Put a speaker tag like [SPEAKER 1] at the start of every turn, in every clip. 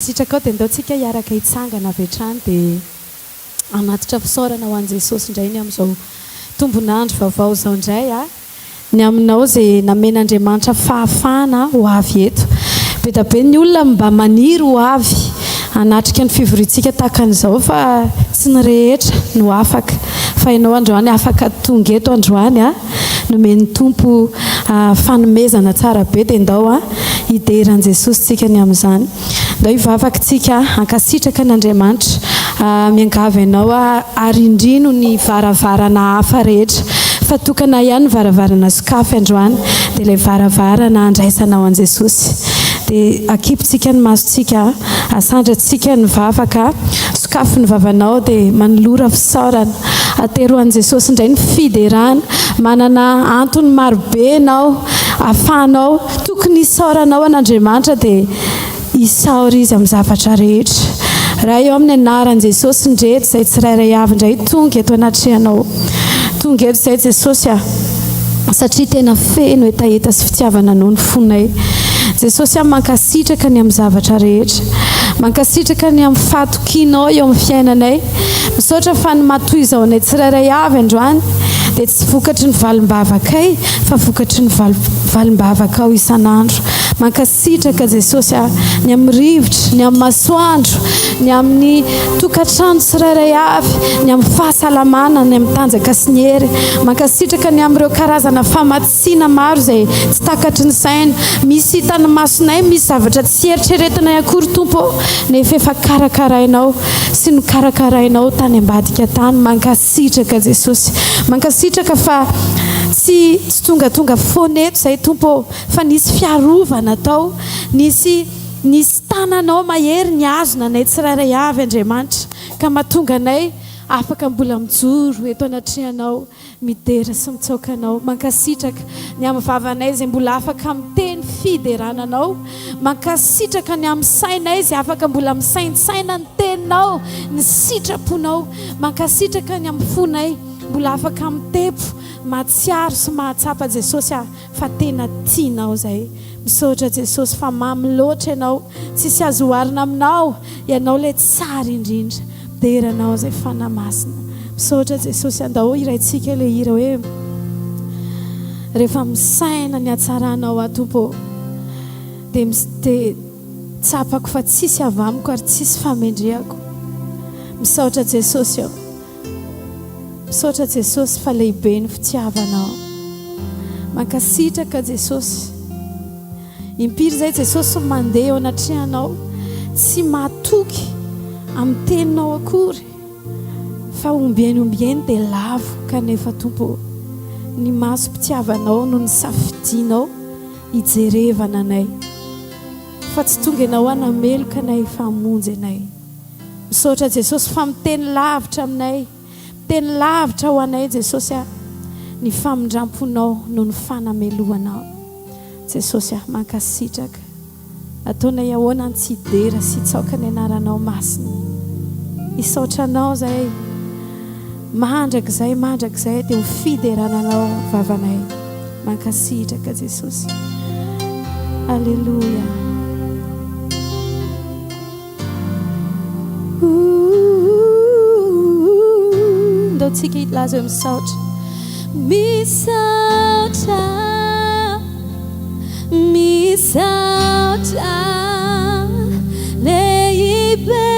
[SPEAKER 1] Sitrakao dia ndao tsika hiaraka hitsangana avy hatrany dia hanatitra fisaorana ho an'i Jesosy indray ny amin'izao tombon'andro vaovao izao indray a! Ny aminao izay namen'Andriamanitra fahafahana ho avy eto. Be dia be ny olona mba maniry ho avy hanatrika ny fivoriantsika tahaka an'izao fa tsy ny rehetra no afaka. Fa ianao androany afaka tonga eto androany a! Nomen'ny Tompo fanomezana tsara be dia ndao hidera an'i Jesosy tsika ny amin'izany. Ndao hivavaka tsika hankasitraka an'Andriamanitra. Miangavy anao aho arindrino ny varavarana hafa rehetra fa tokana ihany ny varavarana sokafy androany dia ilay varavarana handraisanao an'i Jesosy. Dia akipitsika ny masontsika, asandratsika ny vavaka, sokafy ny vavanao dia manolora fisaorana. Atero an'i Jesosy indray ny fiderana. Manana antony marobe ianao ahafahanao tokony hisaoranao an'Andriamanitra dia isaory Izy amin'ny zavatra rehetra. Ray ô amin'ny anaran'i Jesosy indreto izay tsirairay avy indray tonga eto anatrehanao. Tonga eto izay Jesosy a. Satria tena feno hetaheta sy fitiavana anao ny fonay. Jesosy a mankasitraka ny amin'ny zavatra rehetra. Mankasitraka ny amin'ny fahatokianao eo amin'ny fiainanay. Misaotra fa ny maha toy izao anay tsirairay avy androany dia tsy vokatry ny valim-bavakay fa vokatry ny valim-bavakao isan'andro. Mankasitraka Jesosy a! Ny amin'ny rivotra, ny amin'ny masoandro, ny amin'ny tokantrano tsirairay avy, ny amin'ny fahasalamana, ny amin'ny tanjaka sy ny hery. Mankasitraka ny amin'ireo karazana famatsiana maro izay tsy takatry ny saina. Misy hitan'ny masonay, misy zavatra tsy eritreretinay akory Tompo ô, nefa efa karakarainao. sy nokarakarainao tany ambadika tany mankasitraka Jesosy mankasitraka fa tsy tsy tongatonga foana eto zay Tompo ô fa nisy fiarovana tao nisy nisy tananao mahery nihazona anay tsirairay avy Andriamanitra ka mahatonga anay afaka mbola mijoro eto anatrehanao Midera sy mitsaoka Anao. Mankasitraka ny amin'ny vavanay izay mbola afaka miteny fiderana Anao. Mankasitraka ny amin'ny sainay izay afaka mbola misaintsaina ny Teninao, ny sitraponao. Mankasitraka ny amin'ny fonay mbola afaka mitepo, mahatsiaro sy mahatsapa Jesosy ah fa tena tianao izay. Misaotra Jesosy fa mamy loatra Ianao. Tsisy azo oharina aminao. Ianao ilay tsara indrindra. Midera Anao izay Fanahy Masina. Misaotra Jesosy. Andao hiraintsika ilay hira hoe Rehefa misaina ny hatsaranao aho Tompo ô, dia dia tsapako fa tsisy avy amiko ary tsisy fahamendrehako. Misaotra Jesosy ô. Misaotra Jesosy fa lehibe ny fitiavanao. Mankasitraka Jesosy. Impiry izay Jesosy no mandeha eo anatrehanao, tsy matoky amin'ny teninao akory fa ombieny ombieny dia lavo kanefa Tompo ô, ny masom-pitiavanao no nisafidianao hijerevana anay fa tsy tonga ianao hanameloka anay fa hamonjy anay. Misaotra Jesosy fa miteny lavitra aminay, miteny lavitra ho anay Jesosy a, ny famindramponao noho ny fanamelohanao Jesosy a, mankasitraka. Ataonay ahoana ny tsy hidera sy hitsaoka ny anaranao masina. Hisaotra anao zahay mandrakizay mandrakizay dia ho fiderana anao vavanay. Mankasitraka Jesosy. Aleloia. Ndao tsika hilaza hoe misaotra. Misaotra, misaotra lehibe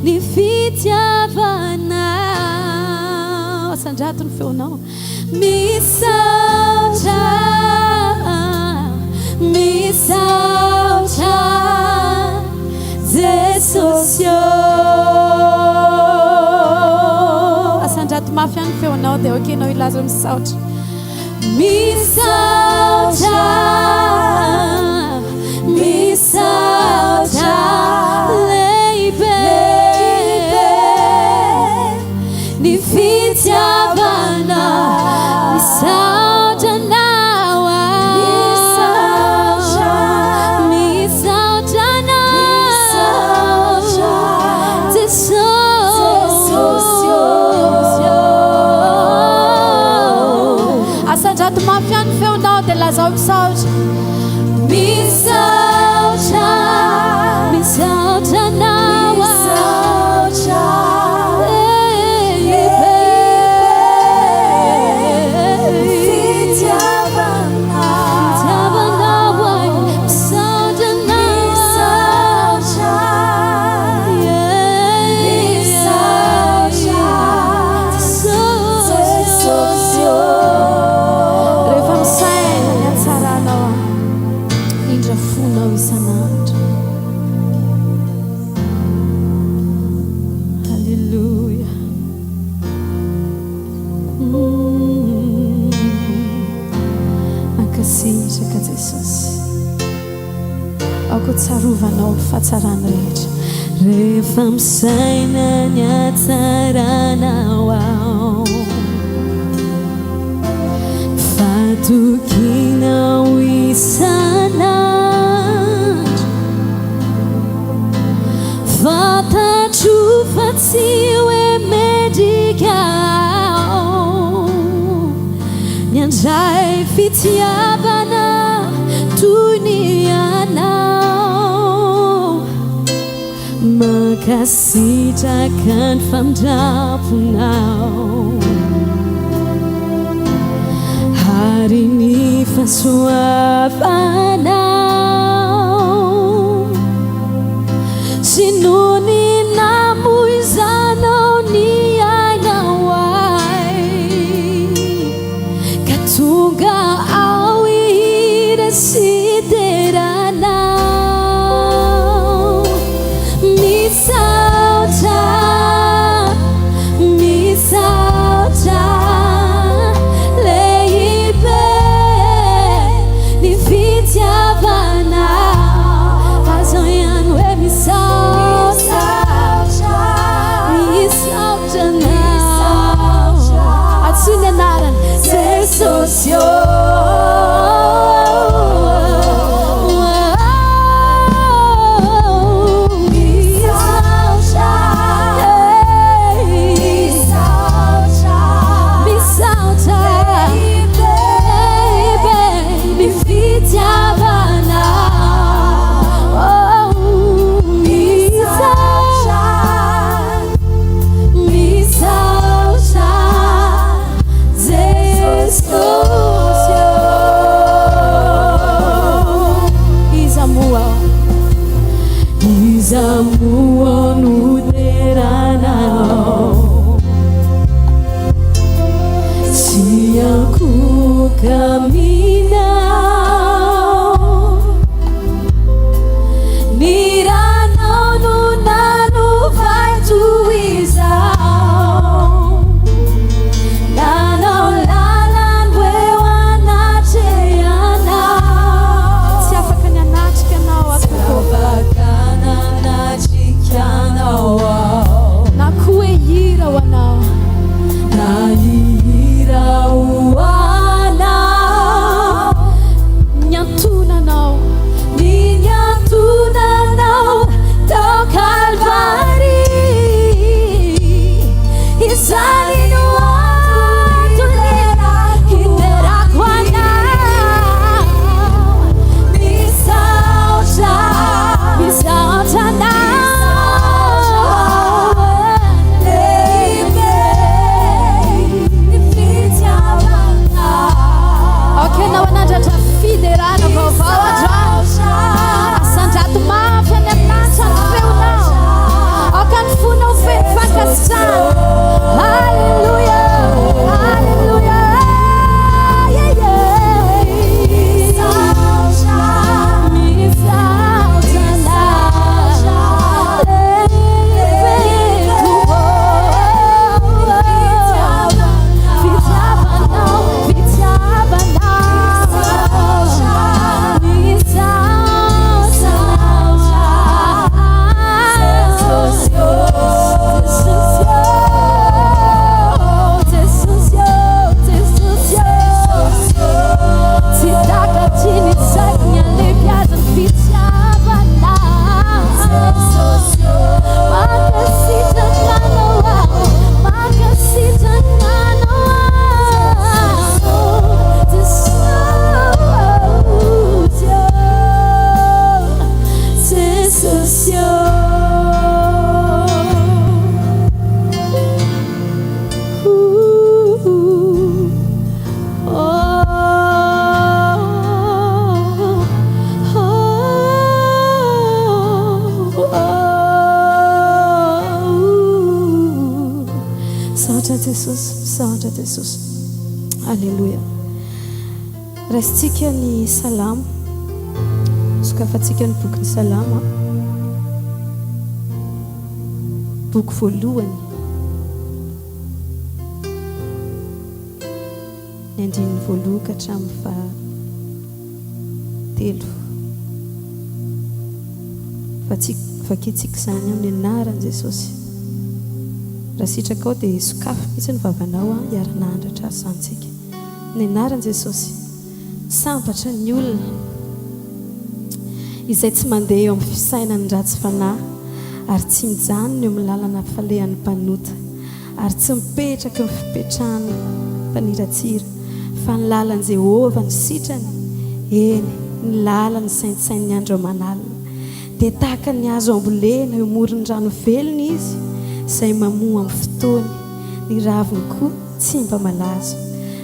[SPEAKER 1] ny fitiavanao. Asandrato ny feonao. Misaotra, misaotra Jesosy ô. Asandrato mafy ihany ny feonao dia ok ianao hilaza hoe misaotra. Misaotra, misaotra lehibe ny fitiavana. Misaotra anao aho. Misaotra anao Jesosy ô. Asandrato mafy ihany ny feonao dia lazao misaotra. Misaotra. Ahatsiarovanao ny fahatsarany rehetra. Rehefa misaina ny hatsaranao aho. Ny fahatokianao isan'andro. Fantatro fa tsy hoe mendrika aho ny handray fitiavana toy ny anao. Mankasitraka ny famindram-ponao ary ny fahasoavanao sy noho ny namoizanao ny ainao ahy ka tonga aho hihira sy hidera anao. Misaotra, misaotra lehibe ny fitiavanao. Lazao ihany hoe misaotra, misaotra anao. Antsoy ny anarany Jesosy ô. Jesosy ô. Iza moa aho? Iza moa aho no deranao? Tsy ankohoka aminao. Ny ranao no nanovay toy izao. Nanao lalana ho eo anatrehanao. Tsy afaka ny hanatrika anao aho Tompo. Tsy afaka nanatrika anao aho. Na koa hoe hihira ho anao. Na hihira ho anao. Niantona anao. Ny niantona anao tao Kalvary. Izany no antony hiderako anao. Misaotra, misaotra anao. Lehibe ny fitiavanao. Aoka ianao hanandratra fiderana vaovao androany. Asandrato mafy any amin'ny lanitra ny feonao. Aoka ny fonao feno fankasitrahana. Alléluia, Alléluia. Yeah, yeah. Misaotra, misaotra anao. Lehibe Fitiavanao, fitiavanao. Misaotra Jesosy ô. Misaotra Jesosy, misaotra Jesosy. Aleloia. Raisintsika ny Salamo. Sokafantsika ny bokin'ny Salamo. Boky voalohany. Ny andininy voalohany ka hatramin'ny fahatelo. Vakintsika izany amin'ny anaran'i Jesosy. Raha sitrakao dia sokafy mihitsy ny vavanao hiara-nahandratra azy izany tsika. Amin'ny anaran'i Jesosy. Sambatra ny olona izay tsy mandeha eo amin'ny fisainan'ny ratsy fanahy, ary tsy mijanona eo amin'ny lalana falehan'ny mpanota, ary tsy mipetraka eo amin'ny fipetrahan'ny mpaniratsira, fa ny lalan'i Jehovah no sitrany, eny, ny lalany saintsaininy andro aman'alina. Dia tahaka ny hazo ambolena eo amoron'ny rano velona izy, izay mamoa amin'ny fotoany, ny raviny koa tsy mba malazo,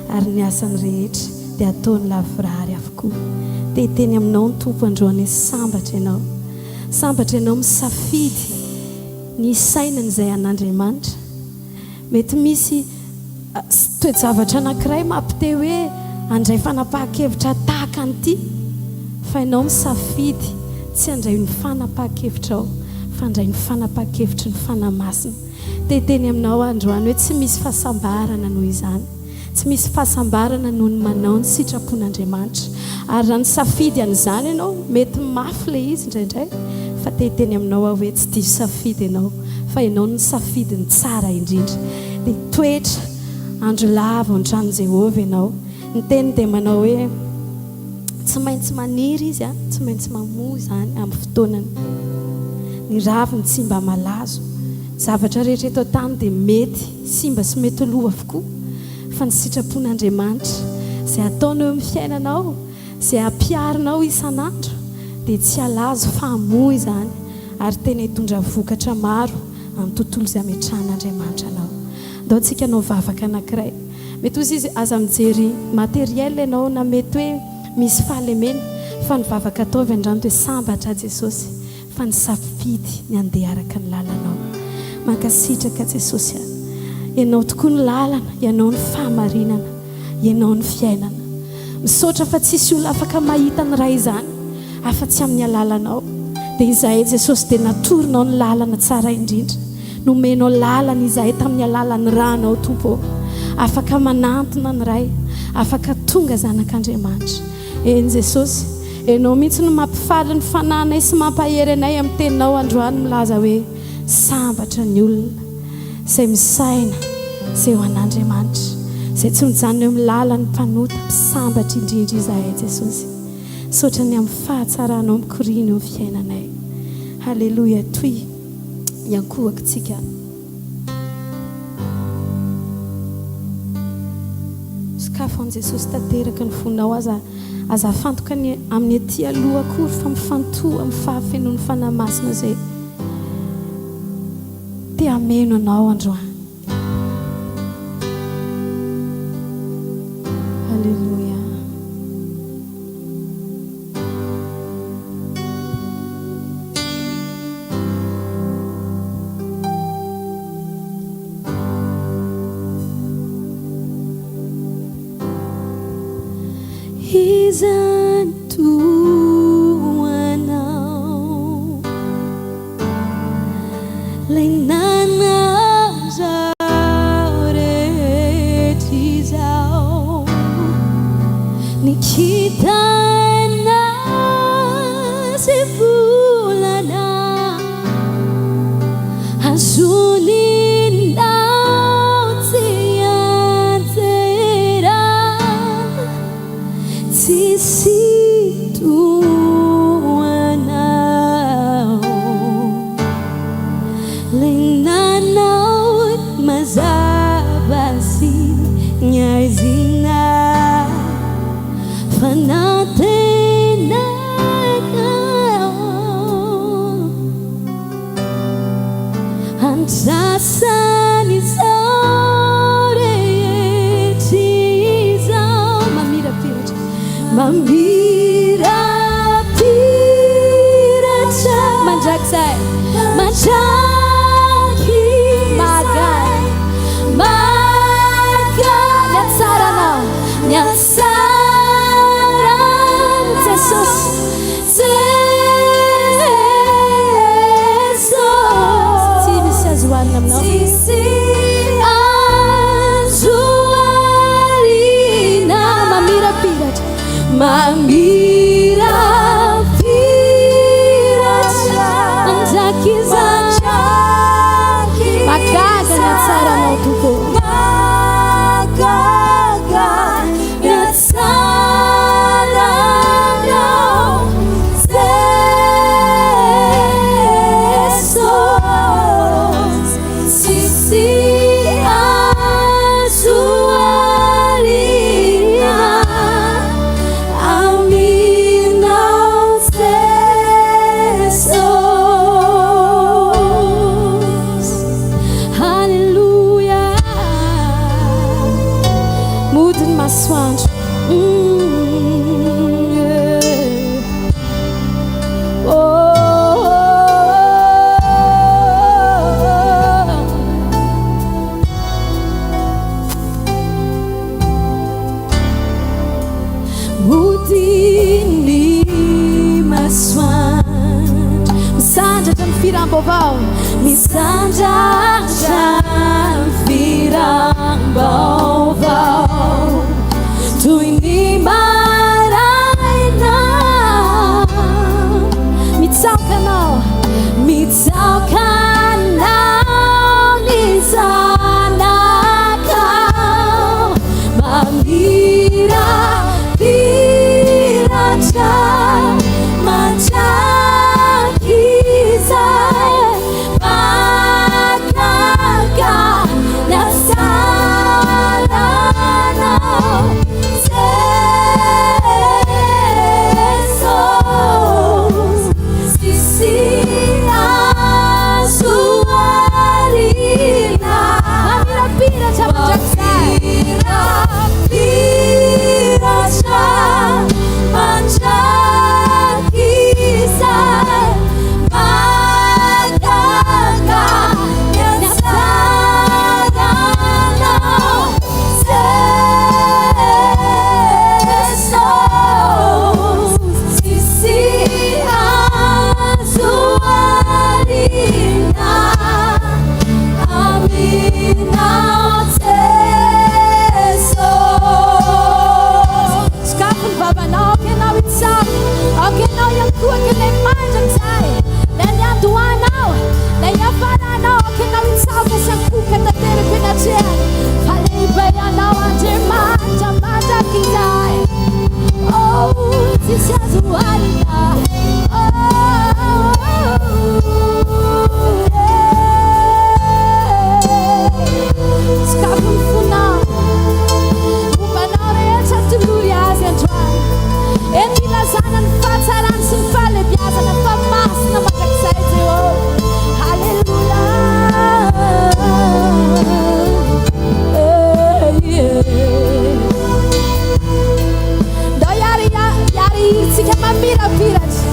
[SPEAKER 1] ary ny asany rehetra dia ataony lavorary avokoa. Te hiteny aminao ny Tompo androany hoe sambatra ianao. Sambatra ianao misafidy ny hisainana izay an'Andriamanitra. Mety misy toe-javatra anankiray mampite hoe handray fanapahan-kevitra tahaka an'ity, fa ianao misafidy tsy handray ny fanapahan-kevitrao, fa handray ny fanapahan-kevitry ny Fanahy Masina. Te hiteny aminao aho androany hoe tsy misy fahasambarana noho izany. Tsy misy fahasambarana noho ny manao ny sitrapon'Andriamanitra. Ary raha nisafidy an'izany ianao, mety mafy ilay izy indraindray, fa te hiteny aminao aho hoe tsy diso safidy ianao, fa ianao no nisafidy ny tsara indrindra. Dia hitoetra andro lava ao an-tranon'i Jehovah ianao. Ny teniny dia manao hoe, Tsy maintsy maniry izy, tsy maintsy mamoa izany amin'ny fotoanany. Ny raviny tsy mba malazo. Ny zavatra rehetra eto an-tany dia mety simba sy mety lo avokoa, fa ny sitrapon'Andriamanitra, izay ataonao eo amin'ny fiainanao, izay ampiharinao isan'andro, dia tsy halazo fa hamoa izany, ary tena hitondra vokatra maro amin'ny tontolo izay ametrahan'Andriamanitra anao. Ndao tsika hanao vavaka anankiray. Mety hozy izy, aza mijery matériel ianao na mety hoe misy fahalemena, fa ny vavaka ataovy androany dia sambatra Jesosy fa nisafidy ny handeha araka ny lalanao. Mankasitraka Jesosy a! Ianao tokoa no lalana, Ianao no fahamarinana, Ianao no fiainana. Misaotra fa tsisy olona afaka mahita ny Ray izany afa tsy amin'ny alalanao. Dia izahay Jesosy dia natoronao ny lalana tsara indrindra. Nomenao lalana izahay tamin'ny alalan'ny ranao Tompo ô. Afaka manantona ny Ray, afaka tonga zanak'Andriamanitra. Eny Jesosy, Ianao mihitsy no mampifaly ny fanahinay sy mampahery anay amin'ny teninao androany milaza hoe sambatra ny olona izay misaina izay ho an'Andriamanitra, izay tsy mijanona eo amin'ny lalan'ny mpanota, sambatra indrindra izahay Jesosy. Misaotra ny amin'ny fahatsaranao mikoriana eo amin'ny fiainanay. Haleloia toy iankohoka tsika. Sokafo amin'i Jesosy tanteraka ny fonao, aza aza afantoka ny amin'ny aty aloha akory fa mifantoha amin'ny fahafenoan'ny Fanahy Masina izay te hameno anao androany. Aleloia. Iza no toa anao, Ilay nanao izao rehetra izao, Ny kintana sy volana Azon'inao tsy hianjera, Tsisy toa anao, Ilay nanao ny mazava sy ny haizina. Fanantenana Andrasan'izao rehetra izao Mamirapiratra Mamirapiratra Mandrakizay Mandrakizay Mahagaga Mahagaga Ny hatsaranao Ny hatsaran'i Jesosy, Jesosy. Tsy misy azo oharina aminao. Tsisy azo oharina. enta ' fihiram-baovao.
[SPEAKER 2] Misandratra ny fihiram-baovao toy ny maraina.
[SPEAKER 1] Mitsaoka Anao.
[SPEAKER 2] Mitsaoka Anao ny zanakao. Mamirapiratra mandrakizay, mahagaga ny hatsaranao, Jesosy, tsisy azo oharina.
[SPEAKER 1] Mamirapiratra mandrakizay.
[SPEAKER 2] Mamirapiratra mandrakizay, mahagaga ny hatsaranao, Jesosy, tsisy azo oharina aminao, Jesosy.
[SPEAKER 1] Sokafy ny vavanao, aoka ianao hitsaoka, aoka ianao hiankohoka ilay mandrakizay, ilay niandohanao, ilay niafaranao, aoka ianao hitsaoka sy hiankohoka tanteraka eny atrehany, fa lehibe ianao Andriamanitra mandrakizay. Oh, tsisy azo oharina. Oh, yeah. Sokafy ny fonao. Momba anao rehetra tolory azy androany. Eny ilazana ny fahatsarany sy ny fahalehibiazana fa masina mandrakizay Jehovah. Haleloia. Ndao hiary hiary hirintsika mamirapiratra.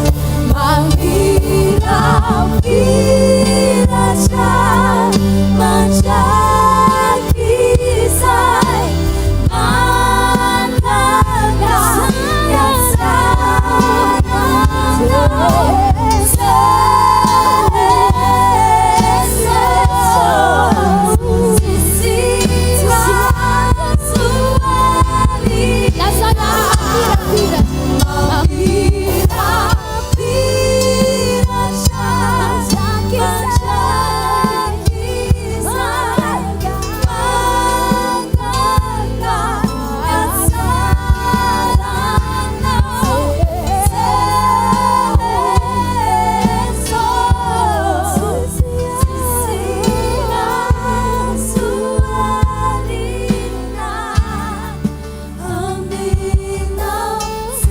[SPEAKER 2] Mamirapiratra mandrakizay, mahagaga ny hatsaranao, Jesosy, tsisy azo oharina.
[SPEAKER 1] Lazana mamirapiratra.
[SPEAKER 2] Mamirapiratra mandrakizay, mahagaga ny hatsaranao, Jesosy, tsisy azo oharina aminao, Jesosy,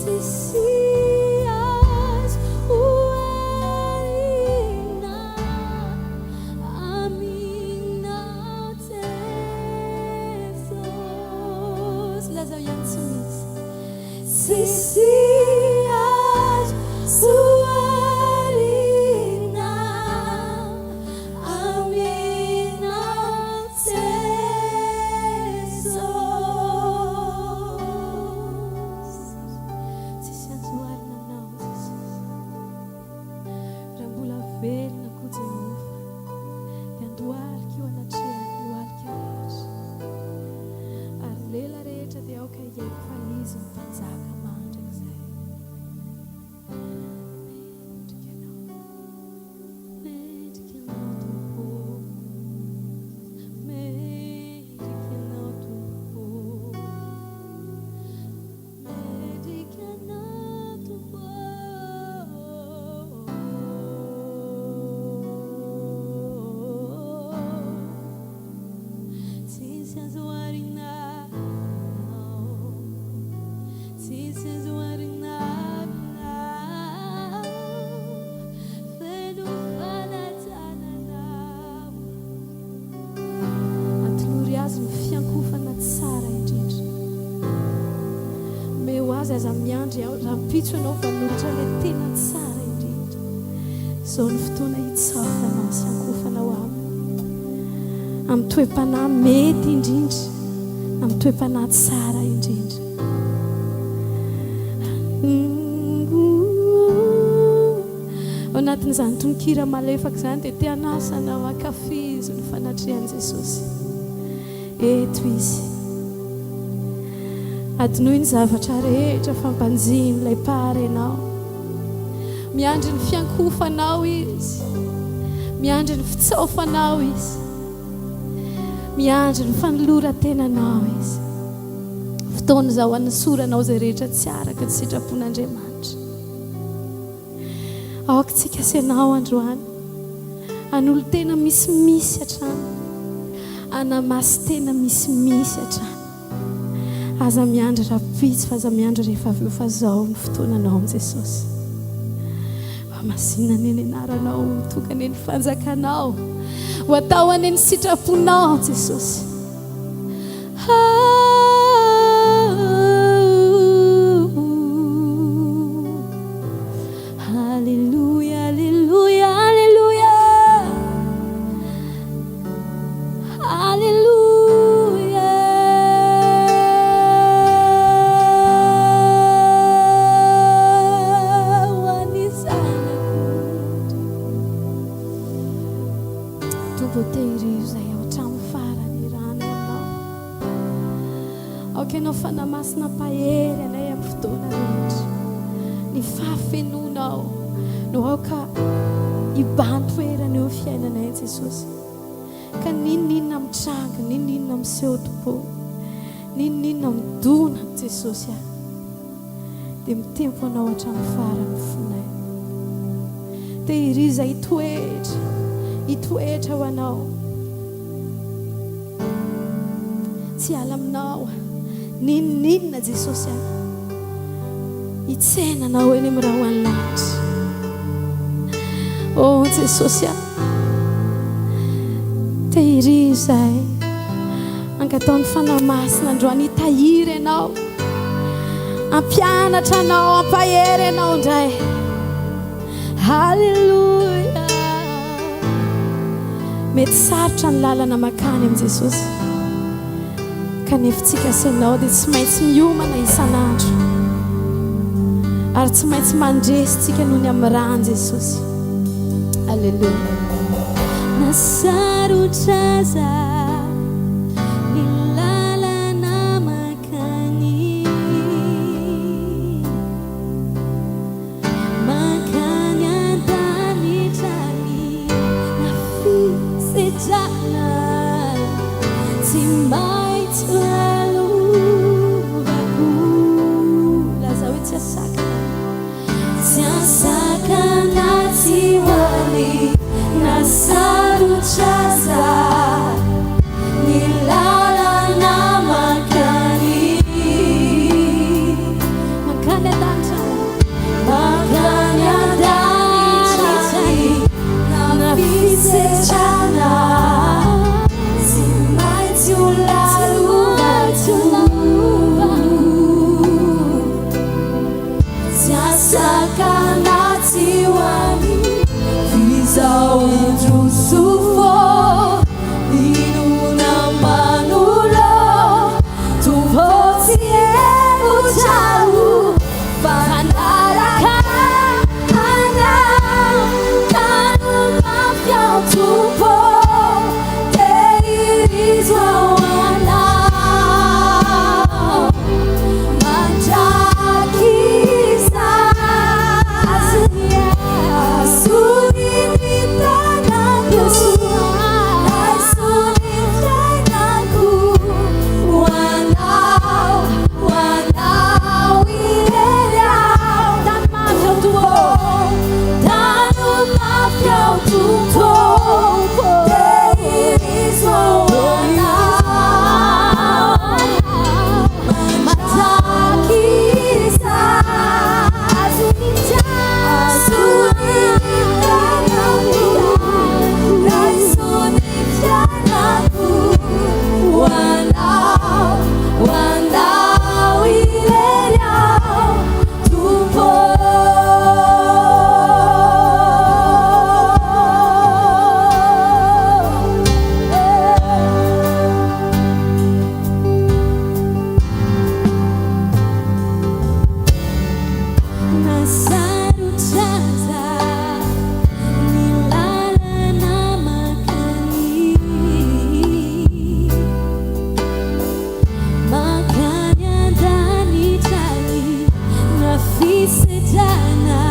[SPEAKER 1] Tsisy azo oharina aminao, Jesosy. Lazao ihany tsy misy.
[SPEAKER 2] Tsisy azo oharina aminao, Jesosy.
[SPEAKER 1] Tsisy azo oharina aminao, Jesosy. Raha mbola velona koa Jehovah, dia handohalika eo anatrehany ny lohalika rehetra. Ary ny lela rehetra dia aoka hiaiky fa Izy no Mpanjaka mandrakizay. Mendrika Ianao. Mendrika Ianao, Tompo ô. Mendrika Ianao, Tompo ô. Mendrika Ianao, Tompo ô. Tsisy azo oharina aminao. Tsisy azo oharina aminao. Feno fanajana Anao. Atolory azy ny fiankofana tsara indrindra. Omeo azy, aza miandry rahampitso ianao vao hanolotra ilay tena tsara indrindra. Izao no fotoana hitsaokanao sy hiankohofanao aminy amin'ny toe-panahy mety indrindra, amin'ny toe-panahy tsara indrindra. Ao anatin'izany tononkira malefaka izany dia te hanasa anao hankafizo ny fanatrehan'i Jesosy. Eto Izy. Adinoy ny zavatra rehetra fa mbanjino ilay Mpahary anao. Miandry ny fiankohofanao Izy. Miandry ny fitsaofanao Izy. Miandry ny fanoloran-tenanao Izy. Fotoana izao hanosoranao izay rehetra tsy araka ny sitrapon'Andriamanitra. Aoka isika sy ianao androany hanolo-tena misimisy hatrany, hanamasy-tena misimisy hatrany. Aza miandry rahampitso fa aza miandry rehefa avy eo fa zao no fotoananao amin'i Jesosy. Hamasina anie ny anaranao, ho tonga anie ny fanjakanao, ho atao anie ny sitraponao Jesosy. Haleloia, aleloia, aleloia. Aleloia. Ho an'ny Zanak'ondry. Tompo ô, tehirizo izay ao hatramin'ny farany iarahanay aminao. Aoka Ianao Fanahy Masina hampahery anay amin'ny fotoana rehetra. Ny fahafenoanao no aoka hibahan-toerana eo amin'ny fiainanay, Jesosy. Ka n'inon'inona mitranga, n'inon'inona miseho, Tompo ô, n'inon'inona midona, Jesosy a, dia mitempo Anao hatramin'ny farany ny fonay. Tehiriza hitoetra, hitoetra ho Anao. Tsy hiala aminao n'inon'inona Jesosy a. Hitsena anao eny amin'ny rahon'ny lanitra. Oh Jesosy a. Tehirizo izahay. Angataho ny Fanahy Masina androany hitahiry anao. Hampianatra anao, hampahery anao indray. Haleloia! Mety sarotra ny lalana makany amin'i Jesosy. Kanefa tsika sy ianao dia tsy maintsy miomana isan'andro. Ary tsy maintsy mandresy tsika noho ny amin'ny ràn'i Jesosy. Aleloia.
[SPEAKER 2] Na sarotra aza ny lalana mankany. Mankany an-danitra ny na fisedrana tsy maintsy lalovako.
[SPEAKER 1] Lazao hoe tsy asakana.
[SPEAKER 2] Tsy asakana tsy ho any na sarotra aza ny lalana mankany.
[SPEAKER 1] Mankany an-danitra.
[SPEAKER 2] Mankany an-danitra na fisedrana tsy maintsy ho lalovako. Tsy asakana tsy ho any f'izao handroso fô inoana manolo Tompo tsy hemotra aho fa hanaraka Anao Tano mafy aho Tompo Tehirizo ao anao Mandrakizay. Azony ny tanako. Na sarotra aza ny lalana mankany. Mankany an-danitra any na fisedrana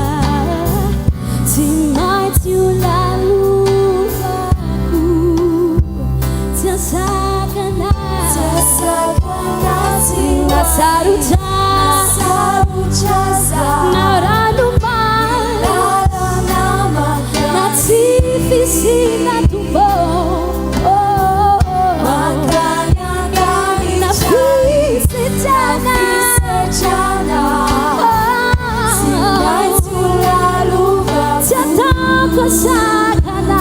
[SPEAKER 2] tsy maintsy ho lalovako. Tsy hahasakana na sarotra na ranomamy na tsy fisiana Tompo na fisedrana tsy ataoko sakana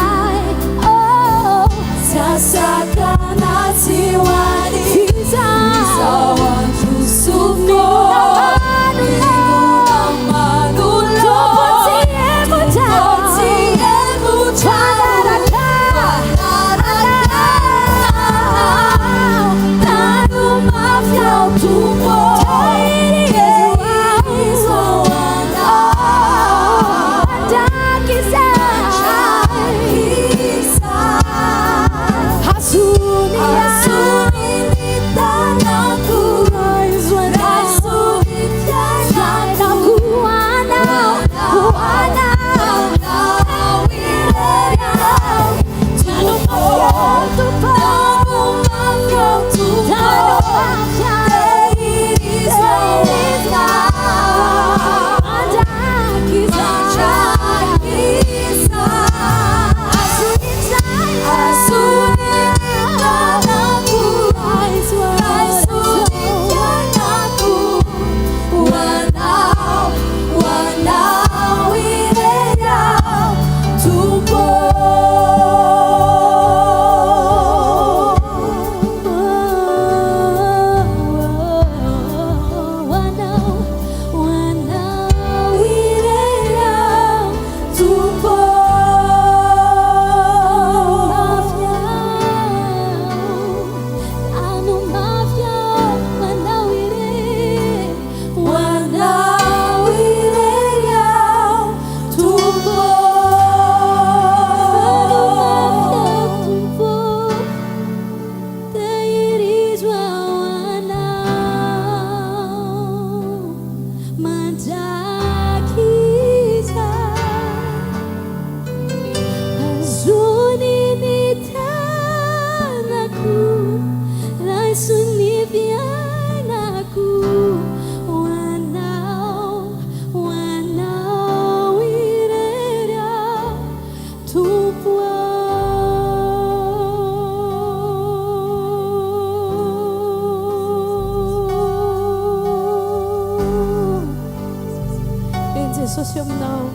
[SPEAKER 1] Eny Jesosy eo aminao,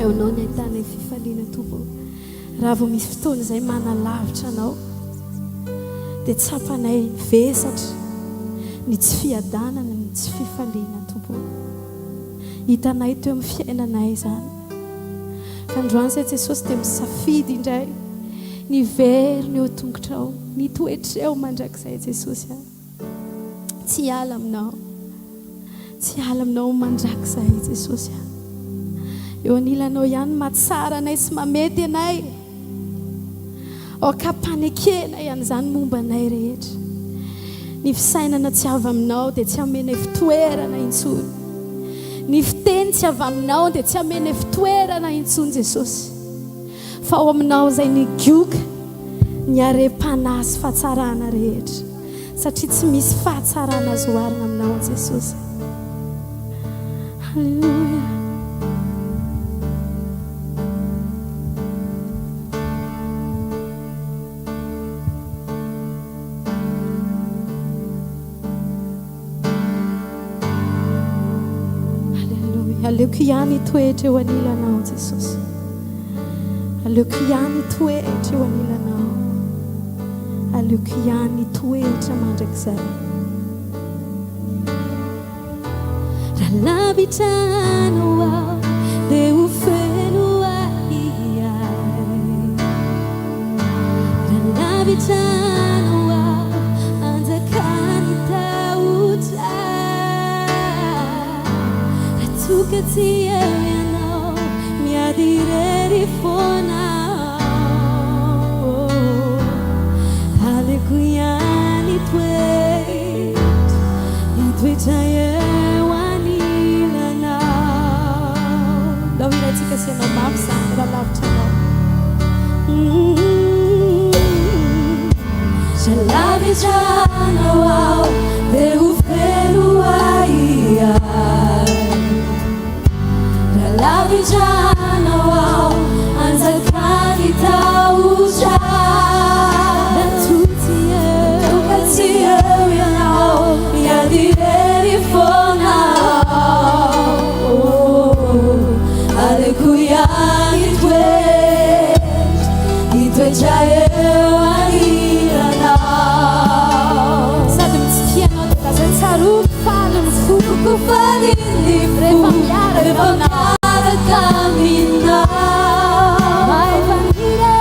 [SPEAKER 1] eo aminao ny ahitana fifaliana Tompo. Raha vao misy fotoana izay manalavitra anao dia tsapanay ny vesatra, ny tsy fiadanana, ny tsy fifaliana Tompo. Hitanay teo amin'ny fiainanay izany. Fa androany izay Jesosy dia misafidy indray ny hiverina eo tongotrao, ny hitoetra eo mandrakizay Jesosy a. Tsy hiala aminao. Tsy hiala aminao mandrakizay Jesosy a. Eo anilanao ihany mahatsara anay sy mamety anay. Aoka hampanekenay an'izany momba anay rehetra. Ny fisainana tsy avy aminao dia tsy amenay fitoerana intsony. Ny fiteny tsy avy aminao dia tsy amenay fitoerana intsony Jesosy. Fa ao aminao izay nigioka ny harem-panahy sy fahatsarana rehetra. Satria tsy misy fahatsarana azo oharina aminao Jesosy. Haleloia. Aleloia. Aleoko ihany hitoetra eo anilanao Jesosy. Aleoko ihany hitoetra eo anilanao. Aleoko ihany hitoetra mandrakizay.
[SPEAKER 2] Raha lavitra anao aho dia ho feno ahiahy. Raha lavitra anao aho anjakan'ny tahotra. Raha Toka tsy eo ianao, miady irery foana aho. Aleoko ihany hitoetra, hitoetra eo anilanao.
[SPEAKER 1] Ndao hiraintsika sy ianao mafy izany raha lavitra anao.
[SPEAKER 2] Raha lavitra anao aho dia ho feno ahiahy. Raha lavitra anao aho anjakan'ny tahotra. Raha toa tsy eo, ka tsy eo ianao, miady irery foana aho. Aleoko ihany hitoetra, hitoetra eo anilanao.
[SPEAKER 1] Sady mitsikia anao dia lazainy tsarovy faly ny foko.
[SPEAKER 2] Ko faly ny fo
[SPEAKER 1] Rehefa miaraka
[SPEAKER 2] rehefa
[SPEAKER 1] aminao.
[SPEAKER 2] miaraka aminao.
[SPEAKER 1] Maivan'ireo.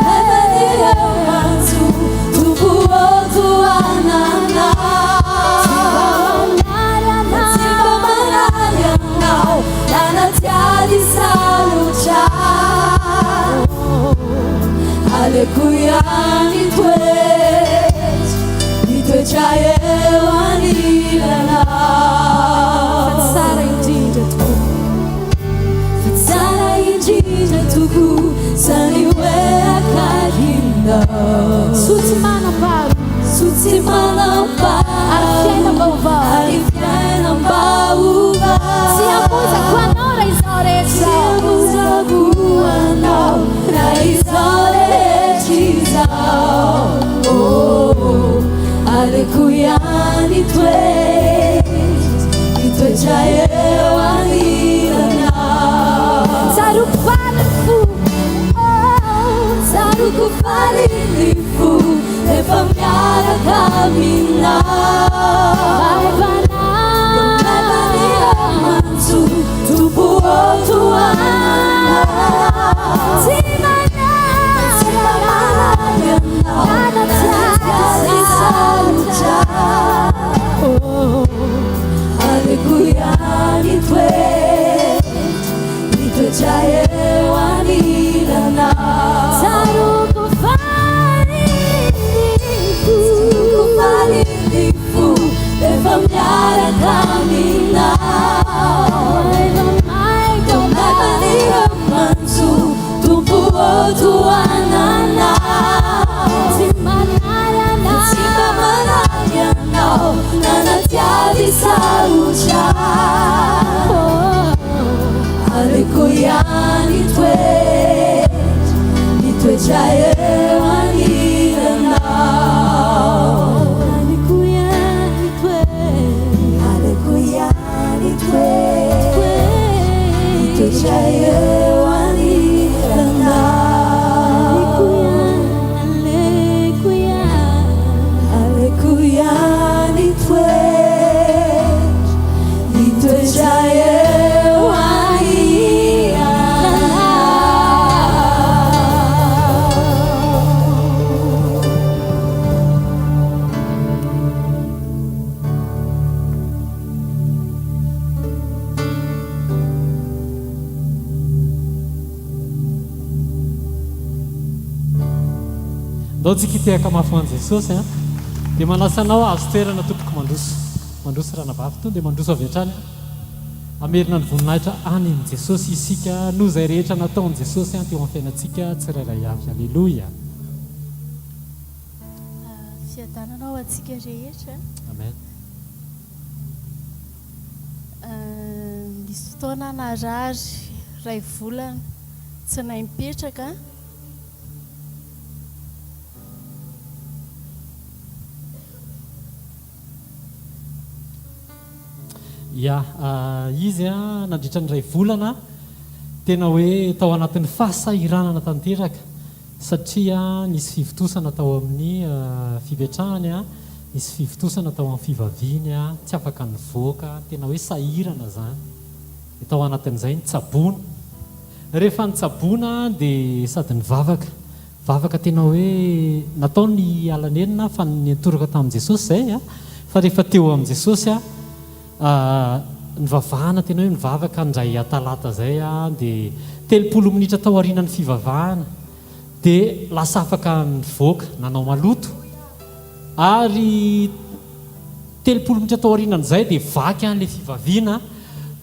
[SPEAKER 2] Maivan'ireo manjo, Tompo ô tohananao.
[SPEAKER 1] Tsy mba manary anao.
[SPEAKER 2] Tsy mba manary anao, anaty ady sarotra. Aleoko ihany hitoetra, hitoetra eo anilanao.
[SPEAKER 1] Fa tsara indrindra tokoa.
[SPEAKER 2] Fa tsara indrindra tokoa, zany hoe akaikinao.
[SPEAKER 1] Soa tsy manam-paharoa.
[SPEAKER 2] Soa tsy manam-paharoa.
[SPEAKER 1] Ary fiainam-baovao.
[SPEAKER 2] Ary fiainam-baovao.
[SPEAKER 1] Tsy hamoizako anao raha izao rehetra
[SPEAKER 2] Tsy
[SPEAKER 1] izao.
[SPEAKER 2] hamoizako anao raha izao rehetra izao. Oh, aleoko ihany hitoetra, hitoetra eo anilanao.
[SPEAKER 1] Tsaroako faly ny fo.
[SPEAKER 2] Oh, tsaroako faly ny fo rehefa miaraka aminao.
[SPEAKER 1] Maivana.
[SPEAKER 2] Maivana manjo, Tompo ô tohananao.
[SPEAKER 1] Tsy manary
[SPEAKER 2] Tsy mba manary anao,
[SPEAKER 1] Anaty
[SPEAKER 2] ady sarotra.
[SPEAKER 1] Oh.
[SPEAKER 2] Aleoko ihany hitoetra, hitoetra eo anilanao.
[SPEAKER 1] Tsaroako faly ny fo.
[SPEAKER 2] Tsaroako faly ny fo rehefa miaraka aminao.
[SPEAKER 1] Maiva maika
[SPEAKER 2] Maivana manjo, Tompo ô tohananao.
[SPEAKER 1] Tsy manary anao.
[SPEAKER 2] Tsy mba manary anao, anaty ady sarotra.
[SPEAKER 1] Oh.
[SPEAKER 2] Aleoko ihany hitoetra, hitoetra eo anilanao.
[SPEAKER 1] Aleoko ihany hitoetra.
[SPEAKER 2] Aleoko ihany hitoetra, hitoetra eo anilanao.
[SPEAKER 1] Aleoko ihany,
[SPEAKER 2] Aleoko ihany hitoetra, hitoetra eo anilanao.
[SPEAKER 3] Ndao tsika hitehaka mafy ho an'i Jesosy an. Dia manasa anao hahazo toerana tompoko mandroso. Mandroso ranabavy tonga dia mandroso avy hatrany an. Hamerina ny voninahitra any amin'i Jesosy isika noho izay rehetra nataon'i Jesosy an teo amin'ny fiainantsika tsirairay avy. Aleloia.
[SPEAKER 4] Fiadanana ho antsika rehetra.
[SPEAKER 3] Amen.
[SPEAKER 4] Nisy fotoana narary iray volana tsy nahay mipetraka.
[SPEAKER 3] Ya, izy nandritra ny iray volana tena hoe tao anatin'ny fahasahiranana tanteraka satria nisy fivontosana tao amin'ny fipetrahany, nisy fivontosana tao amin'ny fivaviany, tsy afaka nivoaka, tena hoe sahirana izany. Dia tao anatin'izay nitsaboana. Rehefa nitsaboana dia sady nivavaka. Vavaka tena hoe natao ny hiala nenina fa niantoraka tamin'i Jesosy izay a! Fa rehefa teo amin'i Jesosy a, Nivavahana tena hoe nivavaka indray atalata izay aho dia 30 minitra tao aorianan'ny fivavahana dia lasa afaka nivoaka nanao maloto ary 30 minitra tao aorianan'izay dia vaky an ilay fivaviana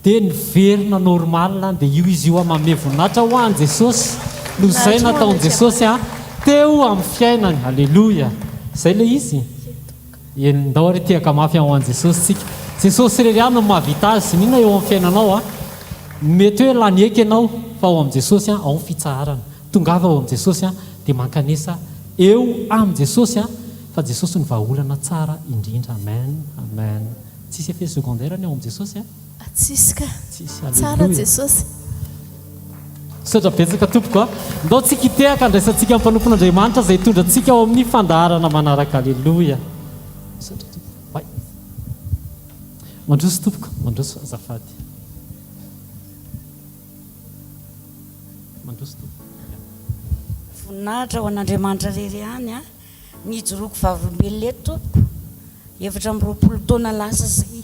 [SPEAKER 3] dia niverina normal an dia io izy io an manome voninahitra ho an'i Jesosy noho izay nataon'i Jesosy an teo amin'ny fiainany aleloia izay ilay izy. Eny, ndao ary hitehaka mafy ho an'i Jesosy tsika. Jesosy irery ihany no mahavita azy. N'inona eo amin'ny fiainanao a. Mety hoe lany heky ianao, fa ao amin'i Jesosy a, ao ny fitsaharana. Tongava ao amin'i Jesosy a, dia mankanesa eo amin'i Jesosy a, fa Jesosy no vahaolana tsara indrindra. Amen, amen. Tsisy effet secondaire ny ao amin'i Jesosy a.
[SPEAKER 4] Tsisy ka.
[SPEAKER 3] Tsisy,
[SPEAKER 4] Tsara
[SPEAKER 3] aleloia.
[SPEAKER 4] Jesosy.
[SPEAKER 3] Misaotra betsaka tompoko a. Ndao tsika hitehaka handraisantsika ny mpanompon'Andriamanitra izay hitondra antsika ao amin'ny fandaharana manaraka. Aleloia. Misaotra tompoko. Bay. Mandroso tompoko, mandroso azafady. Mandroso tompoko.
[SPEAKER 5] Voninahitra ho an'Andriamanitra irery ihany a. Ny ijoroako vavolombelona eto tompoko, 24 taona lasa izay.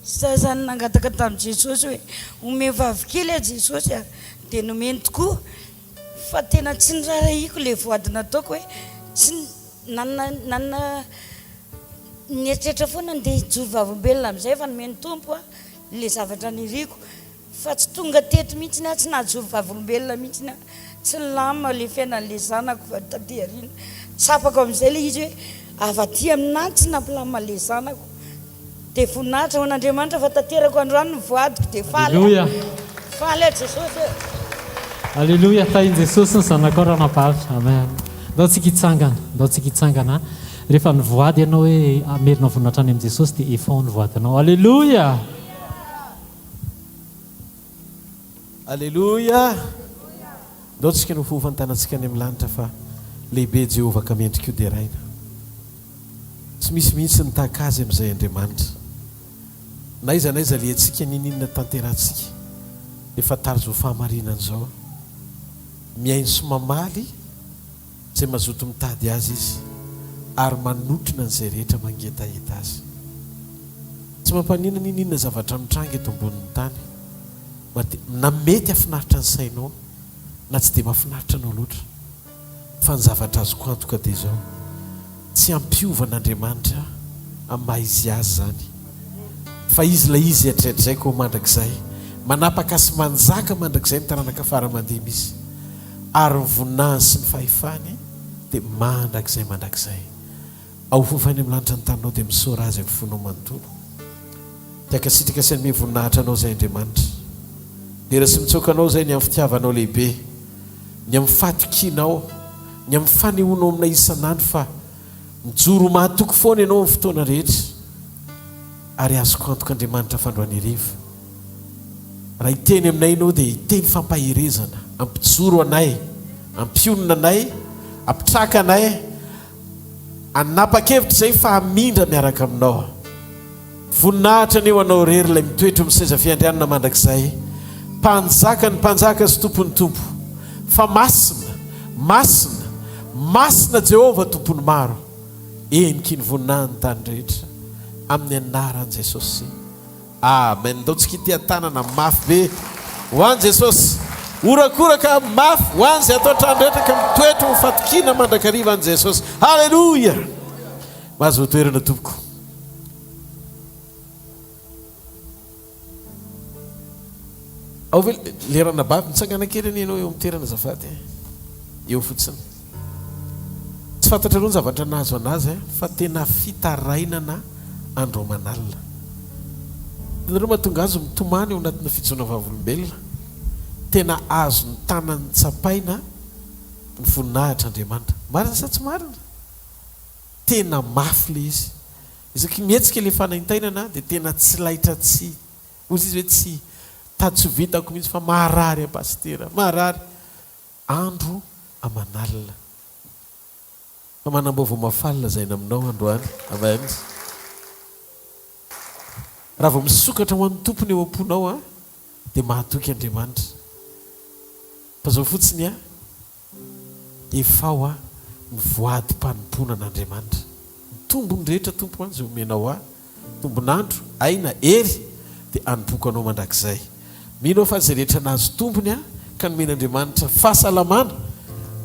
[SPEAKER 5] Za zany nangataka tamin'i Jesosy hoe omeo vavikely aho Jesosy a, dia nomeny tokoa fa tena tsy niraharahiako ilay voady nataoko hoe tsy nanana nanana nieritreritra foana ndeha hijoro vavolombelona amin'izay fa nomen'ny Tompo aho ilay zavatra niriako. Fa tsy tonga teto mihitsiny aho, tsy nahajoro vavolombelona mihitsiny aho, tsy nilamina ilay fiainan'ilay zanako fa taty aoriana tsapako amin'izay ilay izy hoe avy aty aminà tsy nampilamina ilay zanako. Dia voninahitra ho an'Andriamanitra fa tanterako androany ny voadiko dia faly aho. Faly aho Jesosy ô.
[SPEAKER 3] Aleloia, tahin'i Jesosy ny zanakao ranabavy. Amen. Ndao tsika hitsangana, ndao tsika hitsangana. Rehefa nivoady ianao hoe hamerina voninahitra any amin'i Jesosy dia efao ny voadinao. Aleloia!
[SPEAKER 6] Aleloia! Ndao tsika no ho fantanantsika any amin'ny lanitra fa lehibe Jehovah ka mendrika ho deraina. Tsy misy mihitsy ny tahaka Azy amin'izay Andriamanitra. Na aiza na aiza alehantsika n'inon'inona tanterahantsika dia fantaro izao fahamarinana izao, mihaino sy mamaly izay mazoto mitady Azy Izy ary manotrona an'izay rehetra mangetaheta Azy. Tsy mampaninona n'inon'inona zavatra mitranga eto ambonin'ny tany, na mety hahafinaritra ny sainao na tsy dia mahafinaritra anao loatra, fa ny zavatra azoko antoka dia izao, tsy hampiova an'Andriamanitra amin'ny maha Izy Azy izany, fa Izy ilay Izy hatraizay koa mandrakizay, manapaka sy manjaka mandrakizay ny taranaka fara aman-dimby Izy, ary ny voninahiny sy ny fahefany dia mandrakizay mandrakizay. Ao fofo any amin'ny lanitra ny taninao dia misaora Azy amin'ny fonao manontolo. Te hankasitraka sy hanome voninahitra Anao izay Andriamanitra. Dera sy mitsaoka Anao izay ny amin'ny fitiavanao lehibe, ny amin'ny fahatokianao, ny amin'ny fanehoanao aminay isan'andro fa mijoro ho mahatoky foana Ianao amin'ny fotoana rehetra. Ary azoko antoka Andriamanitra fa androany hariva, raha hiteny aminay Ianao dia hiteny fampaherezana, hampijoro anay, hampionona anay, hampitraka anay, Hanapa-kevitra izay fa hamindra miaraka aminao. Voninahitra anie ho anao irery ilay mitoetra eo amin'ny seza fiandrianana mandrakizay, Mpanjakan'ny mpanjaka sy Tompon'ny tompo. Fa masina, masina, masina Jehovah Tompon'ny maro. Heniky ny voninahiny ny tany rehetra. Amin'ny anaran'i Jesosy. Amen ndao tsika iteha-tanana mafy be ho an Jesosy horakoraka mafy ho an izay ato an-trano rehetra ka mitoetra ho fatokiana mandrakariva an Jesosy Haleloia mahazoa toerana tompoko. Ao ve le ranabavy mitsangana kely anie ianao eo amin'ny toerana azafady e. Eo fotsiny. Tsy fantatrareo ny zavatra nahazo anazy eh, fa tena fitarainana andro aman'alina. Hitanareo mahatonga azy mitomany ao anatina fijoroana vavolombelona. Tena azon'ny tanany tsapaina ny voninahitr'Andriamanitra. Marina sa tsy marina? Tena mafy le izy. Isaky mihetsika le fanaintainana dia tena tsy laitra tsy hoy izy hoe tsy tady tsy ho vitako mihitsy fa maharary aho pasitera, maharary andro aman'alina. Fa manam-baovao mahafaly lazaina aminao androany. Amen. Raha vao misokatra ho an'ny Tompo ny eo am-ponao an, dia mahatoky Andriamanitra. Fa zao fotsiny an, Efao aho ny voadim-panompoana an'Andriamanitra. Ny tombony rehetra Tompo an izay omenao ahy. tombon'andro, aina, hery dia hanompoako Anao mandrakizay. Mino aho fa izay rehetra nahazo tombony aho ka nomen'Andriamanitra fahasalamana,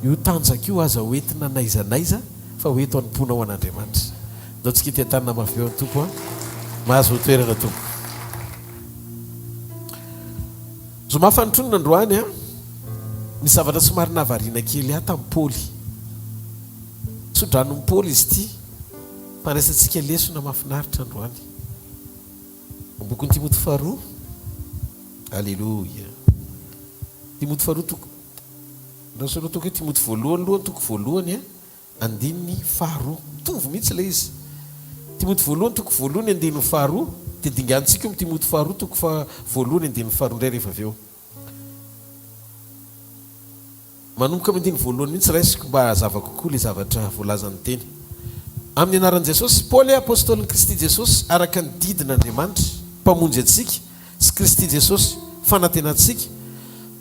[SPEAKER 6] io tanjaka io aza ho entina n'aiza n'aiza fa ho ento hanompoana ho an'Andriamanitra. Ndao tsika itehantanana mafy be ho an'ny Tompo an! Mahazo toerana tompoko. Zoma fanotronina androany an! Nisy zavatra somary nahavariana kely ahy tamin'i Paoly. Tso-dranon'i Paoly izy ity. Fandraisantsika lesona mahafinaritra androany. Ao bokin'i Timoty faharoa. Aleloia. Timoty faharoa toko Andraso aloha toko hoe Timoty voalohany aloha toko voalohany a, andininy faharoa. Mitovy mihitsy ilay izy. Timoty voalohany toko voalohany andininy faharoa dia dinganintsika eo amin'ny Timoty faharoa toko faha voalohany andininy faharoa indray rehefa avy eo. Manomboka amin'ny andininy voalohany mihitsy raisiko mba hahazava kokoa ilay zavatra voalazan'ny teny. Amin'ny anaran'i Jesosy, Paoly apostolin'i Kristy Jesosy araka ny didin'Andriamanitra, Mpamonjy antsika, sy Kristy Jesosy, fanantenantsika,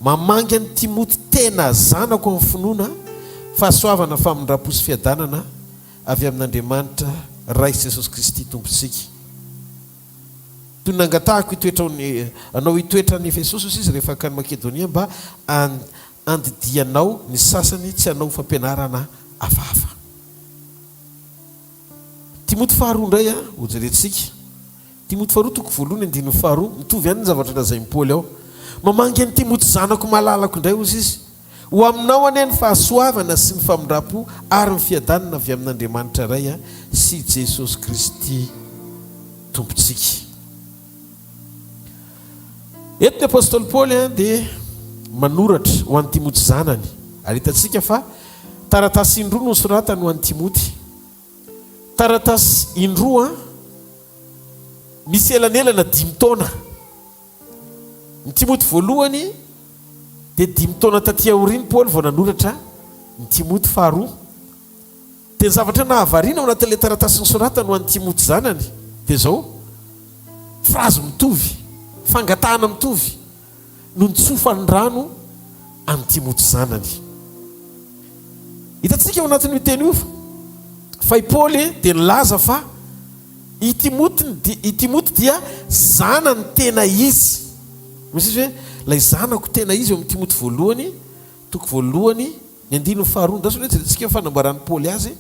[SPEAKER 6] mamangy an'i Timoty tena zanako amin'ny finoana, fahasoavana, famindram-po sy fiadanana avy amin'Andriamanitra Ray sy Jesosy Kristy Tompontsika. Toy ny nangatahako hitoetra ao anao hitoetra any Efesosy, hoy izy, rehefa hankany Makedonia, mba handidianao ny sasany tsy hanao fampianarana hafahafa. Timoty faharoa indray hojerentsika. Timoty faharoa toko voalohany andininy faharoa. Mitovy ihany ny zavatra lazain'i Paoly ao. Mamangy an'i Timoty zanako malalako indray, hoy izy. Ho aminao anie ny fahasoavana sy ny famindram-po ary ny fiadanana avy amin'Andriamanitra Ray sy Jesosy Kristy Tompontsika. Eto ny apostoly Paoly dia manoratra ho an'i Timoty zanany, ary hitantsika fa taratasy indroa no nosoratany ho an'i Timoty. Taratasy indroa misy elanelana dimy taona. Ny Timoty voalohany dia dimy taona taty aoriana Paoly vao nanoratra ny Timoty faharoa. Dia ny zavatra nahavariana ao anatin'ilay taratasy nosoratany ho an'i Timoty zanany dia izao, frazy mitovy, fangatahana mitovy no nitsofany rano an'i Timoty zanany. Hitantsika ao anatin'io teny io fa i Paoly dia nilaza fa I Timoty i Timoty dia zanany tena izy. Hoy izy hoe, Ilay zanako tena izy eo amin'ny Timoty voalohany, toko voalohany, ny andininy faharoa. Andraso aloha jerentsika ny fanambaran'i Paoly azy.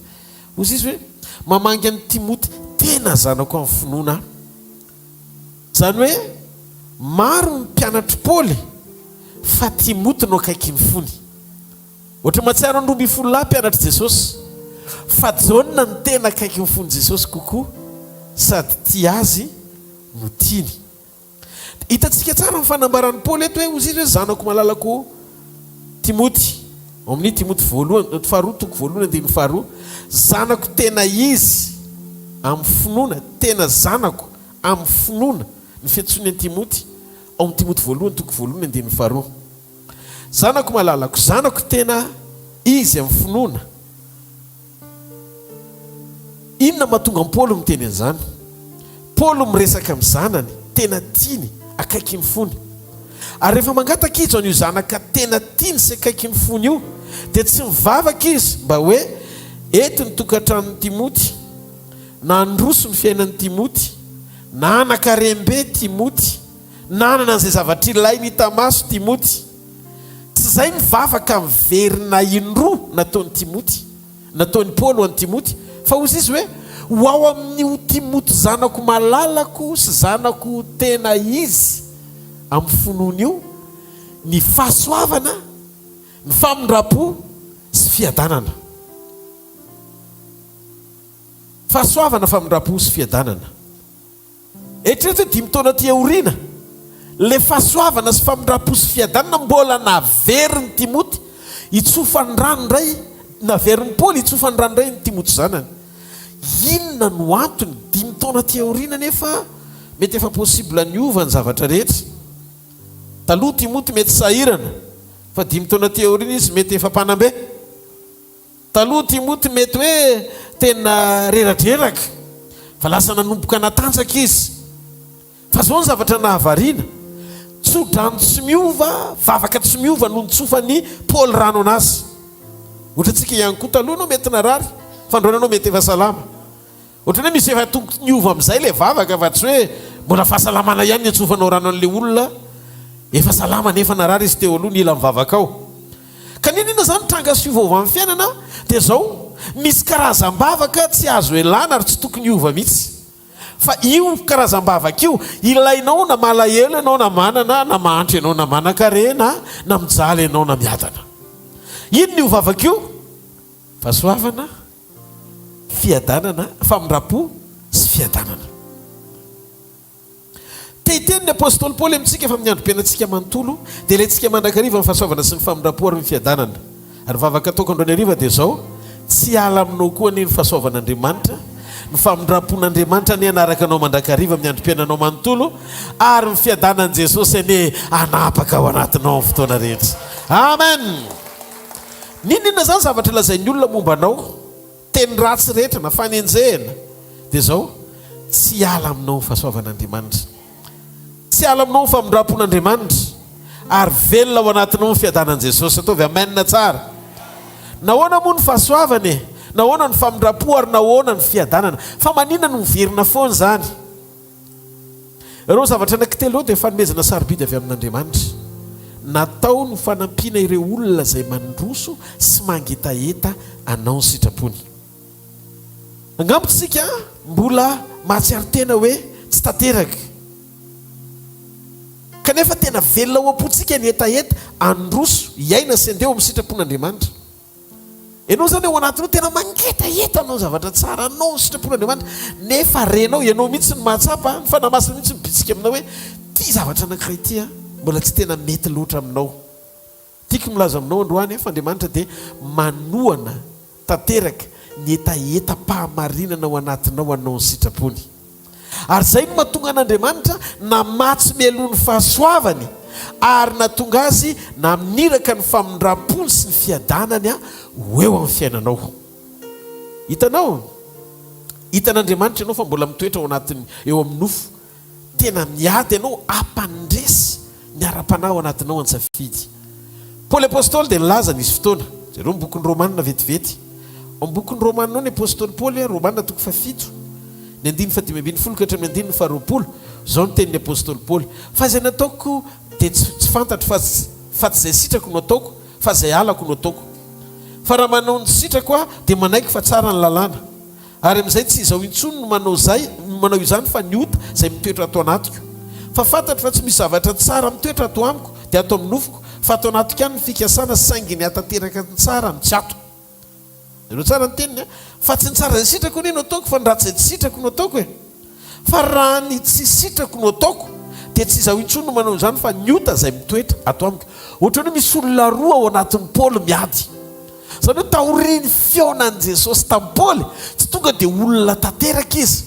[SPEAKER 6] Hoy izy hoe, Mamangy an'i Timoty tena zanako amin'ny finoana aho. Izany hoe, maro ny mpianatr'i Paoly, fa Timoty no akaikin'ny fony. Ohatra mahatsiaro ny 12 lahy mpianatr'i Jesosy, fa Jaona no tena akaikin'ny fon'i Jesosy kokoa sady tia azy no tiany. Hitantsika tsara ny fanambaran'i Paoly eto hoe hozy izy hoe zanako malalako Timoty, ao amin'ny Timoty voalohany, faharoa toko voalohany andininy faharoa, zanako tena izy amin'ny finoana, tena zanako amin'ny finoana, ny fiantsoany an'i Timoty ao amin'ny Timoty voalohany toko voalohany andininy faharoa. Zanako malalako, zanako tena izy amin'ny finoana. Inona mahatonga an'i Paoly miteny an'izany? Paoly miresaka amin'ny zanany tena tiany, akaikin'ny fony. Ary rehefa mangataka izy an'io zanaka tena tiany sy akaikin'ny fony io, dia tsy mivavaka izy mba hoe eto ny tokantranon'i Timoty, na handroso ny fiainan'i Timoty, na hanan-karem-be Timoty. Nanana an'izay zavatra ilainy hita maso Timoty. Tsy izay ny vavaka miverina indroa nataon'i Timoty, nataon'i Paoly ho an'i Timoty, fa hozy izy hoe, Ho ao amin'io Timoty zanako malalako sy zanako tena izy amin'ny finoana io ny fahasoavana, ny famindram-po sy fiadanana. Fahasoavana, famindram-po sy fiadanana. Eritrereto hoe dimy taona aty aoriana, ilay fahasoavana sy famindram-po sy fiadanana mbola naverin'i Timoty hitsofany rano indray, naverin'i Paoly hitsofany rano indray an'i Timoty zanany. Inona no antony? Dimy taona aty aoriana anefa, mety efa possible niova ny zavatra rehetra. Taloha Timoty mety sahirana, fa dimy taona aty aoriana izy mety efa mpanambe. Taloha Timoty mety hoe tena reradreraka, fa lasa nanomboka natanjaka izy. Fa izao ny zavatra nahavariana, tso-drano tsy miova, vavaka tsy miova no nitsofan'i Paoly rano an'azy. Ohatrantsika ihany koa, taloha ianao mety narary, fa androany ianao mety efa salama. Ohatran'ny hoe misy efa tokony hiova amin'izay ilay vavaka fa tsy hoe mbola fahasalamana ihany ny antsofanao rano an'ilay olona efa salama nefa narary izy teo aloha nila ny vavakao. Ka n'inon'inona izany tranga sy fiovaovan'ny fiainana dia izao, misy karazam-bavaka tsy azo elana ary tsy tokony hiova mihitsy. Fa io karazam-bavaka io, ilainao na malahelo ianao na manana, na mahantra ianao na manan-karena, na mijaly ianao na miadana. Inona io vavaka io? Fahasoavana, fiadanana, famindram-po sy fiadanana. Te hiteny ny apostoly Paoly amintsika fa amin'ny androm-piainantsika manontolo dia ilaintsika mandrakariva ny fahasoavana sy ny famindram-po ary ny fiadanana. Ary ny vavaka ataoko androany hariva dia izao, Tsy hiala aminao koa anie ny fahasoavan'Andriamanitra, ny famindram-pon'Andriamanitra anie hanaraka anao mandrakariva amin'ny androm-piainanao manontolo, ary ny fiadanan'i Jesosy anie hanapaka ao anatinao amin'ny fotoana rehetra. Amen! N'inon'inona izany zavatra lazain'ny olona momba anao, teny ratsy rehetra na fanenjehina, dia izao, tsy hiala aminao ny fahasoavan'Andriamanitra. Tsy hiala aminao ny famindram-pon'Andriamanitra. Ary velona ao anatinao ny fiadanan'i Jesosy. Ataovy amen tsara. Nahoana moa ny fahasoavana e? Nahoana ny famindram-po ary nahoana ny fiadanana? Fa maninona no miverina foana izany? Ireo zavatra anankitelo ireo dia fanomezana sarobidy avy amin'Andriamanitra. Natao ny fanampiana ireo olona izay mandroso sy mangetaheta hanao ny sitrapony. Angamba isika mbola mahatsiaro tena hoe tsy tanteraka. Kanefa tena velona ao am-pontsika ny hetaheta handroso, hiaina sy handeha ao amin'ny sitrapon'Andriamanitra. Ianao izany ao anatinao tena mangetaheta hanao zavatra tsara, hanao ny sitrapon'Andriamanitra, nefa renao, ianao mihitsy no mahatsapa, ny Fanahy Masina mihitsy mibitsika aminao hoe, ity zavatra anankiray ity an, mbola tsy tena mety loatra aminao. Tiako milaza aminao androany fa Andriamanitra dia manohana tanteraka ny hetahetam-pahamarinana ao anatinao hanao ny sitrapony. Ary izay no mahatonga an'Andriamanitra namatsy mialoha ny fahasoavany ary nahatonga Azy naminiraka ny famindram-pony sy ny fiadanany ho eo amin'ny fiainanao. Hitanao? Hitan'Andriamanitra ianao fa mbola mitoetra ao anatin'ny, eo amin'ny nofo. Tena miady ianao hampandresy ny ara-panahy ao anatinao an-tsafidy. Paoly Apostoly dia nilaza nisy fotoana, jereo ny bokin'ny Romana vetivety. Ao amin'ny bokin'ny Romana ao ny Apostoly Paoly, Romana toko fahafito, ny andininy fahadimy ambinifolo ka hatramin'ny andininy faharoapolo, izao ny tenin'ny Apostoly Paoly, Fa izay nataoko dia tsy tsy fantatro, fa fa tsy izay sitrako no ataoko, fa izay halako no ataoko. Fa raha manao ny sitrako aho, dia manaiky fa tsara ny lalàna. Ary amin'izay tsy izaho intsony no manao izay, manao izany fa ny ota izay mitoetra ato anatiko. Fa fantatro fa tsy misy zavatra tsara mitoetra ato amiko dia ato amin'ny nofoko, fa ato anatiko ihany ny fikasana saingy ny hahatanteraka ny tsara no tsy ato. Jereo tsara ny teniny an! Fa tsy ny tsara izay sitrako anie no ataoko fa ny ratsy izay tsy sitrako no ataoko e! Fa raha ny tsy sitrako no ataoko dia tsy izaho intsony no manao izany fa ny ota izay mitoetra ato amiko. Ohatran'ny hoe misy olona roa ao anatin'i Paoly miady. Izany hoe taorian'ny fihaonan'i Jesosy tamin'i Paoly, tsy tonga dia olona tanteraka izy.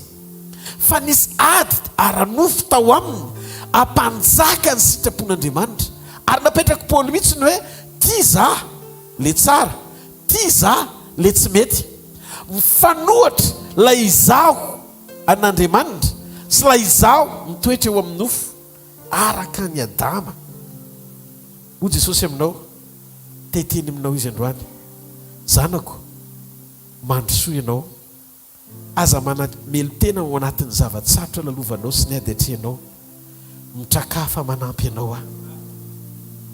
[SPEAKER 6] Fa nisy ady ara-nofo tao aminy hampanjaka ny sitrapon'Andriamanitra. Ary napetrak'i Paoly mihitsy ny hoe, Tia za le tsara, tia za le tsy mety. Mifanohitra ilay izaho an'Andriamanitra sy ilay izaho mitoetra eo amin'ny nofo, araka an'i Adama. Hoy Jesosy aminao, Te hiteny aminao Izy androany, Zanako, mandrosoa ianao. Aza manamelo-tena ao anatin'ny zava-tsarotra lalovanao sy ny ady atrehinao. Mitrakà fa manampy anao Aho.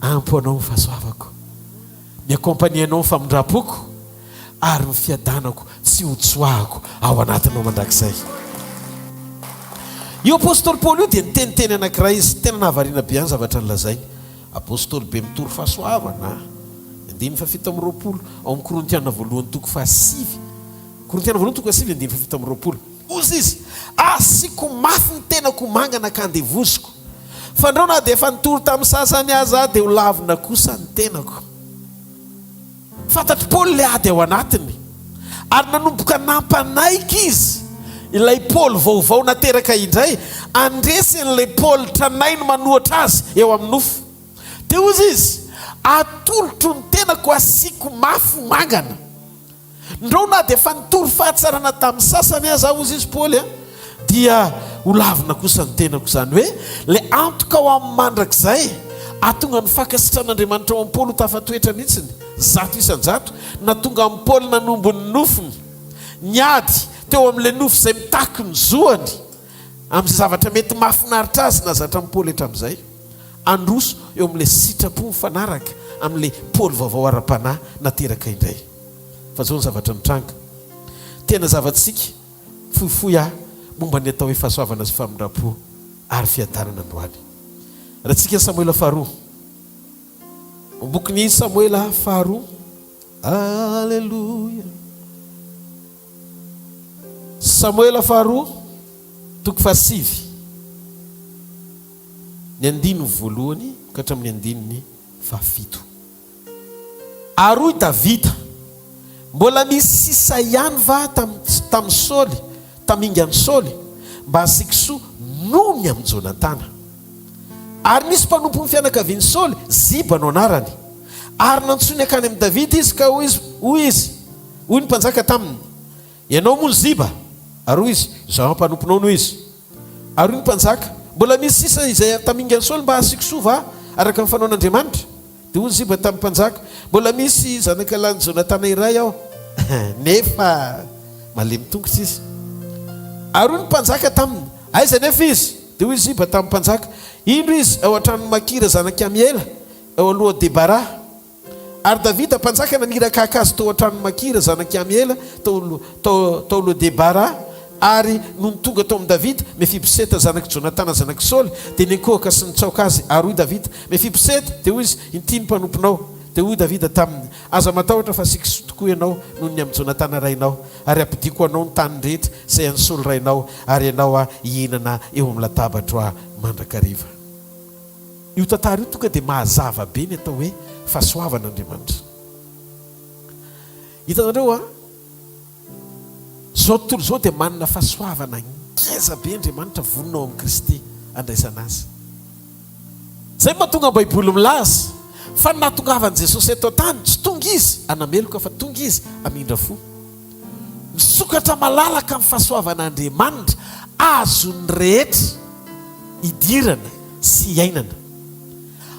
[SPEAKER 6] Ampy ho anao ny fahasoavako. Mi-accompagner anao ny famindram-poko ary ny fiadanako tsy ho tsoahako ao anatinao mandrakizay. Io apostoly Paoly io dia niteniteny anankiray izy, tena nahavariana be ahy ny zavatra nolazainy. Apostoly be mitory fahasoavana, andininy fahafito amby 20, ao amin'ny Korintiana voalohany toko fahasivy. Korintiana voalohany toko fahasivy andininy fahafito amby 20. Hozy izy, Asiako mafy ny tenako ho mangana ka andevoziko. Fandrao na dia efa nitory tamin'ny sasany aza aho dia ho lavina kosa ny tenako. Fantatr'i Paoly ilay ady ao anatiny, ary nanomboka nampanaiky izy ilay Paoly vaovao nateraka indray handresy an'ilay Paoly tranainy manohatra azy eo amin'ny nofo. Dia hozy izy, Atolotro ny tenako hasiako mafy ho mangana. Ndrao na dia efa nitory fahatsarana tamin'ny sasany aza aho, hozy izy Paoly, dia ho lavina kosa ny tenako. Izany hoe, ilay antoka ao amin'ny mandrakizay, hahatonga ny fankasitran'Andriamanitra ao amin'i Paoly ho tafatoetra mihitsiny, 100%, nahatonga an'i Paoly nanombo ny nofony, niady. Teo amin'ilay nofo izay mitaky ny zoany amin'izay zavatra mety mahafinaritra azy na zatra amin'i Paoly hatramin'izay. Handroso eo amin'ilay sitrapo mifanaraka amin'ilay Paoly vaovao ara-panahy nateraka indray. Fa izao ny zavatra nitranga. Tena zava-tsika fohifohy aho momba ny atao hoe fahasoavana sy famindram-po ary fiadanana androany. Ratsika ny Samoela faharoa. Bokin'i Samoela faharoa. Aleloia. Samoela faharoa, toko fahasivy, ny andininy voalohany ka hatramin'ny andininy fahafito. Ary hoy Davida, Mbola misy sisa ihany va tamin'i Saoly, tamingan'i Saoly, mba hasiako soa noho ny amin'i Jonatana? Ary nisy mpanompon'ny fianakavian'i Saoly, Ziba no anarany. Ary nantsoiny hankany amin'i Davida izy, ka hoy izy, hoy izy, hoy ny mpanjaka taminy, Ianao moa no Ziba? Ary hoy izy, Izaho mpanomponao no izy. Ary hoy ny mpanjaka, Mbola misy sisa izay tamingan'i Saoly mba hasiako soa va, araka ny fanaon'Andriamanitra? Dia hoy Ziba tamin'ny mpanjaka, Mbola misy zanakalahin'i Jonatana iray aho, nefa malemy tongotra izy. Ary hoy ny mpanjaka taminy, Aiza anefa izy? Dia hoy Ziba tamin'ny mpanjaka, Indro izy ao an-tranon'i Makira zanak'i Amiela, eo Lo-debara. Ary Davida mpanjaka naniraka haka azy tao an-tranon'i Makira zanak'i Amiela, tao, tao, tao Lo-debara. Ary nony tonga tao amin'i Davida, Mefiboseta zanak'i Jonatana zanak'i Saoly, dia niankohoka sy nitsaoka azy. Ary hoy Davida, Mefiboseta! Dia hoy izy, Inty ny mpanomponao. Dia hoy Davida taminy, Aza matahotra fa asiako soa tokoa ianao noho ny amin'i Jonatana rainao, ary hampodiako ho anao ny tany rehetra izay an'i Saoly rainao, ary ianao hihinana eo amin'ny latabatro aho mandrakariva. Io tantara io tonga dia mahazava be ny atao hoe fahasoavan'Andriamanitra. Hitanareo an, izao tontolo izao dia manana fahasoavana ngeza be Andriamanitra vonona ao amin'i Kristy handraisana azy. Izay no mahatonga ny Baiboly milaza fa ny nahatongavan'i Jesosy eto an-tany, tsy tonga Izy hanameloka fa tonga Izy hamindra fo. Misokatra malalaka ny fahasoavan'Andriamanitra azon'ny rehetra idirana sy iainana.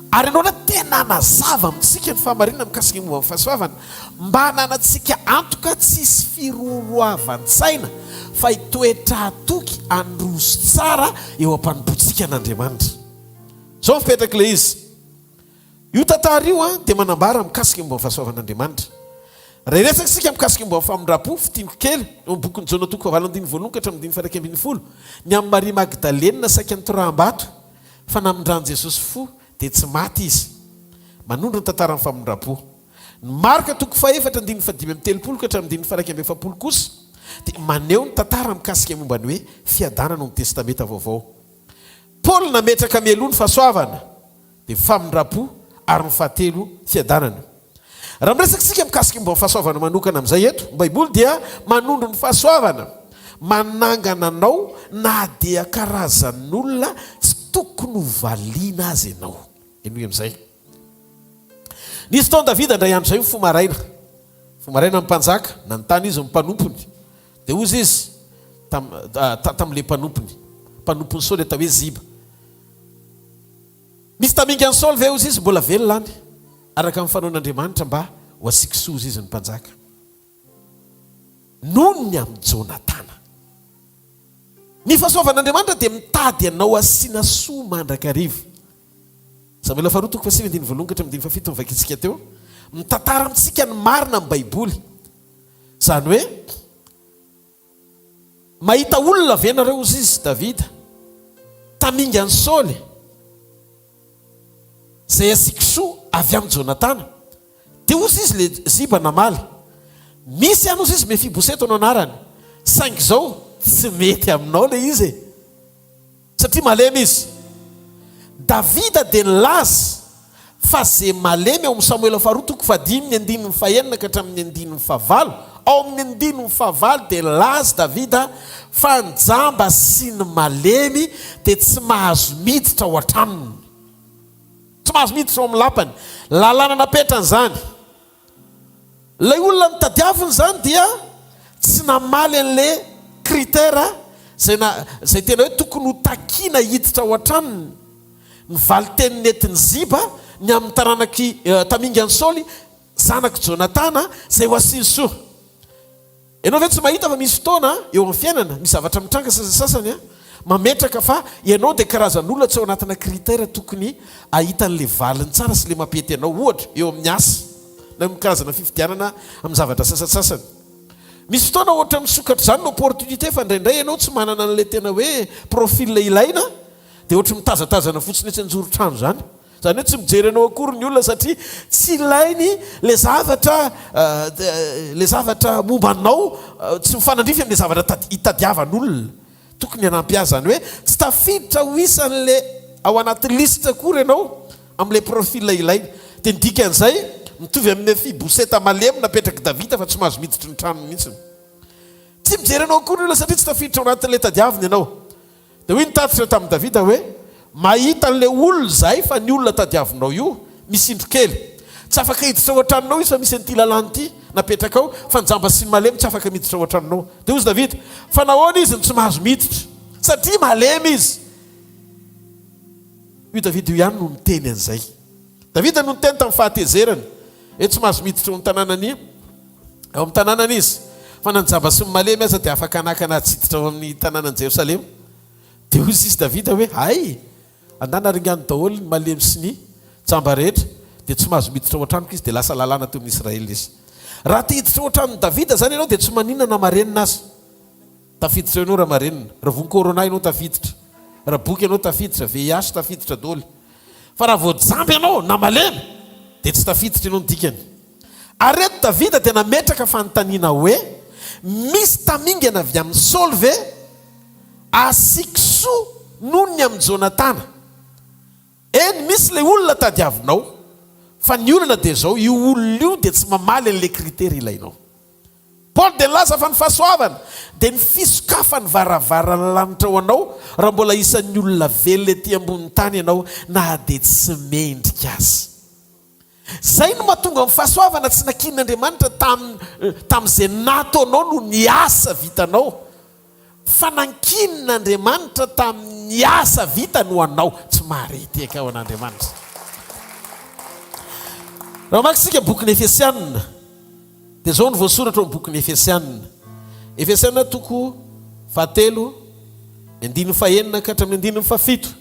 [SPEAKER 6] Ary ianao na tena hanazava amintsika ny fahamarinana mikasika ny momba ny fahasoavana mba hananantsika antoka tsy hisy firoaroavan-tsaina fa hitoetra hatoky handroso tsara eo am-panompoantsika an'Andriamanitra. Izao ny fipetrak'ilay izy. Io tantara io dia manambara mikasika ny momba ny fahasoavan'Andriamanitra. Raha hiresaka isika mikasika ny momba ny famindram-po, fintiniko kely, eo amin'ny bokin'i Jaona toko fahavalo andininy voalohany ka hatramin'ny andininy faha-11, ny amin'i Maria Magdalena saika nitoraham-bato fa namindran'i Jesosy fo dia tsy maty izy. Manondro ny tantaran'ny famindram-po. Ny Marka toko fahefatra andininy fahadimy amby telopolo ka hatramin'ny andininy faha-41 kosa dia maneho ny tantara mikasika momba ny hoe fiadanana ao amin'ny Testamenta Vaovao. Paoly nametraka mialoha ny fahasoavana. dia famindram-po ary ny fahatelo fiadanana. Raha miresaka isika mikasika momba ny fahasoavana manokana amin'izay eto, ny Baiboly dia manondro ny fahasoavana manangana anao na dia karazan'olona tsy tokony ho valiana aza ianao. Henoy amin'izay. Nisy fotoana Davida indray andro izay mifoha maraina. Mifoha maraina ny mpanjaka, nanontany izy ny mpanompony. Dia hozy izy tam, tamin'ilay mpanompony, mpanompon'i Saoly atao hoe Ziba. Misy tamingan'i Saoly ve hozy izy mbola velona any, araka ny fanaon'Andriamanitra mba ho asiako soa hozy izy ny mpanjaka. Noho ny amin'i Jonatana. Ny fahasoavan'Andriamanitra dia mitady anao asiana soa mandrakariva. Samoela faharoa toko fahasivy andininy voalohany ka hatramin'ny andininy fahafito no vakintsika teo. Mitantara amintsika ny marina ny Baiboly. Izany hoe Mahita olona ve nareo hozy izy Davida tamingan'i Saoly izay asiako soa avy amin'i Jonatana. Dia hozy izy le Ziba namaly, Misy ihany hozy izy Mefiboseto no anarany, saingy izao tsy mety aminao le izy e! Satria malemy izy. Davida dia nilaza fa ze malemy ao amin'ny Samoela faharoa toko fahadimy ny andininy fahenina ka hatramin'ny andininy fahavalo, ao amin'ny andininy fahavalo dia nilaza Davida fa ny jamba sy ny malemy dia tsy mahazo miditra ao an-tranony. Tsy mahazo miditra ao amin'ny lapany. Lalàna napetrany izany. Ilay olona notadiaviny izany dia tsy namaly an'ilay critère izay na izay tena hoe tokony ho takiana hiditra ao an-tranony. Ny valin-teny nentin'i Ziba ny amin'ny taranak'i tamingan'i Saoly zanak'i Jonatana izay ho asiany soa. Ianao ve tsy mahita fa misy fotoana eo amin'ny fiainana, misy zavatra mitranga sasasasany mametraka fa ianao dia karazan'olona tsy ao anatina critère tokony ahita an'ilay valiny tsara sy ilay mampety anao, ohatra eo amin'ny asa na eo amin'ny karazana fifidianana amin'ny zavatra sasatsasany. Misy fotoana ohatra misokatra izany ny opportunité fa indraindray ianao tsy manana an'ilay tena hoe profil ilaina dia ohatry mitazatazana fotsiny etsy anjoron-trano izany. Izany hoe tsy mijery anao akory ny olona satria tsy ilainy ilay zavatra ilay zavatra momba anao tsy mifanandrify amin'ilay zavatra itadiavan'olona. Tokony hanampy azy izany hoe tsy tafiditra ho isan'ilay ao anaty lisitra akory ianao amin'ilay profil ilaina. Dia ny dikan'izay, mitovy amin'i Mefiboseta malemy napetrak'i Davida fa tsy mahazo miditry ny tranony mihitsy. Tsy mijery anao akory ny olona satria tsy tafiditra ao anatin'ilay tadiaviny ianao. Dia hoy ny tatitra tamin'i Davida hoe, Mahita an'ilay olona izahay fa ny olona tadiavinao io misy indro kely. Tsy afaka hiditra ao an-tranonao izy fa misy an'ity lalàna ity napetraka ao fa ny jamba sy ny malemy tsy afaka miditra ao an-tranonao. Dia hoy Davida, Fa nahoana izy no tsy mahazo miditra? Satria malemy izy. Io Davida io ihany no niteny an'izay. Davida no niteny tamin'ny fahatezerany hoe tsy mahazo miditra ao amin'ny tanànany ao amin'ny tanànany izy. Fa na ny jamba sy ny malemy aza dia afaka hanakana azy tsy hiditra ao amin'ny tanànan'i Jerosalema. Dia hoy sisa Davida hoe, Hay! Andana ringano daholo ny malemy sy ny jamba rehetra, dia tsy mahazo miditra ao an-tranoko izy, dia lasa lalàna teo amin'ny Israely izy. Raha te hiditra ao an-tranon'i Davida izany ianao, dia tsy maninona na marenina aza. Tafiditra eo ianao raha marenina. Raha voan'ny corona ianao tafiditra. Raha boky ianao tafiditra, VIH tafiditra daholo. Fa raha vao jamba ianao na malemy, dia tsy tafiditra ianao ny dikany. Ary eto Davida dia nametraka fanontaniana hoe, Misy tamingana avy amin'i Saoly ve? Asiako soa noho ny amin'i Jonatana. Eny, misy ilay olona tadiavinao, fa ny olana dia izao, io olona io dia tsy mamaly an'ilay critère ilainao. Paoly dia nilaza fa ny fahasoavana dia ny fisokafan'ny varavaran'ny lanitra ho anao raha mbola isan'ny olona velona ety ambonin'ny tany ianao na dia tsy mendrika aza. Izay no mahatonga ny fahasoavana tsy nakinin'Andriamanitra tamin'izay nataonao noho ny asa vitanao, fa nankinin'Andriamanitra tamin'ny asa vitany ho anao. Tsy mahare tehaka ho an'Andriamanitra. Raha mamaky isika bokin'ny Efesianina, dia izao no voasoratra ao amin'ny bokin'ny Efesianina. Efesianina toko fahatelo, ny andininy fahenina ka hatramin'ny andininy fahafito.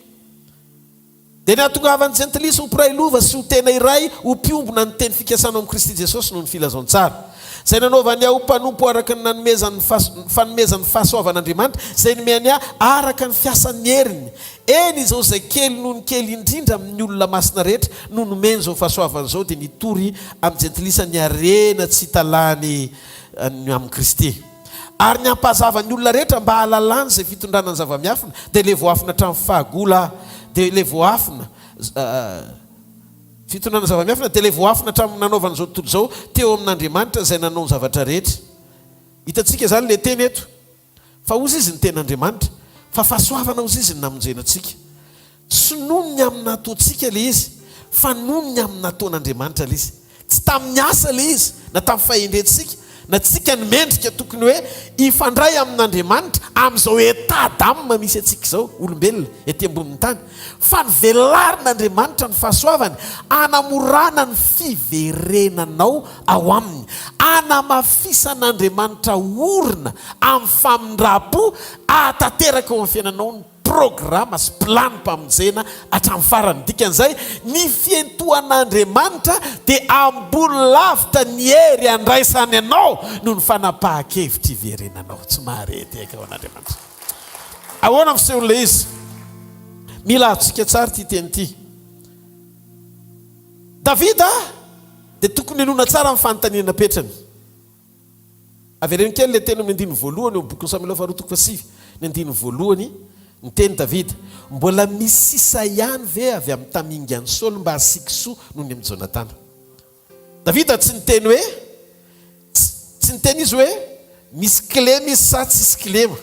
[SPEAKER 6] Dia ny hahatongavan'ny Jentilisa ho mpiray lova sy ho tena iray, ho mpiombona ny teny fikasana ao amin'i Kristy Jesosy noho ny filazantsara, izay nanaovany ahy ho mpanompo araka ny nanomezan'ny fanomezan'ny fahasoavan'Andriamanitra, izay nomeny ahy araka ny fiasan'ny heriny. Eny, izao izay kely noho ny kely indrindra amin'ny olona masina rehetra no nomeny izao fahasoavana izao, dia ny hitory amin'ny Jentilisa ny harena tsy hita lany amin'i Kristy. Ary ny hampahazava ny olona rehetra mba hahalalany izay fitondrana ny zava-miafina, dia ilay voaafina hatramin'ny fahagola, dia ilay voaafina, fitondrana ny zava-miafina, dia ilay voaafina hatramin'ny nanaovana izao tontolo izao teo amin'Andriamanitra izay nanao ny zavatra rehetra. Hitantsika izany ilay teny eto, fa hozy izy ny tenin'Andriamanitra, fa fahasoavana hozy izy ny namonjena antsika. Tsy noho ny amin'ny nataontsika ilay izy, fa noho ny amin'ny nataon'Andriamanitra ilay izy. Tsy tamin'ny asa ilay izy, na tamin'ny fahendrentsika, na tsika ny mendrika tokony hoe hifandray amin'Andriamanitra amin'izao état d'âme misy antsika izao, olombelona ety ambonin'ny tany, fa novelarin'Andriamanitra ny fahasoavany hanamorana ny fiverenanao ao aminy, hanamafisan'Andriamanitra orina amin'ny famindram-po hahatanteraka ao amin'ny fiainanao ny programa sy planim-pamonjena hatramin'ny farany. Dikan'izay, ny fientohan'Andriamanitra dia ambony lavitra ny hery andraisany anao noho ny fanapahan-kevitra iverenanao. Tsy mahare tehaka ho an'Andriamanitra. Ahoana ny fisehon'ilay izy? Mila azontsika tsara ity teny ity. Davida dia tokony henoina tsara ny fanontaniana napetrany. Avereno kely ilay teny amin'ny andininy voalohany eo amin'ny bokin'i Samoela faharoa toko fahasivy, ny andininy voalohany, Niteny Davida, Mbola misy sisa ihany ve avy amin'ny tamingan'i Saoly mba hasiako soa noho ny amin'i Jonatana? Davida tsy niteny hoe, tsy niteny izy hoe misy kilema izy sa tsisy kilema.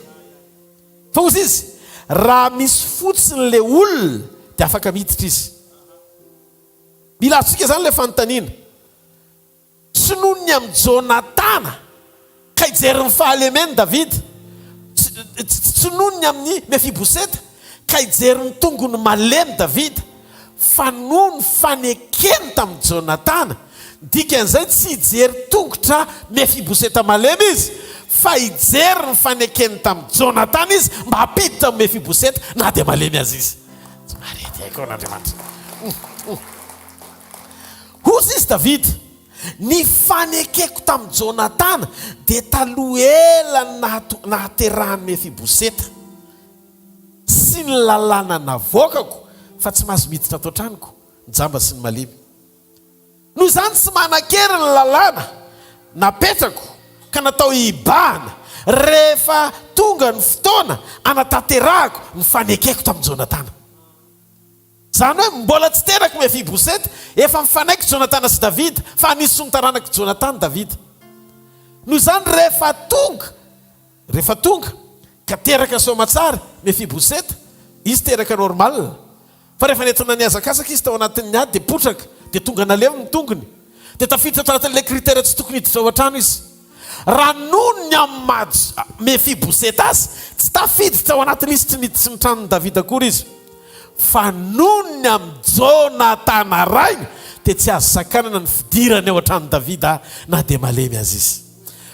[SPEAKER 6] Fa hozy izy, raha misy fotsiny ilay olona dia afaka miditra izy. Mila azontsika izany ilay fanontaniana. Tsy noho ny amin'i Jonatana ka hijery ny fahalemeny Davida, tsy noho ny amin'i Mefiboseta ka hijery ny tongony malemy Davida, fa noho ny fanekeny tamin'i Jonatana. Dikan'izay, tsy hijery tongotra Mefiboseta malemy izy, Fa hijery ny fanekeny tamin'i Jonatana izy mba hampiditra amin'i Mefiboseta na dia malemy aza izy. Tsy maharety ahy koa an'Andriamanitra. Hozy izy Davida, Ny fanekeko tamin'i Jonatana dia taloha ela ny nahaterahan'i Mefiboseta sy ny lalàna navoakako fa tsy mahazo miditra ato an-tranoko ny jamba sy ny malemy. Noho izany tsy manan-kery ny lalàna napetrako ka natao hibahana rehefa tonga ny fotoana hanatanterahako ny fanekeko tamin'i Jonatana. Izany hoe mbola tsy teraka i Mefiboseta, efa nifanaiky Jonatana sy Davida fa hanisy ny taranak'i Jonatana Davida. Noho izany rehefa tonga, rehefa tonga ka teraka soamatsara Mefiboseta, izy teraka normal, Fa rehefa nentina nihazakazaka izy tao anatin'ny ady dia potraka, dia tonga nalemy ny tongony. Dia tafiditra tao anatin'ilay critère tsy tokony hiditra ao an-trano izy. Raha noho ny amin'ny maha Mefiboseta azy, tsy tafiditra ao anaty lisitry ny hiditry ny tranon'i Davida akory izy. Fa noho ny amin'i Jonatana rainy, dia tsy azo sakanana ny fidirany ao an-tranon'i Davida na dia malemy aza izy.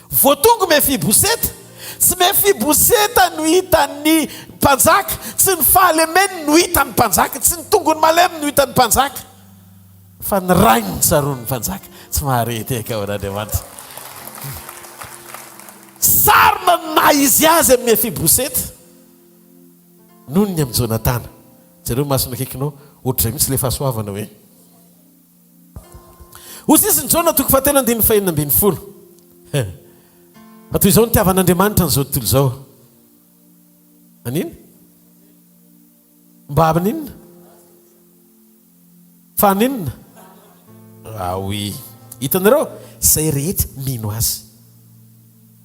[SPEAKER 6] Voatongo Mefiboseta. Tsy Mefiboseta no hitan'ny mpanjaka, tsy ny fahalemeny no hitan'ny mpanjaka, tsy ny tongony malemy no hitan'ny mpanjaka, fa ny rainy no tsaroan'ny mpanjaka. Tsy mahare tehaka ho an'Andriamanitra. Sarona ny naha izy azy amin'i Mefiboseta noho ny amin'i Jonatana. Jereo ny masony akaikinao, ohatr'izay mihitsy ilay fahasoavana hoe. Hoy sisa ny Jaona toko fahatelo andininy fahenina ambin'ny folo. Fa toy izao nitiavan'Andriamanitra an'izao tontolo izao. Anina? Mba amin'inona? Fa aninona? Ah oui. Hitanareo? Izay rehetra mino Azy.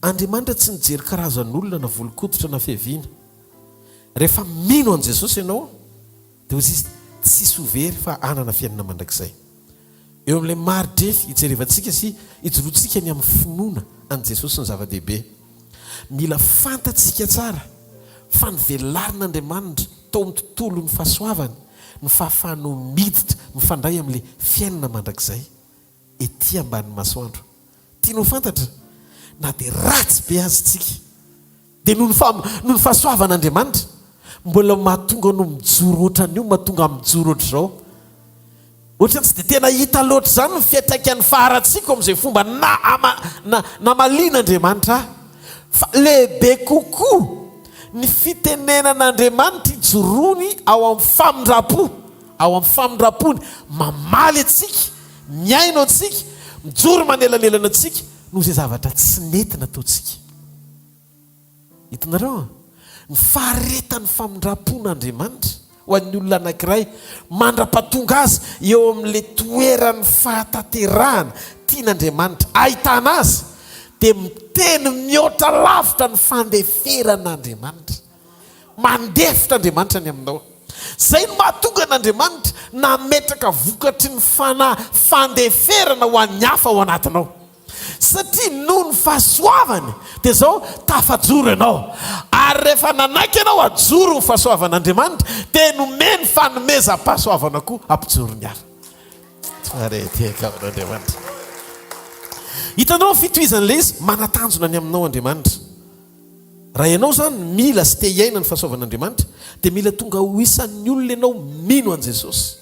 [SPEAKER 6] Andriamanitra tsy nijery karazan'olona na volon-koditra na fiaviana. Rehefa mino an'i Jesosy ianao, Dia hoy izy, Tsisy ho very fa hanana fiainana mandrakizay. Eo amin'ilay mari-drefy ijerevantsika sy ijoroantsika ny amin'ny finoana an'i Jesosy ny zava-dehibe. Mila fantatsika tsara fa novelarin'Andriamanitra tao amin'ny tontolon'ny fahasoavany ny fahafahanao miditra mifandray amin'ilay fiainana mandrakizay ety ambanin'ny masoandro. Tianao ho fantatra? Na dia ratsy be aza isika, Dia noho ny noho ny fahasoavan'Andriamanitra, mbola mahatonga anao mijoro ohatran'io, mahatonga ahy mijoro ohatr'izao. Ohatran'ny tsy dia tena hita loatra izany ny fiantraikan'ny faharatsiako amin'izay fomba na ama na namalian'Andriamanitra ahy. Fa lehibe kokoa ny fitenenan'Andriamanitra ijoroany ao amin'ny famindram-po, ao amin'ny famindram-pony, mamaly antsika, mihaino antsika, mijoro manelanelana antsika noho izay zavatra tsy nety nataontsika. Hitanareo an? Ny faharetan'ny famindram-pon'Andriamanitra ho an'ny olona anankiray mandra-pahatonga azy eo amin'ilay toeran'ny fahatanterahana tian'Andriamanitra ahitana azy dia miteny mihoatra lavitra ny fandeferan'Andriamanitra. Mandefitra Andriamanitra ny aminao. Izay no mahatonga an'Andriamanitra nametraka vokatry ny fanahy fandeferana ho an'ny hafa ao anatinao. Satria noho ny fahasoavany dia izao tafajoro ianao. Ary rehefa nanaiky ianao hajoro ny fahasoavan'Andriamanitra dia nomeny fanomezam-pahasoavana koa hampijoro ny hafa. Tsarete amin'Andriamanitra. Hitanao ny fitohizan'ilay izy? Manan-tanjona ny aminao Andriamanitra. Raha ianao izany mila sy te hiaina ny fahasoavan'Andriamanitra dia mila tonga ho isan'ny olona ianao mino an'i Jesosy.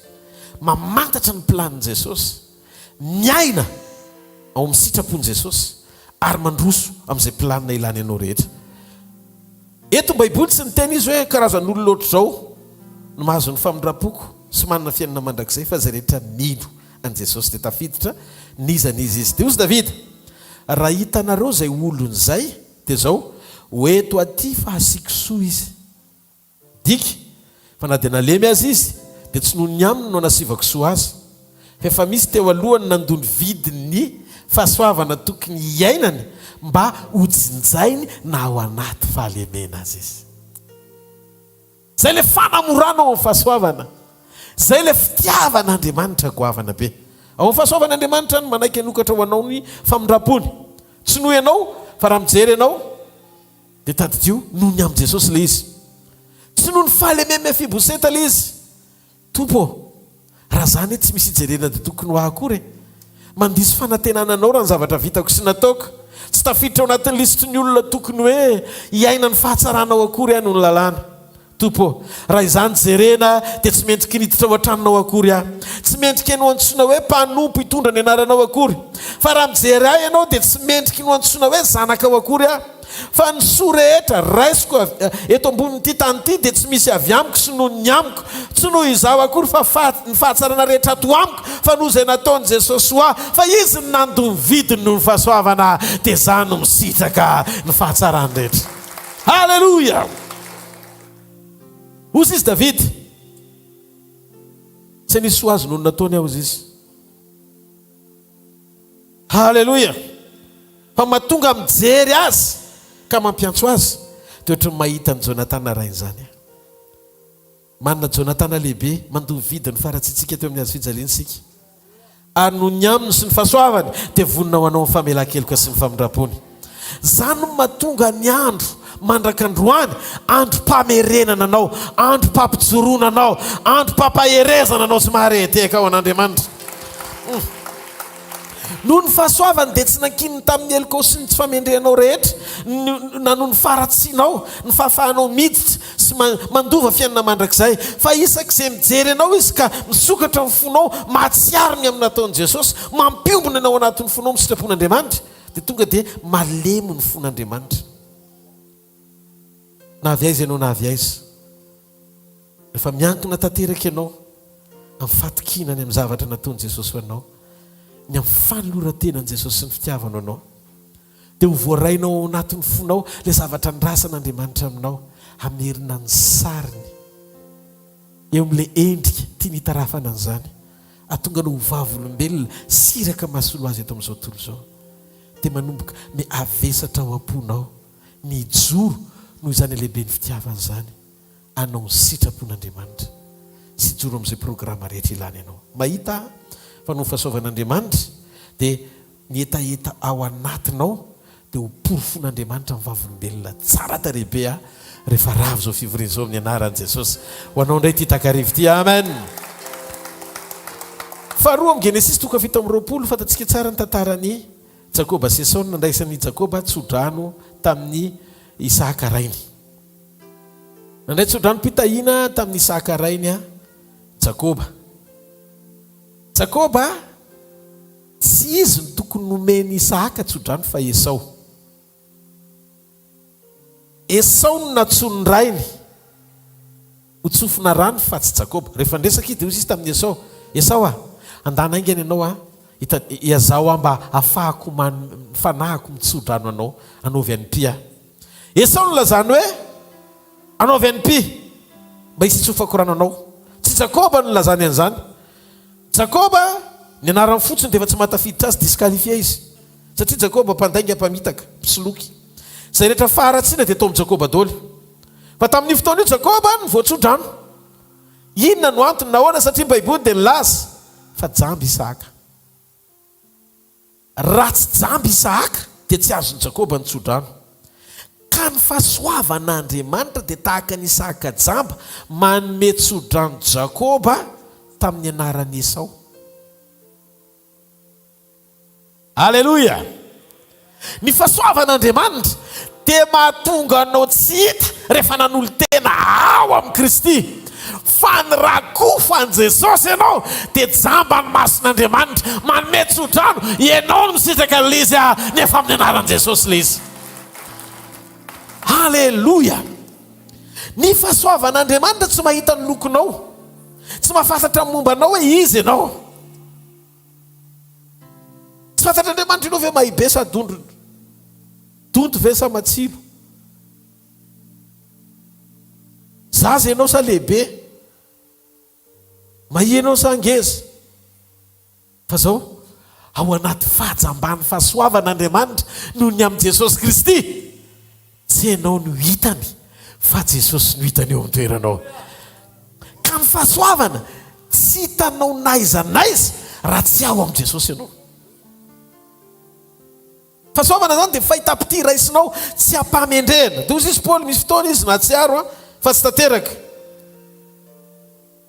[SPEAKER 6] Mamantatra ny planin'i Jesosy. Miaina ao amin'ny sitrapon'i Jesosy ary mandroso amin'izay planina ilany anao rehetra. Eto ny Baiboly tsy niteny izy hoe karazan'olona ohatr'izao no mahazo ny famindram-poko sy manana fiainana mandrakizay fa izay rehetra mino an'i Jesosy dia tafiditra n'iza n'iza izy. Dia hozy Davida, Raha hitanareo izay olona izay dia izao, ho eto aty fa hasiako soa izy. Dika, fa na dia nalemy aza izy, dia tsy noho ny aminy no anasivako soa azy, fa efa misy teo alohany nandoa ny vidin'ny fahasoavana tokony hiainany mba hojinjainy na ao anaty fahalemena aza izy. Izay ilay fanamorana ao amin'ny fahasoavana. Izay ilay fitiavan'Andriamanitra goavana be. Ao amin'ny fahasoavan'Andriamanitra no manaiky hanokatra ho anao ny famindram-pony. Tsy noho ianao, fa raha mijery ianao, Dia tadidio, noho ny amin'i Jesosy ilay izy. Tsy noho ny fahalemen'i Mefiboseta ilay izy. Tompo ô, raha izany tsy misy ijerena dia tokony ho ahy akory e. Mandiso fanantenana anao raha ny zavatra vitako sy nataoko. Tsy tafiditra ao anatin'ny lisitry ny olona tokony hoe hiaina ny fahatsaranao akory aho noho ny lalàna. Tompo ô, raha izany jerena dia tsy mendriky ny hiditra ao an-tranonao akory aho. Tsy mendrika ny ho antsoina hoe mpanompo hitondra ny anaranao akory. Fa raha mijery ahy ianao dia tsy mendriky ny ho antsoina hoe zanakao akory aho. Fa ny soa rehetra raisiko eto ambonin'ity tany ity dia tsy misy avy amiko sy noho ny amiko, tsy noho izaho akory fa ny fahatsarana rehetra ato amiko fa noho izay nataon'i Jesosy ho ahy, fa Izy no nandoa ny vidiny noho ny fahasoavana dia izaho no misitraka ny fahatsarany rehetra. Haleloia! Hozy izy David, Tsy hanisy soa azy noho ny nataony aho, hozy izy. Haleloia! Fa mahatonga mijery azy ka mampiantso azy dia ohatry ny mahita an'i Jonatana rainy izany aho. Manana Jonatana lehibe mandoa vidiny faratsiantsika teo amin'ny hazo fijaliana isika. Ary noho ny aminy sy ny fahasoavany dia vonona ho anao ny famelan-keloka sy ny famindram-pony. Izany no mahatonga ny andro mandrak'androany androm-pamerenana anao, androm-pampijoroana anao, androm-pampaherezana anao tsy maharehadehaka ao an'Andriamanitra. Noho ny fahasoavany dia tsy nankininy tamin'ny helokao sy ny tsy famendrehanao rehetra, na noho ny faharatsianao, ny fahafahanao miditra sy mandova fiainana mandrakizay. Fa isak'izay mijery anao Izy ka misokatra ny fonao, mahatsiaro ny amin'ny nataon'i Jesosy, mampiombona anao anatin'ny fonao ny sitrapon'Andriamanitra, dia tonga dia malemy ny fon'Andriamanitra. Na avy aiza ianao na avy aiza. Rehefa miankina tanteraka ianao amin'ny fatokiana ny amin'ny zavatra nataon'i Jesosy ho anao, ny amin'ny fanoloran-tenan'i Jesosy sy ny fitiavany ho anao, dia ho voarainao ao anatin'ny fonao ilay zavatra andrasan'Andriamanitra aminao, hamerina ny sariny eo amin'ilay endrika tiany hitarafana an'izany, hahatonga anao ho vavolombelona sy iraka mahasolo azy eto amin'izao tontolo izao. Dia manomboka mihavesatra ao am-ponao ny hijoro noho izany halehiben'ny fitiavana izany. hanao ny sitrapon'Andriamanitra sy hijoro amin'izay programa rehetra ilany anao. Mahita aho fa noho ny fahasoavan'Andriamanitra dia ny hetaheta ao anatinao dia ho porofon'Andriamanitra amin'ny vavolombelona tsara tarehy be aho rehefa rava izao fivoriana izao amin'ny anaran'i Jesosy. Ho anao indray ity takariva ity. Amen. Faharoa amin'ny Genesisy toko 27, fantatsika tsara ny tantaran'i Jakoba sy Esao, ny nandraisan'i Jakoba tsodrano tamin'i Isaka rainy. Nandray tsodranom-pitahiana tamin'i Isaka rainy Jakoba. Jakoba, tsy izy no tokony nomen'i Isaka tsodrano fa Esao. Esao no nantsoin'ny rainy ho tsofina rano fa tsy Jakoba. Rehefa niresaka izy dia hoy izy tamin'i Esao, Esao a, andana haingana ianao a, hiazaho aho mba hahafahako man, ny fanahiko mitsodrano anao, anaovy an'ity aho. Esao nilazany hoe, Anaovy an'ity, mba hisitsofako rano anao. Tsy Jakoba no nilazany an'izany. Jakoba, ny anarany fotsiny dia efa tsy mahatafiditra azy, disqualifié izy. Satria Jakoba mpandainga, mpamitaka, mpisoloky. Izay rehetra faharatsiana dia tao amin'i Jakoba daholo. Fa tamin'io fotoana io Jakoba no voatso-drano. Inona no antony? Nahoana? Satria ny Baiboly dia nilaza fa jamba Isahaka. Raha tsy jamba Isahaka, dia tsy azon'i Jakoba ny tsodrano. Ka ny fahasoavan'Andriamanitra dia tahaka an'i Isahaka jamba, manome tsodrano Jakoba tamin'ny anaran'i Esao. Aleloia! Ny fahasoavan'Andriamanitra dia mahatonga anao tsy hita rehefa nanolo-tena ao amin'i Kristy. Fa ny rakofan'i Jesosy ianao dia jamba ny mason'Andriamanitra, manome tsodrano, ianao no misitraka an'ilay izy nefa amin'ny anaran'i Jesosy ilay izy. Aleloia! Ny fahasoavan'Andriamanitra tsy mahita ny lokonao, tsy mahafantatra ny momba anao hoe iza ianao. Tsy fantatr'Andriamanitra ianao ve mahay be sa dondrona? Donto ve sa matsilo? Zaza ianao sa lehibe? Mahia ianao sa ngeza? Fa zao, ao anaty fahajamban'ny fahasoavana Andriamanitra noho ny amin'i Jesosy Kristy. Tsy ianao no hitany fa Jesosy no hitany eo amin'ny toeranao. Ka ny fahasoavana tsy hitanao n'aiza n'aiza raha tsy ao amin'i Jesosy ianao. Fahasoavana izany dia fahitam-pitia raisinao tsy am-pahamendrehana. Dia hoy izy Paoly, misy fotoana izy nahatsiaro fa tsy tanteraka.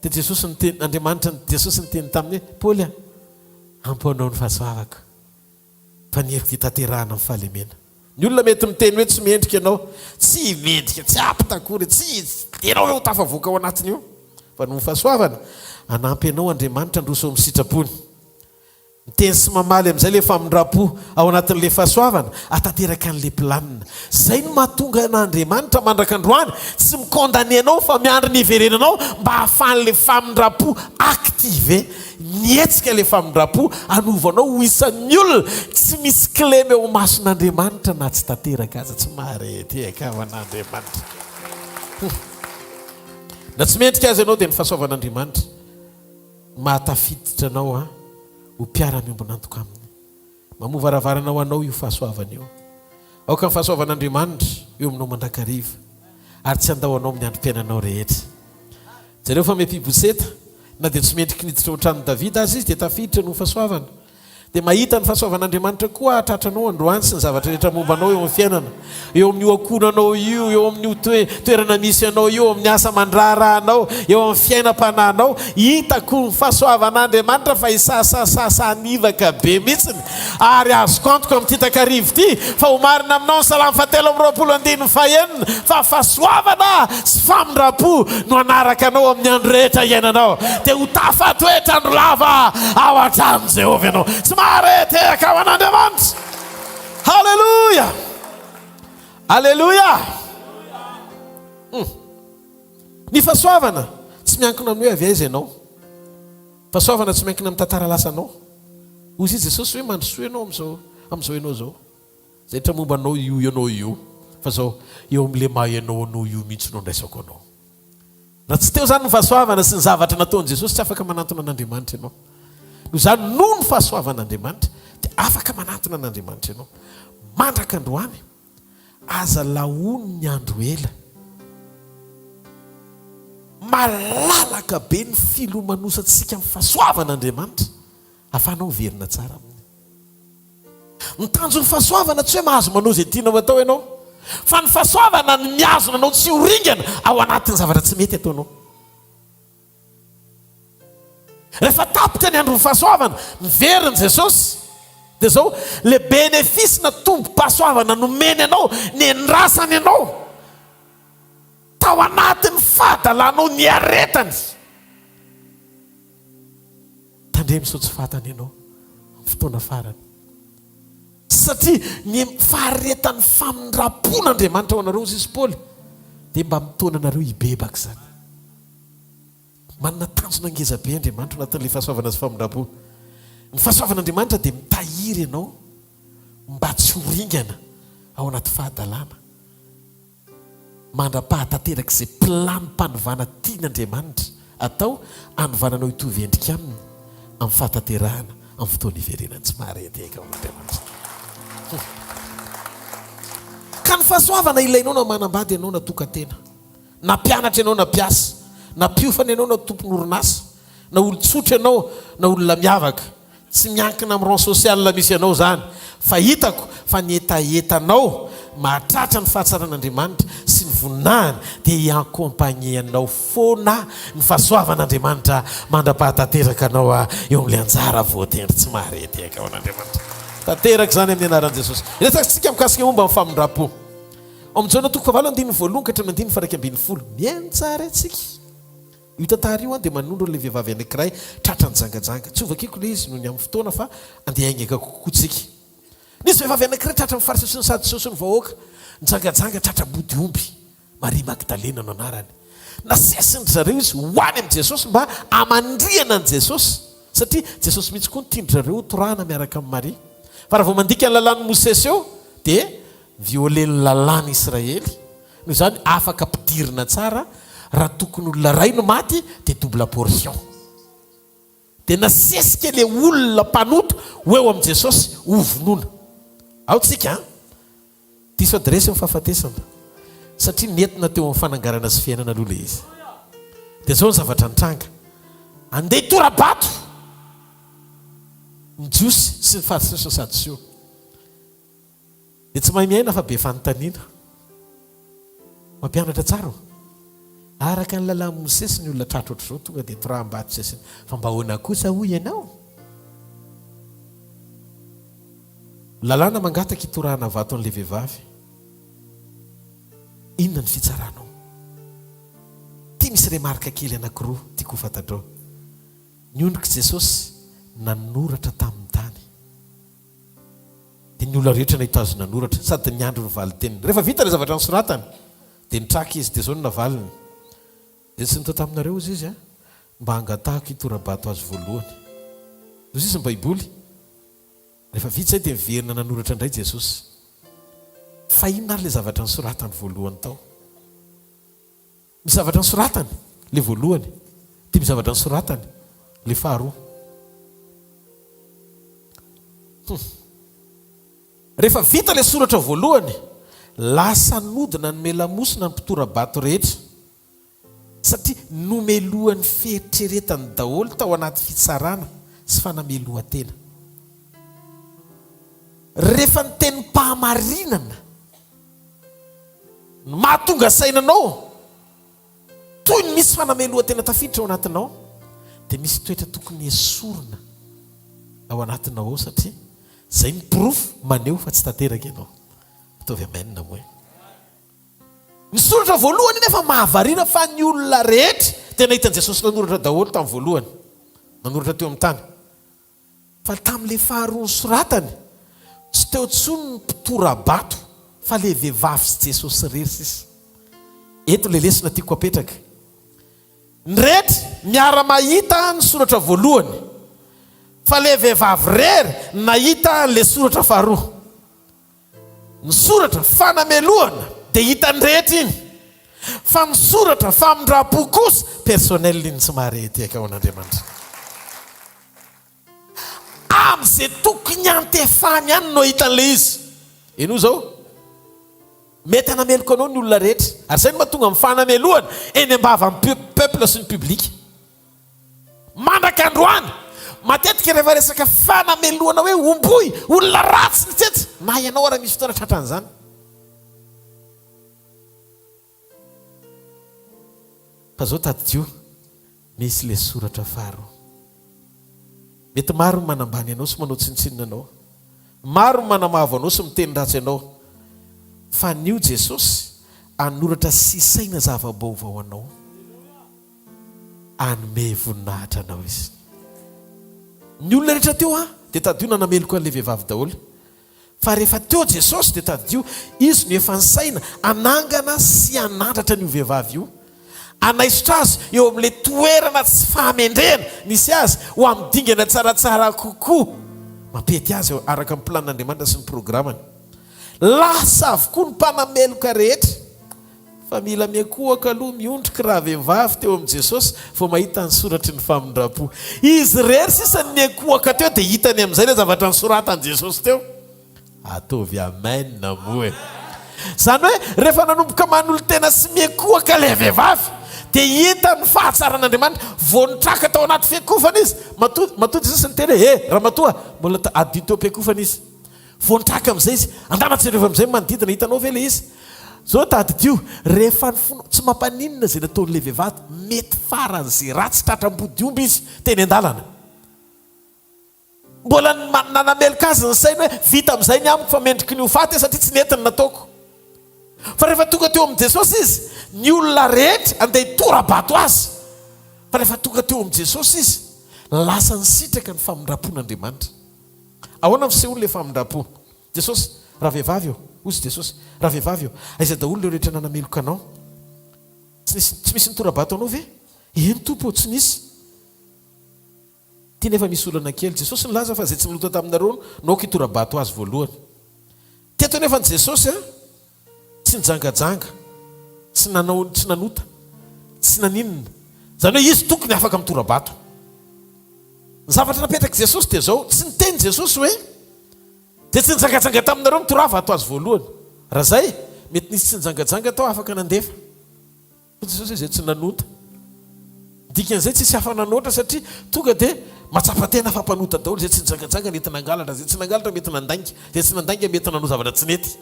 [SPEAKER 6] Dia Jesosy niteny, Andriamanitra, Jesosy niteny taminy hoe, Paoly a, Ampy ho anao ny fahasoavako, fa ny heriko dia tanterahana amin'ny fahalemena. Ny olona mety miteny hoe tsy mendrika ianao. Tsy mendrika, tsy apte akory, tsy ianao hoe ho tafavoaka ao anatin'io. Fa noho ny fahasoavana, hanampy anao Andriamanitra handroso ao amin'ny sitrapony. Miteny sy mamaly amin'izay ilay famindram-po ao anatin'ilay fahasoavana, hahatanteraka an'ilay planina. Izay no mahatonga an'Andriamanitra mandraka androany tsy mi-condamner anao fa miandry ny hiverenanao mba hahafahan'ilay famindram-po activer, mihetsika ilay famindram-po hanova anao ho isan'ny olona tsy misy kilema eo imason'Andriamanitra na tsy tanteraka aza. Tsy maharehadrehaka ho an'Andriamanitra. Na tsy mendrika aza ianao dia ny fahasoavan'Andriamanitra. Mahatafiditra anao aho ho mpiara-miombon'antoka aminy. Mamoha varavarana ho anao io fahasoavana io. Aoka ny fahasoavan'Andriamanitra eo aminao mandrakariva ary tsy handao anao amin'ny androm-piainanao rehetra. Jereo fa Mefiboseta, na dia tsy mendriky ny hiditra ao an-tranon'i Davida aza izy, dia tafiditra noho ny fahasoavana. Dia mahita ny fahasoavan'Andriamanitra koa hahatratra anao androany sy ny zavatra rehetra momba anao eo amin'ny fiainana, eo amin'io ankohonanao io, eo amin'io toerana misy anao io, eo amin'ny asa aman-draharahanao, eo amin'ny fiainam-panahinao. Hitako ny fahasoavan'Andriamanitra fa hisasasasa anivaka be mihitsiny, ary azoko antoka amin'ity takariva ity fa ho marina aminao ny Salamo fahatelo amby 20 andininy fahenina fa fahasoavana sy famindram-po no hanaraka anao amin'ny andro rehetra iainanao, dia ho tafatoetra andro lava ao an-tranon'i Jehovah ianao. Tsy mahare tehaka ho an'Andriamanitra. Haleloia! Aleloia! Ny fahasoavana tsy miankina amin'ny hoe avy aiza ianao. Fahasoavana tsy miankina amin'ny tantara lasanao. Hoy izy Jesosy hoe mandrosoa ianao amin'izao amin'izao ianao izao. Izay rehetra momba anao io ianao io. Fa izao eo amin'ilay maha ianao anao io mihitsy no andraisako anao. Raha tsy teo izany ny fahasoavana sy ny zavatra nataon'i Jesosy, tsy afaka manantona an'Andriamanitra ianao. Noho izany, noho ny fahasoavan'Andriamanitra, dia afaka manantona an'Andriamanitra ianao. Mandraka androany, aza lahono ny andro ela. Malalaka be ny filomanosantsika amin'ny fahasoavan'Andriamanitra, ahafahanao miverina tsara aminy. Ny tanjon'ny fahasoavana tsy hoe mahazo manao izay tianao atao ianao, fa ny fahasoavana ny mihazona anao tsy ho ringana ao anatin'ny zavatra tsy mety ataonao. Rehefa tapitra ny andron'ny fahasoavana, miverina Jesosy, dia izao, le bénéfice na tombom-pahasoavana nomeny anao, nendrasany anao, tao anatin'ny fahadalanao niaretany. Tandremo sao tsy fantany ianao amin'ny fotoana farany. Satria ny faharetan'ny famindram-pon'Andriamanitra ho anareo, hoy i Paoly, dia mba mitaona anareo hibebaka izany. Manana tanjona ngeza be Andriamanitra ao anatin'ilay fahasoavana sy famindram-po. Ny fahasoavan'Andriamanitra dia mitahiry anao mba tsy ho ringana ao anaty fahadalana. Mandra-pahatanteraka izay planim-panovana tian'Andriamanitra atao hanovana anao hitovy endrika Aminy amin'ny fahatanterahana amin'ny fotoana hiverenany. Tsy maharehadehaka ao amin'Andriamanitra. Ka ny fahasoavana ilainao na manambady ianao na tokan-tena, na mpianatra ianao na mpiasa, na mpiofana ianao na tompon'orinasa, na olon-tsotra ianao na olona miavaka, Tsy miankina amin'ny rang social misy anao izany fa hitako fa ny hetahetanao mahatratra ny fahatsaran'Andriamanitra sy ny voninahiny dia hi-accompagner anao foana ny fahasoavan'Andriamanitra mandra-pahatanteraka anao eo amin'ilay anjara voatendry tsy maharehadehaka ao an'Andriamanitra. Tanteraka izany amin'ny anaran'i Jesosy. Resakintsika mikasika momba ny famindram-po. Ao amin'ny Jaona toko fahavalo andininy voalohany ka hatramin'ny andininy faha 11. Mihaino tsara isika. Io tantara io dia manondro an'ilay vehivavy anankiray tratra nijangajanga. Tsy hovakiko ilay izy noho ny amin'ny fotoana fa andeha haingaka kokoa tsika. Nisy vehivavy anankiray tratra ny Fariseo sy ny Sadoseo sy ny vahoaka, nijangajanga tratra ambodiomby. Maria Magdalena no anarany. Nasesin-dry zareo izy ho any amin'i Jesosy mba hamandrihana an'i Jesosy, satria Jesosy mihitsy koa no tian-dry zareo hotorahana miaraka amin'i Maria. Fa raha vao mandika ny lalàn'i Mosesy eo dia violer ny lalàn'Israely. Noho izany afaka ampidirina tsara raha tokony olona iray no maty dia double portion. Dia nasesika ilay olona mpanota ho eo amin'i Jesosy ho vonoina. Ao tsika an! Diso adiresy ny fahafatesana satria nentina teo amin'ny fananganana sy fiainana aloha ilay izy. Dia izao ny zavatra nitranga. Andeha hitora-bato ny Jiosy sy ny Fariseo sy ny Sadoseo. Dia tsy mahay miaina fa be fanontaniana. Mampianatra tsara o. Araka ny lalàn'i Mosesy ny olona tratra ohatr'izao tonga dia toraham-bato sy asiana. Fa mba ahoana kosa hoy ianao? Lalàna mangataka hitorahana vato an'ilay vehivavy. Inona ny fitsaranao? Ity misy remarque kely anankiroa tiako ho fantatrao. Niondrika Jesosy nanoratra tamin'ny tany. Dia ny olona rehetra nahita Azy nanoratra, sady niandry ny valin-teniny. Rehefa vita ilay zavatra nosoratany, dia nitraka Izy, dia izao no navaliny, Dia tsy nitao taminareo, hozy Izy, mba hangatahako hitora-bato azy voalohany. Hozy Izy ny Baiboly. Rehefa vita izay dia niverina nanoratra indray Jesosy. Fa inona ary ilay zavatra nosoratany voalohany tao? Ny zavatra nosoratany, ilay voalohany, dia ny zavatra nosoratany, ilay faharoa. Hum. Rehefa vita ilay soratra voalohany, lasa nody nanome lamosina ny mpitora-bato rehetra. Satria nomelohan'ny fieritreretany daholo tao anaty fitsarana sy fanamelohan-tena. Rehefa ny tenim-pahamarinana no mahatonga saina anao, toy ny misy fanamelohan-tena tafiditra ao anatinao, dia misy toetra tokony hesorina ao anatinao ao satria izay ny porofo maneho fa tsy tanteraka ianao. Ataovy amen moa e. Ny soratra voalohany anefa mahavariana fa ny olona rehetra dia nahita an'i Jesosy nanoratra daholo tamin'ny voalohany. Nanoratra teo amin'ny tany. Fa tamin'ilay faharoa nosoratany, tsy teo intsony ny mpitora-bato fa ilay vehivavy sy Jesosy irery sisa. Eto ilay lesona tiako apetraka. Ny rehetra miara-mahita ny soratra voalohany fa ilay vehivavy irery nahita an'ilay soratra faharoa. Ny soratra fanamelohana dia hitan'ny rehetra iny, fa ny soratra famindram-po kosa personnel iny tsy mahare etiaka ho an'Andriamanitra. Amin'izay tokony hiantefany ihany no ahita an'ilay izy. Henoy izao, mety hanameloka anao ny olona rehetra, ary izay no mahatonga ny fanamelohana eny am-bavan'ny peuple sy ny public. Mandraka androany, matetika rehefa resaka fanamelohana hoe homboy, olona ratsy ny tetsy, na ianao ara misy fotoana tratran'izany. Fa zao tadidio, misy le soratra faharoa. Mety maro ny manambany anao sy manao tsinontsinona anao. Maro ny manamavo anao sy miteny ratsy anao. Fa anio Jesosy hanoratra sy hisaina zava-baovao anao. Hanome voninahitra anao Izy. Ny olona rehetra teo an, dia tadidio nanameloka an'ilay vehivavy daholo. Fa rehefa teo Jesosy dia tadidio, Izy no efa nisaina hanangana sy hanandratra an'io vehivavy io. Hanaisotra azy eo amin'ilay toerana tsy fahamendrehana nisy azy ho amin'ny dingana tsaratsara kokoa mampety azy araka ny planin'Andriamanitra sy ny programany. Lasa avokoa ny mpanameloka rehetra. Fa mila miankohoka aloha miondrika rahavehivavy teo amin'i Jesosy vao mahita ny soratry ny famindram-po. Izy irery sisa no niankohoka teo dia hitany amin'izay ilay zavatra nosoratan'i Jesosy teo. Ataovy amen moa e! Izany hoe rehefa nanomboka manolo-tena sy miankohoka ilay vehivavy dia hitany ny fahatsaran'Andriamanitra. Vao nitraka tao anaty fiankofana izy, matoa matoa Jesosy niteny hoe, He, ramatoa, mbola adino teo am-piankofana izy. Vao nitraka amin'izay izy. Andana jereo amin'izay ny manodidina, hitanao ve ilay izy? Zao tadidio, rehefa ny fonao, tsy mampaninona izay nataon'ilay vehivavy, mety faran'izay ratsy tratra ambodiomby izy teny an-dalana. Mbola nanameloka azy ny sainy hoe vita amin'izay ny amiko fa mendriky ny ho faty aho satria tsy nety ny nataoko. Fa rehefa tonga teo amin'i Jesosy izy, ny olona rehetra andeha hitora-bato azy. Fa rehefa tonga teo amin'i Jesosy izy, lasa nisitraka ny famindram-pon'Andriamanitra. Ahoana ny fisehon'ilay famindram-po? Jesosy, Ravehivavy ô, hozy Jesosy, Ravehivavy ô, aiza daholo ireo rehetra nanameloka anao? Tsy nisy, tsy misy nitora-bato anao ve? Eny, Tompo ô, tsy nisy. Ity nefa misy olana kely. Jesosy nilaza fa izay tsy nilota taminareo no aoka hitora-bato azy voalohany. Teto anefa ny Jesosy a, tsy nijangajanga, tsy nanao, tsy nanota, tsy naninona. Izany hoe izy tokony afaka mitora-bato. Ny zavatra napetrak'i Jesosy dia izao, tsy niteny Jesosy hoe, Dia tsy nijangajanga taminareo mitoraha vato azy voalohany. Raha izay, mety nisy tsy nijangajanga tao afaka nandefa. Hoy Jesosy hoe izay tsy nanota. Ny dikan'izay tsisy hafa nanoatra satria tonga dia mahatsapa tena fa mpanota daholo, izay tsy nijangajanga nety nangalatra, izay tsy nangalatra mety nandainga, izay tsy nandainga mety nanao zavatra tsy nety.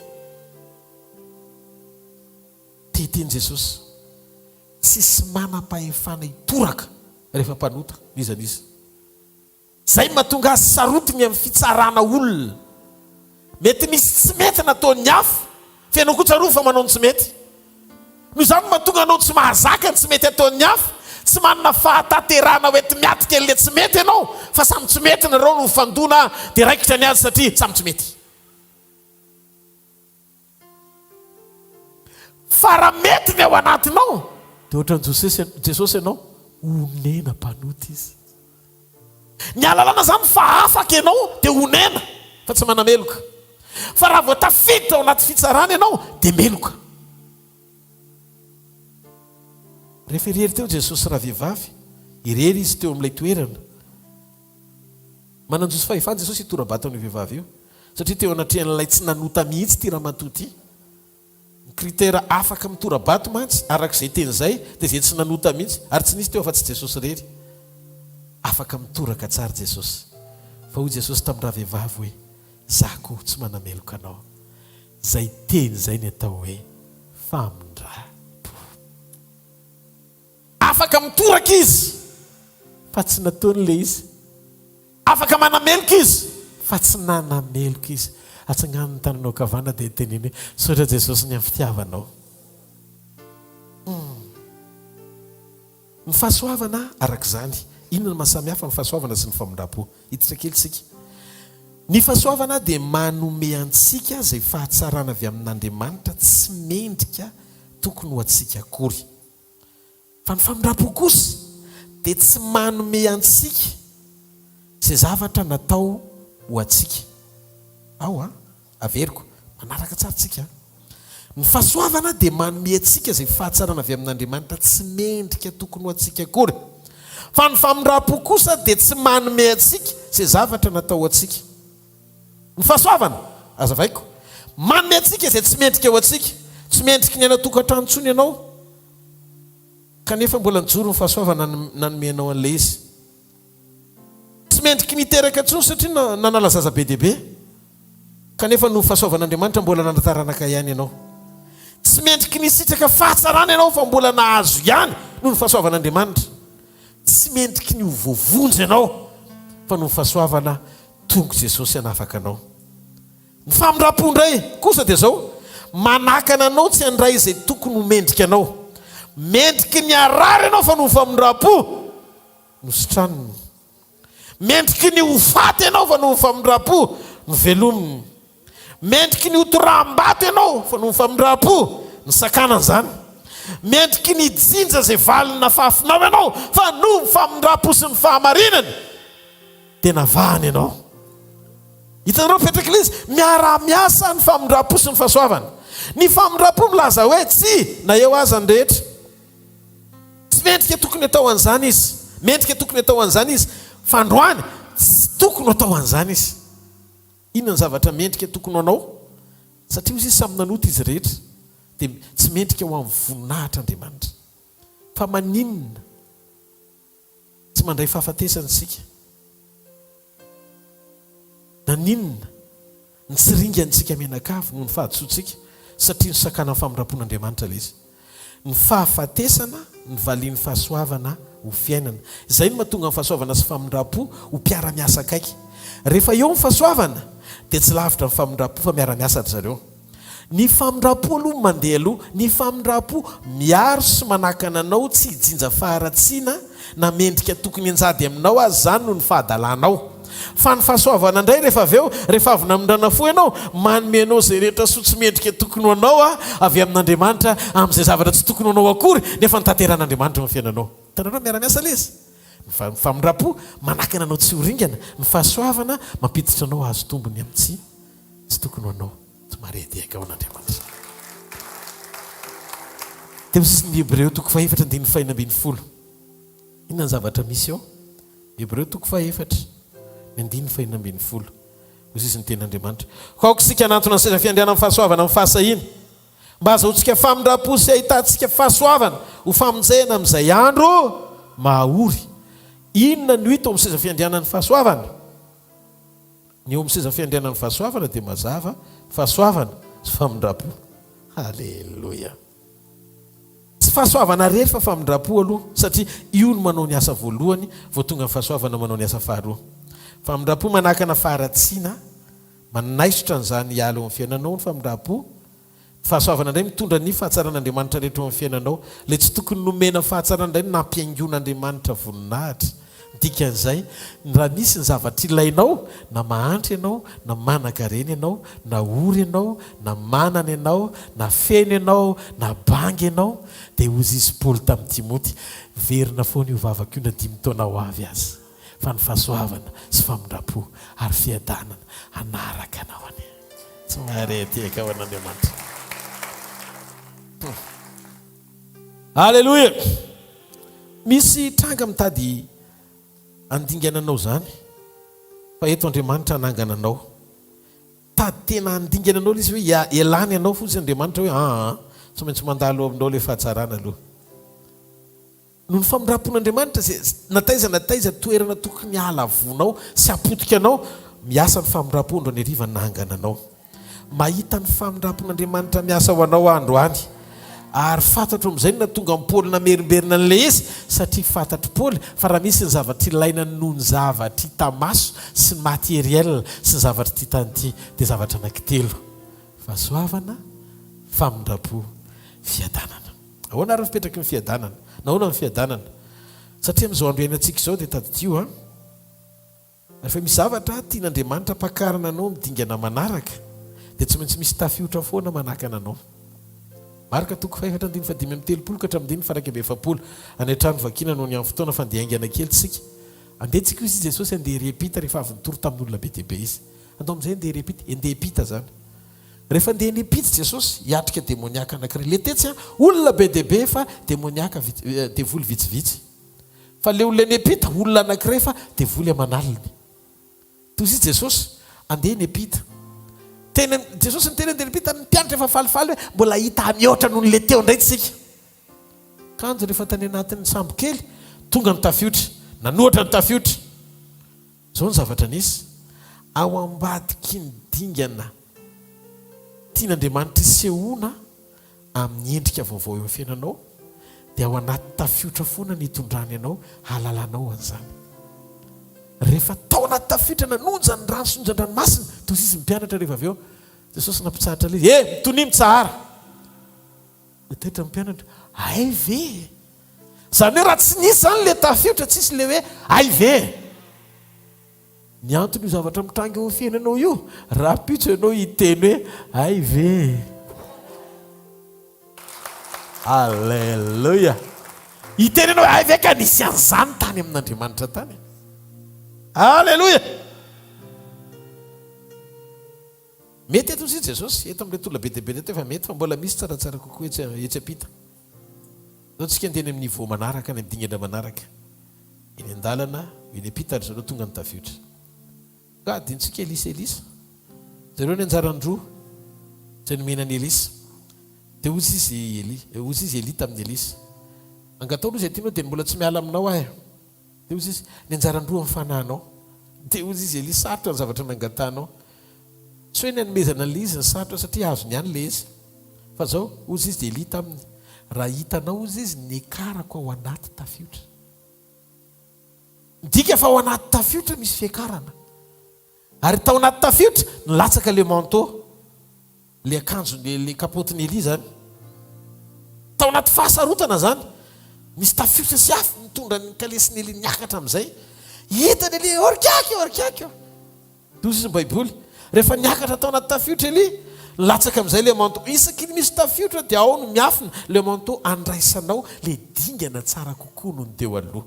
[SPEAKER 6] Te hiteny Jesosy, tsisy manam-pahefana hitoraka rehefa mpanota, n'iza n'iza. Izay no mahatonga azy sarotiny amin'ny fitsarana olona. Mety misy tsy mety nataon'ny hafa, fa ianao koa tsarovy fa manao ny tsy mety. Noho izany no mahatonga anao tsy mahazaka ny tsy mety ataon'ny hafa, tsy manana fahatanterahana hoenti-miatrika an'ilay tsy mety ianao, fa samy tsy mety nareo no mifandona dia raikitra ny ady satria samy tsy mety. Fa raha mety ny ao anatinao dia ohatran'i Josesy, Jesosy ianao, onena mpanota izy. Ny ahalalana izany fa afaka ianao dia onena fa tsy manameloka. Fa raha vao tafiditra ao anaty fitsarana ianao dia meloka. Rehefa irery teo Jesosy ravehivavy, irery izy teo amin'ilay toerana. Manan-jo sy fahefana Jesosy hitora-bato an'io vehivavy io, satria teo anatrehan'ilay tsy nanota mihitsy ity ramatoa ity. Ny critère afaka mitora-bato mantsy, araka izay teny izay, dia izay tsy nanota mihitsy, ary tsy nisy teo afa-tsy Jesosy irery. Afaka mitoraka tsara Jesosy. Fa hoy Jesosy tamin-dravehivavy hoe, Izaho koa tsy manameloka anao. Izay teny izay ny atao hoe famindram-po. Afaka mitoraka izy, fa tsy nataony ilay izy. Afaka manameloka izy, fa tsy nanameloka izy. Atsangano ny tananao ankavana dia teneno hoe, Misaotra Jesosy ny amin'ny fitiavanao. Humm. Ny fahasoavana araka izany. Inona no mahasamy hafa ny fahasoavana sy ny famindram-po? Hiditra kely isika. Ny fahasoavana dia manome antsika izay fahatsarana avy amin'Andriamanitra tsy mendrika tokony ho antsika akory. Fa ny famindram-po kosa dia tsy manome antsika izay zavatra natao ho antsika. Ao an! Averiko, manaraka tsara tsika an! Ny fahasoavana dia manome antsika izay fahatsarana avy amin'Andriamanitra tsy mendrika tokony ho antsika akory. Fa ny famindram-po kosa dia tsy manome antsika izay zavatra natao ho antsika. Ny fahasoavana, azavaiko, manome antsika izay tsy mendrika ho antsika. Tsy mendriky ny aina tokantrano intsony ianao. Kanefa mbola nijoro ny fahasoavana nanome anao an'ilay izy. Tsy mendriky ny hiteraka intsony satria nanala zaza be dia be. Kanefa noho ny fahasoavan'Andriamanitra mbola nanataranaka ihany ianao. Tsy mendriky ny hisitraka fahatsarana ianao fa mbola nahazo ihany noho ny fahasoavan'Andriamanitra. Tsy mendriky ny ho voavonjy ianao fa noho ny fahasoavana tonga Jesosy hanafaka anao. Ny famindram-po indray kosa dia izao, manakana anao tsy handray izay tokony ho mendrika anao. Mendriky ny harary ianao fa noho ny famindram-po no sitraniny. Mendriky ny ho faty ianao fa noho ny famindram-po no velominy. Mendriky ny ho toraham-bato ianao fa noho ny famindram-po no sakanany izany. Mendriky ny hijinja izay valiny nafafinao ianao fa noho ny famindram-po sy ny fahamarinany. Dia navahany ianao. Hitanareo mipetraka ilay izy? Miara-miasa ny famindram-po sy ny fahasoavana. Ny famindram-po milaza hoe tsia na eo aza ny rehetra. Tsy mendrika tokony atao an'izany izy. Mendrika tokony atao an'izany izy. Fa androany, tsy tokony atao an'izany izy. Inona ny zavatra mendrika tokony ho anao? Satria hoy izy samy nanota izy rehetra. Dia tsy mendrika ho amin'ny voninahitr'Andriamanitra. Fa maninona? Tsy mandray fahafatesana isika. Naninona no tsy ringantsika mianakavy noho ny fahadisoantsika? Satria nosakanan'ny famindram-pon'Andriamanitra ilay izy. Ny fahafatesana no valian'ny fahasoavana ho fiainana. Izay no mahatonga ny fahasoavana sy famindram-po ho mpiara-miasa akaiky. Rehefa eo ny fahasoavana dia tsy lavitra ny famindram-po fa miara-miasa ry zareo. Ny famindram-po aloha mandeha aloha. Ny famindram-po miaro sy manakana anao tsy hijinja faharatsiana na mendrika tokony hianjady aminao aza izany noho ny fahadalanao. Fa ny fahasoavana indray rehefa avy eo, rehefa avy namindrana fo ianao, manome anao izay rehetra soa tsy mendrika tokony ho anao avy amin'Andriamanitra amin'izay zavatra tsy tokony ho anao akory nefa notanteran'Andriamanitra eo amin'ny fiainanao. Hitanareo miara-miasa ilay izy? Ny famindram-po manakana anao tsy ho ringana, ny fahasoavana mampiditra anao hahazo tombony amin'ny tsy tsy tokony ho anao. Tsy maredehaka ho an'Andriamanitra. Teo sy ny Hebreo toko fahefatra andininy fahena ambin'ny folo. Inona ny zavatra misy eo? Hebreo toko fahefatra, ny andininy fahena ambin'ny folo. Hoy izy ny tenin'Andriamanitra. Koa aoka isika hanantona ny seza fiandrianan'ny fahasoavana amin'ny fahasahiana, mba hahazoantsika famindram-po sy hahitantsika fahasoavana ho famonjena amin'izay andro mahaory. Inona no hita ao amin'ny seza fiandrianan'ny fahasoavana? Ny eo amin'ny seza fiandrianan'ny fahasoavana dia mazava, fahasoavana sy famindram-po. Haleloia! Tsy fahasoavana irery fa famindram-po aloha, satria io no manao ny asa voalohany vao tonga ny fahasoavana manao ny asa faharoa. Famindram-po manakana faharatsiana. Manaisotra an'izany hiala eo amin'ny fiainanao ny famindram-po. Ny fahasoavana indray mitondra ny fahatsaran'Andriamanitra rehetra eo amin'ny fiainanao. Ilay tsy tokony nomena fahatsarana indray no nampihaingoan'Andriamanitra voninahitra. Ny dikan'izay, raha misy ny zavatra ilainao, na mahantra ianao, na manankarena ianao, na ory ianao, na manana ianao, na feno ianao, na banga ianao, dia hozy izy Paoly tamin'i Timoty, Miverina foana io vavaka io na dimy taona ho avy aza, fa ny fahasoavana sy famindram-po ary fiadanana hanaraka anao anie. Tsy mahare tehaka ho an'Andriamanitra. Aleloia! Misy tranga mitady handingana anao izany, fa eto Andriamanitra hanangana anao. Tady tena handingana anao ilay izy hoe ialany anao fotsiny Andriamanitra hoe aa, tsy maintsy mandalo eo aminao ilay fahatsarana aloha. Noho ny famindram-pon'Andriamanitra izay na taiza na taiza toerana tokony hahalavoanao sy hapotika anao, miasa ny famindram-po androany hariva hanangana anao. Mahita ny famindram-pon'Andriamanitra miasa ho anao aho androany. Ary fantatro amin'izay no nahatonga an'i Paoly namerimberina an'ilay izy, satria fantatr'i Paoly fa raha misy ny zavatra ilaina noho ny zavatra hita maso sy ny matériel sy ny zavatr'ity tany ity dia zavatra anankitelo, fahasoavana, famindram-po, fiadanana. Ahoana ary ny fipetraky ny fiadanana? Nahoana ny fiadanana? Satria amin'izao andro iainantsika izao dia tadidio an, rehefa misy zavatra tian'Andriamanitra ampakarina anao amin'ny dingana manaraka dia tsy maintsy misy tafiotra foana manakana anao. Marka toko fahefatra andininy fahadimy amby 30 ka hatramin'ny andininy faha-41. Any an-trano vakiana noho ny amin'ny fotoana fa andeha haingana kely tsika. Andeha tsika hoy izy Jesosy andeha ery am-pita rehefa avy nitory tamin'olona be dia be izy. Andao amin'izay andeha ery am-pita. Endeha am-pita izany. Rehefa andeha niampita Jesosy, hiatrika demoniaka anankiray. Le tetsy an, olona be dia be fa demoniaka vitsy, devoly vitsivitsy. Fa le olona niampita, olona anankiray fa devoly aman'aliny. Toy izy Jesosy, andeha niampita. Teny, Jesosy niteny andeha niampita, ny mpianatra efa falifaly hoe mbola hahita mihoatra noho ny le teo indray tsika. Kanjo rehefa tany anatin'ny sambo kely, tonga ny tafiotra, nanohatra ny tafiotra. Izao ny zavatra nisy, ao ambadiky ny dingana tian'Andriamanitra hisehoana amin'ny endrika vaovao eo amin'ny fiainanao, dia ao anaty tafiotra foana ny hitondrany anao hahalalanao an'izany. Rehefa tao anaty tafiotra nanonja ny rano sy ny onjan-dranomasina, toy izy ny mpianatra rehefa avy eo, Jesosy nampitsahatra ilay izy, Eh, mitonia mitsahara! Dia taitra ny mpianatra, Hay ve? Izany hoe raha tsy nisy izany ilay tafiotra, tsisy ilay hoe hay ve? Ny anton'io zavatra mitranga eo amin'ny fiainanao io, rahampitso ianao hiteny hoe hay ve? Alléluia! Hiteny ianao hoe hay ve ka nisy an'izany tany amin'Andriamanitra tany? Alléluia! Mety eto hozy i Jesosy, eto amin'ireto olona be dia be ireto efa mety fa mbola misy tsaratsara kokoa etsy etsy ampita. Ndao tsika andeha any amin'ny niveau manaraka, any amin'ny dingana manaraka. Eny an-dalana, eny ampita ry zareo tonga ny tafiotra. Ka adinontsika Elisa Elisa. Jereo ny anjaran-droa izay nomena an'i Elisa. Dia hozy izy Elia, hozy izy Elia tamin'i Elisa. Angataho aloha izay tianao dia ny mbola tsy miala aminao aho. Dia hozy izy, Ny anjaran-droa amin'ny fanahinao. Dia hozy izy, Elia, sarotra ny zavatra nangatahanao. Tsy hoe ny hanomezana an'ilay izy no sarotra satria azony ihany ilay izy. Fa izao, hozy izy, dia Elia taminy, Raha hitanao, hozy izy, ny niakarako ao anaty tafiotra. Midika fa ao anaty tafiotra misy fiakarana. Ary tao anaty tafiotra, nilatsaka ilay manteau, ilay akanjo, ilay kapotin'i Elia izany. Tao anaty fahasarotana izany. Nisy tafiotra sy afo nitondra ny kalesin'i Elia niakatra amin'izay. Hitan'i Elia, Orkiako, orkiako. Toy izy ny Baiboly. Rehefa niakatra tao anaty tafiotra Elia, nilatsaka amin'izay ilay manteau. Isaky ny misy tafiotra dia ao no miafina ilay manteau andraisanao ilay dingana tsara kokoa noho ny teo aloha.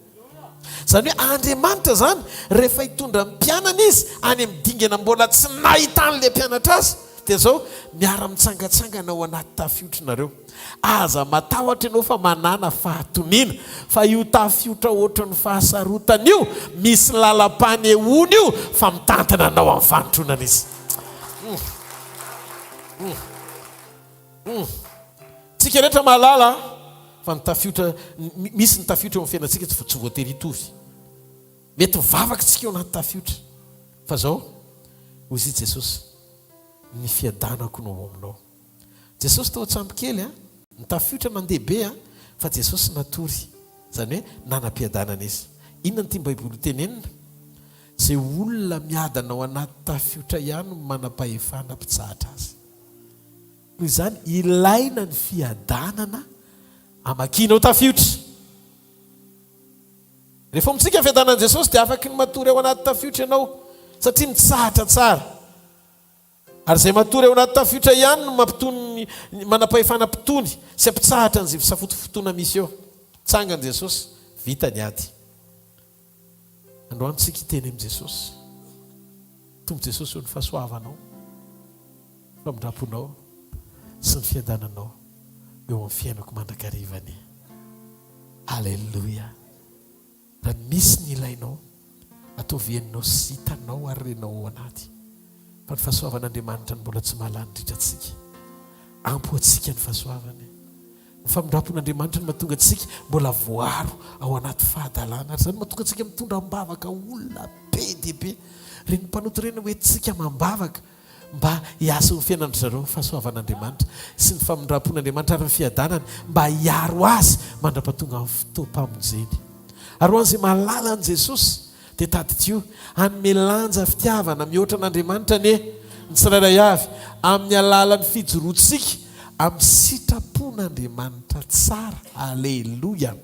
[SPEAKER 6] Izany hoe Andriamanitra izany rehefa hitondra ny mpianany Izy any amin'ny dingana mbola tsy nahitan'ilay mpianatra azy dia izao, miara-mitsangantsangana ao anaty tafiotra nareo. Aza matahotra ianao fa manàna fahatoniana fa io tafiotra ohatran'ny fahasarotana io misy lalam-panehoana io fa mitantana anao amin'ny fanotronana izy. Tsika rehetra mahalala fa ny tafiotra, misy ny tafiotra eo amin'ny fiainantsika tsy voatery hitovy. Mety mivavaka tsika eo anaty tafiotra. Fa zao, hoy izy Jesosy, ny fiadanako no ao aminao. Jesosy tao an-tsambo kely an, ny tafiotra nandeha be an, fa Jesosy natory. Izany hoe nanam-piadanana izy. Inona no tian'ny Baiboly ho tenenina? Izay olona miadana ao anaty tafiotra ihany no manam-pahefana hampitsahatra azy. Noho izany, ilaina ny fiadanana amakianao tafiotra. Rehefa mitsika ny fiadanan'i Jesosy dia afaky ny matory ao anaty tafiotra ianao satria mitsahatra tsara. Ary izay matory ao anaty tafiotra ihany no mampitony ny manam-pahefana mpitony sy hampitsahatra an'izay fisafotofotoana misy eo. Tsangany Jesosy, vita ny ady. Androany tsika hiteny amin'i Jesosy. Tompo Jesosy ô ny fahasoavanao, ny famindram-ponao sy ny fiadananao eo amin'ny fiainako mandrakariva anie. Aleloia. Raha misy ny ilainao, ataovy henonao sy hitanao ary renao ao anaty fa ny fahasoavan'Andriamanitra no mbola tsy mahalany ritra antsika. Ampy ho antsika ny fahasoavany. Ny famindrampon'Andriamanitra no mahatonga antsika mbola voaro ao anaty fahadalana ary izany no mahatonga antsika mitondra am-bavaka olona be dia be. Ireny mpanota ireny ho entintsika amam-bavaka mba hiasa ho fiainan-dry zareo ny fahasoavan'Andriamanitra sy ny famindrampon'Andriamanitra ary ny fiadanany mba hiaro azy mandra-pahatonga ny fotoam-pamonjeny. Ary ho an'izay mahalala an'i Jesosy dia tadidio, hanome lanja fitiavana mihoatra an'Andriamanitra anie ny tsirairay avy amin'ny alalan'ny fijoroantsika amin'ny sitrapon'Andriamanitra tsara. Aleloia!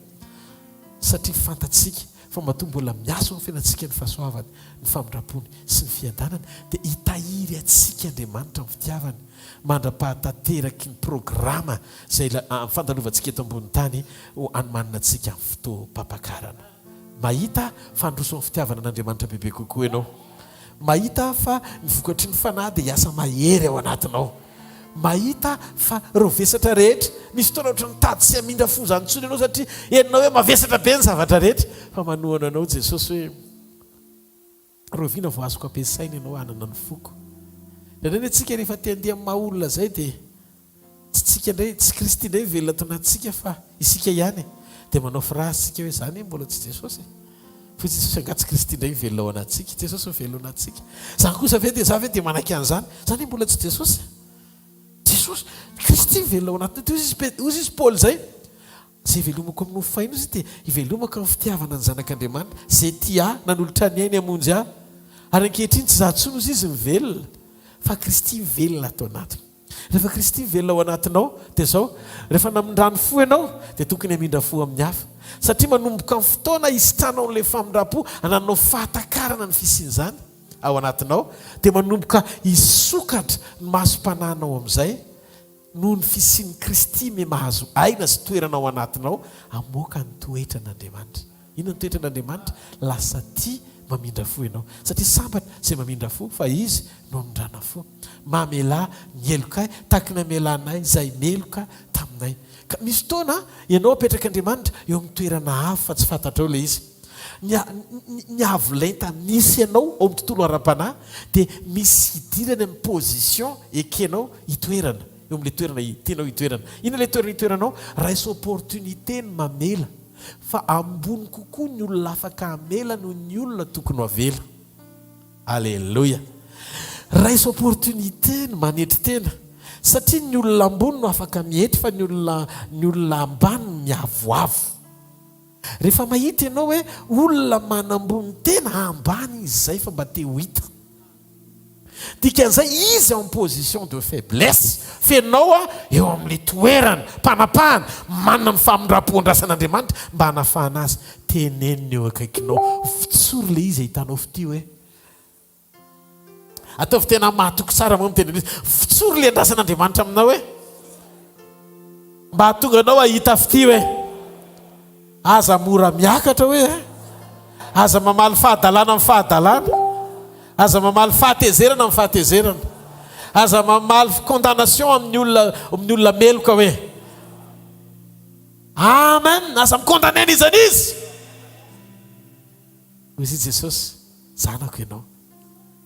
[SPEAKER 6] Satria fantatsika fa matoa mbola miasa ao amin'ny fiainantsika ny fahasoavany, ny famindram-pony sy ny fiadanany, dia hitahiry antsika Andriamanitra amin'ny fitiavany mandra-pahatanteraky ny programa izay fandalovantsika eto ambonin'ny tany ho hanomanana antsika amin'ny fotoam-pampakarana. Mahita fa handroso amin'ny fitiavana an'Andriamanitra bebe kokoa ianao. Mahita fa ny vokatry ny Fanahy dia hiasa mahery ao anatinao. Mahita fa ireo vesatra rehetra, misy fotoana ohatran'ny mitady tsy hamindra fo izany intsony ianao satria henonao hoe mavesatra be ny zavatra rehetra, fa manohana anao Jesosy hoe, Rahoviana vao azoko ampiasaina ianao hanana ny foko? Indraindray anie tsika rehefa te handeha amin'ny maha olona izay dia tsy tsika indray, tsy Kristy indray velona ato anatintsika fa isika ihany e. Dia manao phrase tsika hoe za anie mbola tsy Jesosy e. Fa Jesosy angaha tsy Kristy indray mivelona ao anatintsika? Jesosy mivelona ao anatintsika. Zany kosa ve dia za ve dia manaiky an'izany? Za anie mbola tsy Jesosy e. Jesosy, Kristy mivelona ao anatinao. Hoy izy, hoy izy Paoly izay, Izay ivelomako amin'ny nofo fahiny hoy izy dia ivelomako amin'ny fitiavana ny Zanak'Andriamanitra, izay tia ahy, nanolotra ny ainy hamonjy ahy. Ary ankehitriny tsy izaho intsony hoy izy mivelona, fa Kristy mivelona ato anatiko. Rehefa Kristy velona ao anatinao, dia izao, rehefa namindrany fo ianao, dia tokony hamindra fo amin'ny hafa. Satria manomboka amin'ny fotoana hisitranao an'ilay famindram-po, anananao fahatakarana ny fisian'izany ao anatinao, dia manomboka hisokatra ny masom-panahinao amin'izay, noho ny fisian'i Kristy miha-mahazo aina sy toerana ao anatinao, hamoaka ny toetran'Andriamanitra. Inona ny toetran'Andriamanitra? Lasa tia mamindra fo ianao. Satria sambatra izay mamindra fo, fa izy no hamindrana fo. Mamelà ny helokay tahaka ny hamelanay izay meloka taminay. Ka misy fotoana ianao apetrak'Andriamanitra eo amin'ny toerana avo fa tsy fantatrao ilay izy. Ny ny avo lenta misy anao ao amin'ny tontolo ara-panahy dia misy hidirany amin'ny position ekenao hitoerana, eo amin'ilay toerana tianao hitoerana. Inona ilay toerana hitoeranao? Raiso opportunité ny mamela. Fa ambony kokoa ny olona afaka hamela noho ny olona tokony ho avela. Aleloia. Raiso opportunité ny manetry tena. Satria ny olona ambony no afaka mietry fa ny olona ny olona ambany no miavoavo. Rehefa mahita ianao hoe olona manambony tena, ambany izy izay fa mba te ho hita. Dikan'izay izy en position de faiblesse, f'enao eo amin'ilay toerana mpanapahana, manana ny famindram-po andrasan'Andriamanitra mba hanafahana azy. Teneno ny eo akaikinao, votsory ilay izy ahitanao fitia hoe, ataovy tena mahatoky tsara moa miteny an'izy, votsory ilay andrasan'Andriamanitra aminao hoe, mba hahatonga anao hahita fitia hoe. Aza mora miakatra hoe eh. Aza mamaly fahadalana amin'ny fahadalana. Aza mamaly fahatezerana amin'ny fahatezerana. Aza mamaly condamnation amin'ny olona amin'ny olona meloka hoe. Amen. Aza mi-condamner n'iza n'iza. Hoy izy Jesosy, zanako ianao.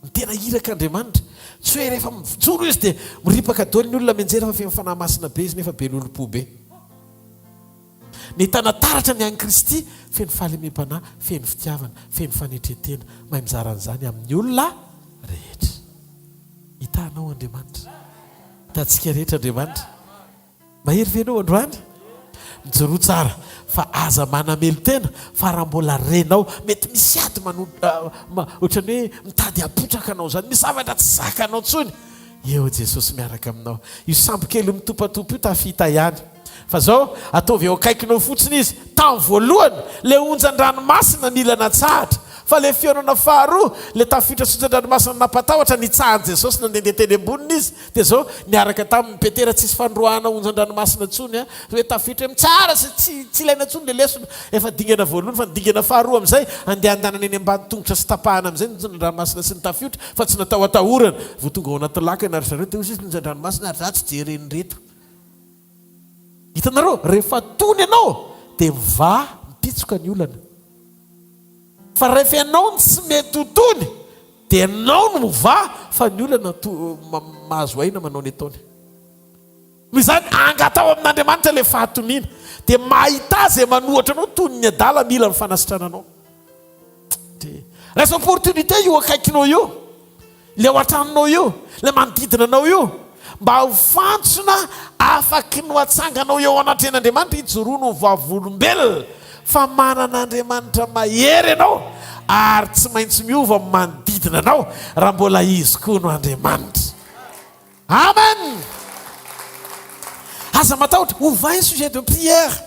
[SPEAKER 6] Ny tena irak'Andriamanitra. Tsy hoe rehefa mijoro izy dia miripaka daholo ny olona mianjera fa feno fanahy masina be izy nefa be lolompo be. Nahitana taratra ny an'i Kristy, feno fahalemem-panahy, feno fitiavana, feno fanetren-tena, mahay mizara an'izany amin'ny olona rehetra. Hitaha anao Andriamanitra. Hitaha antsika rehetra Andriamanitra. Mahery ve ianao androany? Mijoroa tsara fa aza manamelo-tena fa raha mbola renao mety misy ady mano ohatran'ny hoe mitady hapotraka anao izany, misy zavatra tsy zakanao intsony, eo Jesosy miaraka aminao. Io sambo kely mitopatopa io tafita ihany. Fa zao, ataovy eo akaikinao fotsiny izy. Tamin'ny voalohany, le onjan-dranomasina nila natsahatra. Fa le fihaonana faharoa, le tafiotra sy onjan-dranomasina nampatahotra, nitsahan'i Jesosy nandehandeha teny amboniny izy. Dia zao, niaraka taminy Petera, tsisy fandroahana onjan-dranomasina intsony an. Hoe tafiotra hoe mitsahara sy tsy tsy ilaina intsony le lesona. Efa dingana voalohany, fa ny dingana faharoa amin'izay, andehandanana eny ambany tongotra sy tapahana amin'izay ny onjan-dranomasina sy ny tafiotra, fa tsy natao atahorana. Vao tonga ao anaty lakana ry zareo, dia hoy izy, ny onjan-dranomasina ary za tsy jeren'ireto. Hitanareo, rehefa tony ianao dia mivaha, mipitsoka ny olana. Fa rehefa ianao no tsy mety ho tony dia ianao no mivaha fa ny olana to, mahazo aina manao ny ataony. Noho izany, angataho amin'Andriamanitra ilay fahatoniana. Dia mahità izay manohatra anao toy ny adala mila ny fanasitrananao. Dia raiso opportunité io akaikinao io. Ilay ao an-tranonao io, ilay manodidina anao io, mba ho fantsona afaky no atsanganao eo anatrehan'Andriamanitra hijoroana ho vavolombelona fa manana Andriamanitra mahery ianao ary tsy maintsy miova ny manodidina anao raha mbola Izy koa no Andriamanitra. Amen! Aza matahotra, ovay ny sujet de prière.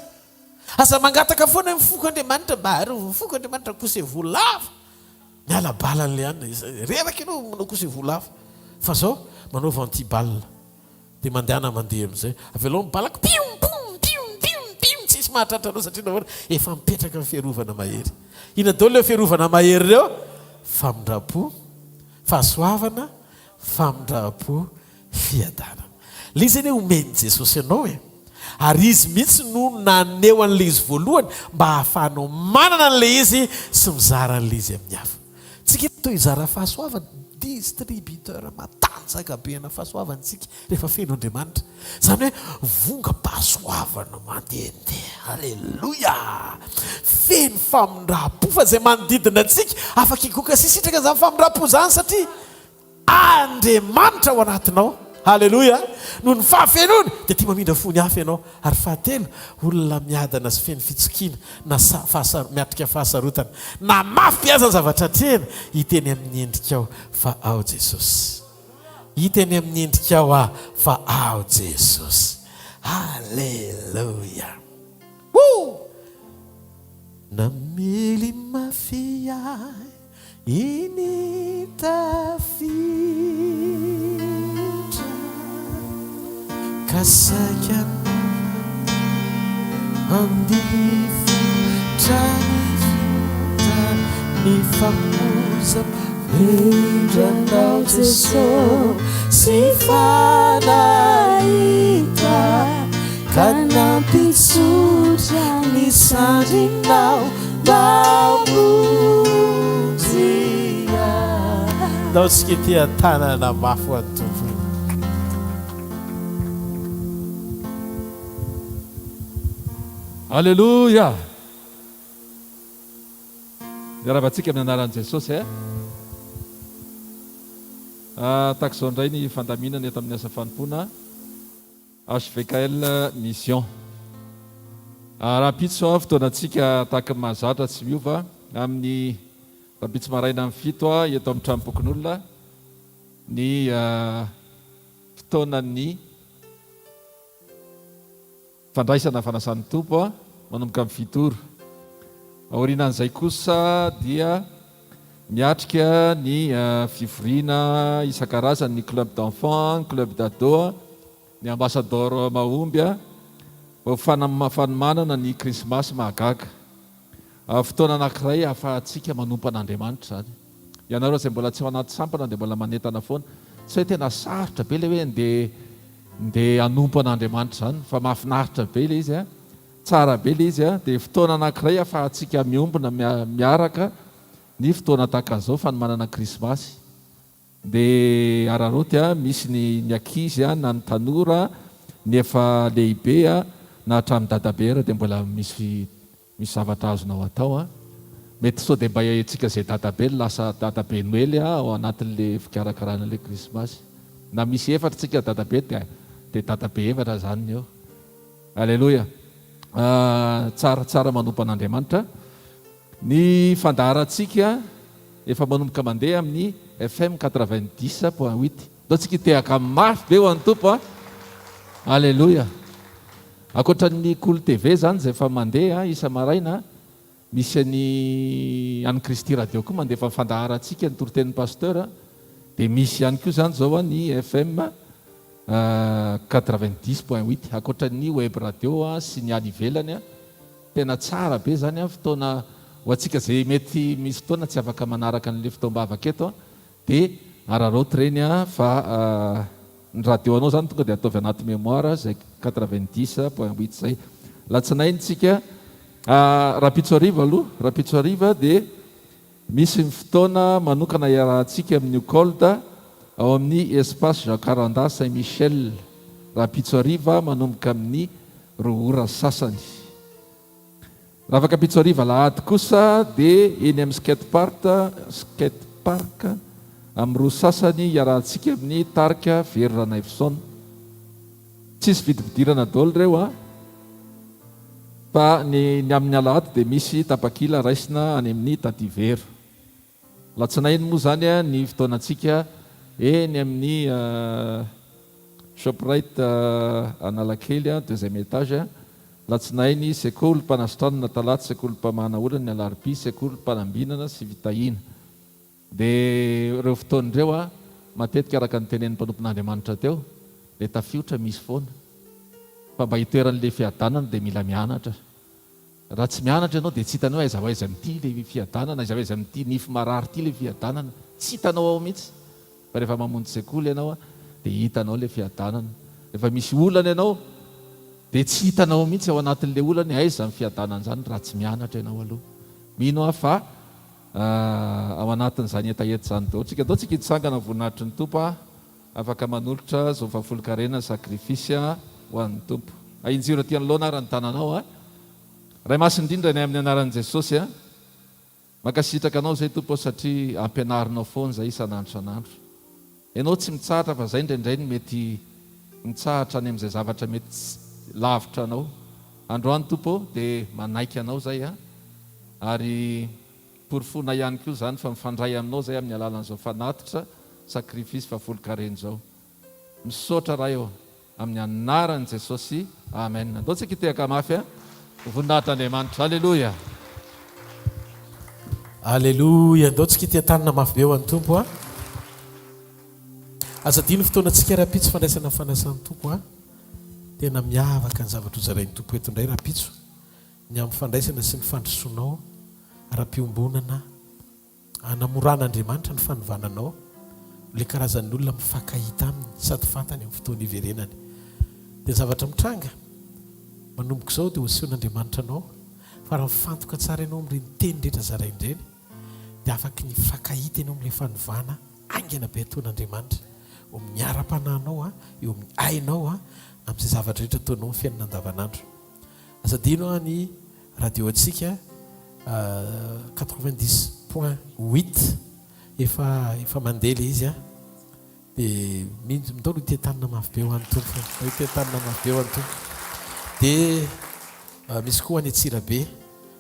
[SPEAKER 6] Aza mangataka foana hoe ny foko Andriamanitra mba arovy ny foko Andriamanitra kosevo lava. Miala bala an'ilay anona izy. Reraka ianao manao kosevo lava. Fa zao, manaova anti balle. Dia mandehana mandeha amin'izay. Avelao ny bala, pium pum pium pium pium, tsisy mahatratra anao satria nahoana? Efa mipetraka ny fiarovana mahery. Inona daholo ireo fiarovana mahery ireo? Famindram-po, fahasoavana, famindram-po, fiadanana. Ilay izy anie omen'i Jesosy anao e. Ary Izy mihitsy no naneho an'ilay izy voalohany mba hahafahanao manana an'ilay izy sy mizara an'ilay izy amin'ny hafa. Tsika eto toa hizara fahasoavana, distributeur matanjaka be ana fahasoavana isika rehefa feno Andriamanitra. Izany hoe vongam-pahasoavana mandehandeha. Aleloia! Feno famindram-po fa izay manodidina antsika afaka higoka sy hisitraka an'izany famindram-po izany satria Andriamanitra ao anatinao. Haleloia! Noho ny fahafenoany dia tia mamindra fo ny hafa ianao. Ary fahatelo, olona miadana sy feno fitsokiana na miatrika fahasarotana. Na mafy be aza ny zavatra atrehina, hita eny amin'ny endrikao fa ao Jesosy. Hita eny amin'ny endrikao aho fa ao Jesosy. Haleloia! Woo! Namely mafy ahy. Iny tafiotra ka saika handifotra ny fota ny famoizam-pindranao Jesosy fa nahita Ka nampitsotra ny sandrinao mba hamonjy ahy. Ndao tsika hitia-tanana mafy ho an'ny Tompo iny.
[SPEAKER 7] Aleloia! Miarahaba antsika amin'ny anaran'i Jesosy eh. Tahaka izao indray ny fandaminana eto amin'ny asa fanompoana. HVKL Mission. Rahampitso fotoanantsika tahaka ny mahazatra tsy miova amin'ny rahampitso maraina amin'ny 7 eto amin'ny tranompokonolona ny fotoanan'ny fandraisana fanasan'ny Tompo manomboka amin'ny 7 ora. Aorianan'izay kosa dia miatrika ny fivoriana isan-karazany ny club d'enfants, ny club d'ado, ny ambassador mahomby ho fanomanana ny krismasy mahagaga. Fotoana anankiray ahafahantsika manompo an'Andriamanitra izany. Ianareo izay mbola tsy ao anaty sampana dia mbola manentana foana. Tsy hoe tena sarotra be ilay hoe ndeha ndeha hanompo an'Andriamanitra izany fa mahafinaritra be ilay izy. Tsara be ilay izy dia fotoana anankiray ahafahantsika miombona miaraka ny fotoana tahaka an'izao fanomanana krismasy. Dia araraoty a, misy ny ny ankizy a, na ny tanora, ny efa lehibe a, na hatramin'ny dadabe ara dia mbola misy misy zavatra azonao atao a. Mety sao dia mba iaintsika izay dadabe no lasa dadabe noely a ao anatin'le fikarakarana ilay krismasy. Na misy efatra tsika dadabe dia dia dadabe efatra izany ny eo. Aleloia. Tsara tsara manompo an'Andriamanitra. Ny fandaharantsika efa manomboka mandeha amin'ny FM 90.8. Ndao tsika hitehaka mafy be ho an'ny Tompo a! Aleloia! Ankoatra ny Kolo TV izany izay efa mandeha isa-maraina, misy an'i an'i Kristy Radio koa mandefa ny fandaharantsika, ny toritenin'ny Pasteur, dia misy ihany koa izany izao ny FM 90.8. Ankoatra ny web radio sy ny any ivelany. Tena tsara be zany an, fotoana ho antsika zay mety misy fotoana tsy afaka manaraka an'le fotoam-bavaka eto an, de araraoty ireny an, fa ny radio anao zany tonga de ataovy anaty mémoire zay 90.8 zay. Latsinainy tsika rahampitso hariva aloha, rahampitso hariva de misy ny fotoana manokana iarahantsika amin'ny New Cold ao amin'ny Espace Jacaranda Saint Michel rahampitso hariva manomboka amin'ny 2 ora sasany. Raha afaka ampitso hariva alahady kosa dia eny amin'ny Skate Part, Skate Park, amin'ny 2 sasany hiarahantsika amin'ny tarika Very Ranaivoson. Tsisy vidim-pidirana daholo ireo an! Fa ny ny amin'ny alahady dia misy tapakila raisina any amin'ny Taty Vero. Alatsinainy moa izany ny fotoanantsika eny amin'ny Shoprite Analakely, deuxième étage. Alatsinainy, sekolim-panasitranana, Talata, sekolim-pamahana olana, ny Alarobia, sekolim-panambinana sy fitahiana. Dia ireo fotoana ireo, matetika araka ny tenenin'ny mpanompon'Andriamanitra teo, ilay tafiotra misy foana. Fa mba hitoeran'ilay fiadanana dia mila mianatra. Raha tsy mianatra ianao dia tsy hitanao hoe aiza ho aiza amin'ity ilay fiadanana, aiza ho aiza amin'ity nify marary ity ilay fiadanana. Tsy hitanao ao mihitsy. Fa rehefa mamonjy sekoly ianao dia hitanao ilay fiadanana. Rehefa misy olana ianao dia tsy hitanao mihitsy ao anatin'ilay olana hoe aiza izany fiadanana izany raha tsy mianatra ianao aloha. Mino aho fa ao anatin'izany hetaheta izany daholo tsika. Andao tsika hitsangana voninahitry ny Tompo. Afaka manolotra izao fahafolonkarena sacrifice ho an'ny Tompo. Ahinjiro aty anoloana ary ny tananao a. Ray Masina indrindra ny amin'ny anaran'i Jesosy a. Mankasitraka anao izay Tompo satria ampianarinao foana izay isan'andro isan'andro. Ianao tsy mitsahatra fa izay indraindray no mety mitsahatra any amin'izay zavatra mety tsy lavitra anao. Androany Tompo dia manaiky anao izay a. Ary porofoina ihany koa izany fa mifandray aminao izay amin'ny alalan'izao fanatitra sacrifice fahafolonkarena izao. Misaotra Ray ô, amin'ny anaran'i Jesosy, Amen. Andao tsika hitehaka mafy a! Ho voninahitr'Andriamanitra. Aleloia!
[SPEAKER 6] Aleloia! Andao tsika hiteha-tanana mafy be ho an'ny Tompo a! Aza adino ny fotoanantsika rahampitso fandraisana ny fanasan'ny Tompo a! Tena miavaka ny zavatra hozarain'ny Tompo eto indray rahampitso, ny amin'ny fandraisana sy ny fandrosoanao ara-piombonana. Hanamoran'Andriamanitra ny fanovana anao ilay karazan'ny olona mifankahita aminy sady fantany amin'ny fotoana hiverenany. Dia ny zavatra mitranga, manomboka izao dia hosehon'Andriamanitra anao fa raha mifantoka tsara ianao amin'ireny teny rehetra zarainy ireny dia afaky ny hifankahita ianao amin'ilay fanovana haingana be ataon'Andriamanitra eo amin'ny ara-panahinao, eo amin'ny ainao, amin'izay zavatra rehetra ataonao amin'ny fiainana andavanandro. Aza adino ny radio antsika 90.8 efa efa mandeha le izy a de mino ndao aloha itetanina mafy be ho an'ny Tompo ndao itetanina mafy be ho an'ny Tompo de misy koa any Antsirabe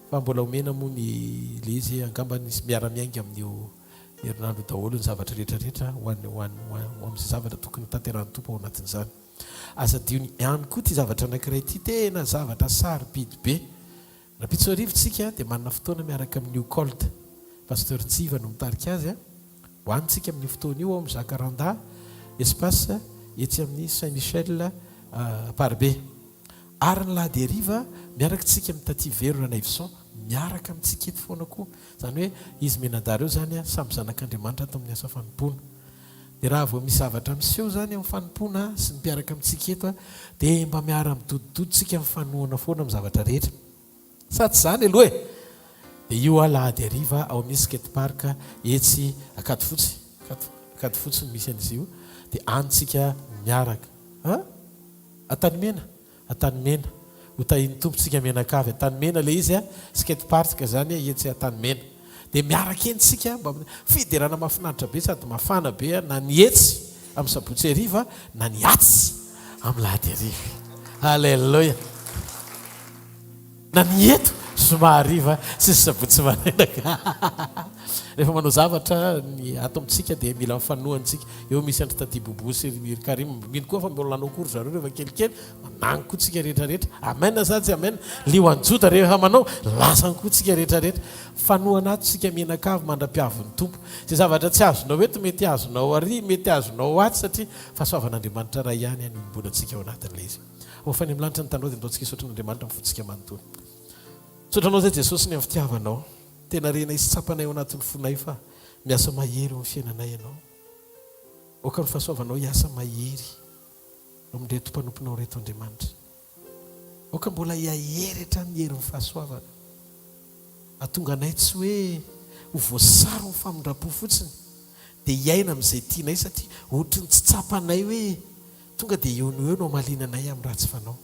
[SPEAKER 6] fa mbola omena moa ny le izy angamba nisy miara-miainga amin'io herinandro daholo ny zavatra rehetra rehetra ho an'ny ho an'ny ho amin'izay zavatra tokony tanterahan'ny Tompo ao anatin'izany. Aza adino ihany koa ity zavatra anankiray ity, tena zavatra sarobidy be. Rahampitso hariva isika dia manana fotoana miaraka amin'ny New Cold. Pasteur Ntsiva no mitarika azy. Ho any isika amin'io fotoana io ao amin'ny Jacaranda Espace etsy amin'ny Saint Michel Amparibe. Ary ny lahady hariva miaraka isika amin'ny Tatie Vero Ranaivoson, miaraka amintsika eto foana koa. Izany hoe izy mianadahy ireo izany samy zanak'Andriamanitra ato amin'ny asa fanompoana. Dia raha vao misy zavatra miseho izany amin'ny fanompoana sy ny mpiaraka amintsika eto dia mba miara-midodododo tsika mifanohana foana amin'ny zavatra rehetra. Sa tsy izany aloha e? Dia io alahady hariva ao amin'ny Skate Park etsy Ankadifotsy, Ankadifotsy no misy an'izy io, dia any tsika miaraka. An? Antanimena? Antanimena. Ho tahin'ny Tompo tsika mianakavy. Antanimena ilay izy a, skate park zany etsy Antanimena. Dia miaraka eny tsika mba fiderana mahafinaritra be sady mafana be a, na ny etsy amin'ny sabotsy hariva na ny atsy amin'ny lahady hariva. Alléluia. Na ny eto, zoma hariva sy sabotsy maraina ka. Rehefa manao zavatra ny ato amintsika dia mila mifanohana isika. Eo misy an-dry Taty Bobo sy ry Karim. Mino koa fa mbola hanao koa ry zareo rehefa kelikely. Manangy koa tsika rehetra rehetra. Amen sa tsy amen? Lioan'i Joda rehefa manao, lasany koa tsika rehetra rehetra. Fanohana ato tsika mianakavy mandra-piavin'ny Tompo. Izay zavatra tsy azonao eto mety azonao ary, mety azonao atsy satria fahasoavan'Andriamanitra Ray ihany no iombonantsika ao anatin'ilay izy. Ho afa any amin'ny lanitra ny taninao dia ndao tsika hisaotra an'Andriamanitra amin'ny fontsika manontolo. Misaotra Anao izay Jesosy ny amin'ny fitiavanao. Tena renay sy tsapanay ao anatin'ny fonay fa miasa mahery eo amin'ny fiainanay Ianao. Aoka ny fahasoavanao hiasa mahery eo amin'ireto mpanomponao ireto Andriamanitra. Aoka mbola hihahery hatrany ny herin'ny fahasoavana. Hahatonga anay tsy hoe ho voasaron'ny famindram-po fotsiny dia hiaina amin'izay tianay satria ohatry ny tsy tsapanay hoe Tonga dia eo no eo no hamaliana anay amin'ny ratsy fanao.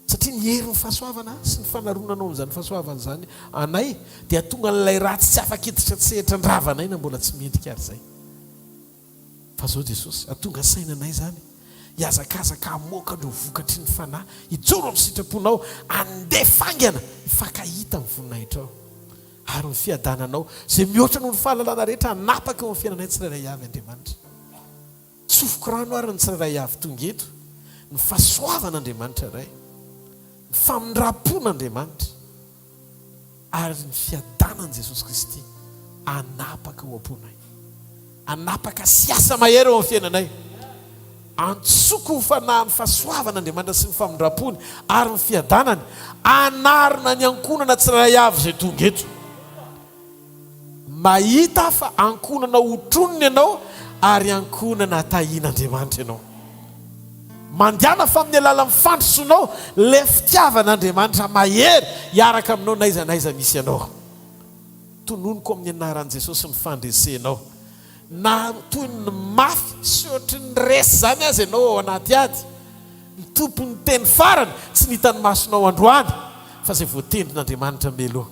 [SPEAKER 6] Satria ny herin'ny fahasoavana sy ny fanaronanao an'izany fahasoavana izany anay dia hahatonga an'ilay ratsy tsy afa-kiditra an-tsehatra handrava anay na mbola tsy mendrika ary izay. Fa izao Jesosy, hahatonga saina anay izany hihazakazaka hamoaka ireo vokatry ny Fanahy, hijoro amin'ny sitraponao, handeha faingana hifankahita amin'ny voninahitrao. Ary ny fiadananao, izay mihoatra noho ny fahalalana rehetra, hanapaka eo amin'ny fiainanay tsirairay avy, Andriamanitra. Tsofiko rano ary ny tsirairay avy tonga eto, ny fahasoavan'Andriamanitra Ray, ny famindram-pon'Andriamanitra, ary ny fiadanan'i Jesosy Kristy hanapaka ao am-ponay, hanapaka sy hiasa mahery eo amin'ny fiainanay. Antsoko ho fanahin'ny fahasoavan'Andriamanitra sy ny famindram-pony ary ny fiadanany hanarona ny ankohonana tsirairay avy izay tonga eto. Mahita aho fa ankohonana hotronina ianao ary ankohonana tahian'Andriamanitra ianao. Mandehana fa amin'ny alalan'ny fandrosoanao ilay fitiavan'Andriamanitra mahery hiaraka aminao n'aiza n'aiza misy anao. Tononiko amin'ny anaran'i Jesosy ny fandresenao. Na toy ny mafy sy ohatry ny resy izany aza ianao ao anaty ady, ny Tompon'ny teny farany tsy ny hitan'ny masonao androany fa izay voatendrin'Andriamanitra mialoha.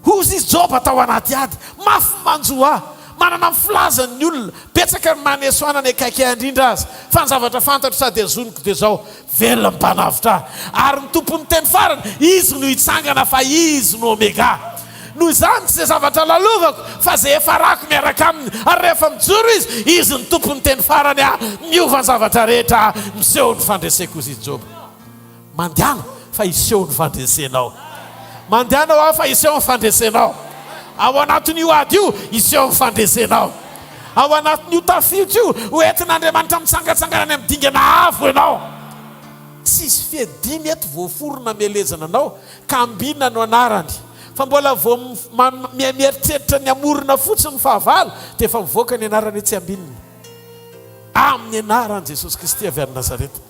[SPEAKER 6] Hozy izy Joba tao anaty ady mafy manjo ahy. Manana ny filazany ny olona, betsaka ny maneso ahy na ny akaiky ahy indrindra aza. Fa ny zavatra fantatro sady hazoniko dia izao, velona ny Mpanavotra ahy. Ary ny Tompon'ny teny farany, Izy no hitsangana fa Izy no Omega. Noho izany tsy izay zavatra lalovako fa izay efa rako miaraka Aminy. Ary rehefa mijoro Izy, Izy no Tompon'ny teny farany ahy, miova ny zavatra rehetra, miseho ny fandreseko hozy izy Joba. Mandehana fa hiseho ny fandresenao. Mandehana ho'aho fa hiseho ny fandresenao. Ao anatin'io ady io, hiseho ny fandresenao. Ao anatin'io tafiotra io, ho entin'Andriamanitra mitsangantsangana any amin'ny dingana avo ianao. Tsy hisy fiadiana eto voaforona hamelezana anao, ka ambinina no anarany. Fa mbola vao mieritreritra ny hamorona fotsiny ny fahavalo, dia efa mivoaka ny anarany hoe tsy ambinina. Amin'ny anaran'i Jesosy Kristy avy any Nazareta.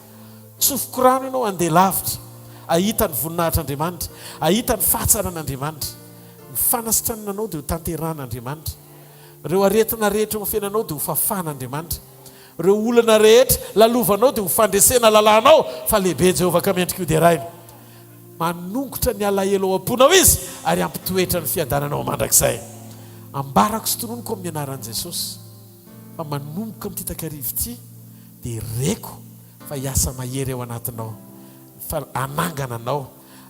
[SPEAKER 6] Tsofiko rano ianao handeha lavitra, hahita ny voninahitr'Andriamanitra, hahita ny fahatsaran'Andriamanitra. Ny fanasitranana anao dia ho tanterahan'Andriamanitra. Ireo aretina rehetra eo amin'ny fiainanao dia ho fafan'Andriamanitra. Ireo olana rehetra lalovanao dia ho fandresena lalanao fa lehibe Jehovah ka mendrika hoderaina. Manongotra ny alahelo ao am-ponao Izy ary hampitoetra ny fiadananao mandrakizay. Ambarako sy tononiko amin'ny anaran'i Jesosy fa manomboka amin'ity takariva ity dia reko fa hiasa mahery ao anatinao, fa hanangana anao,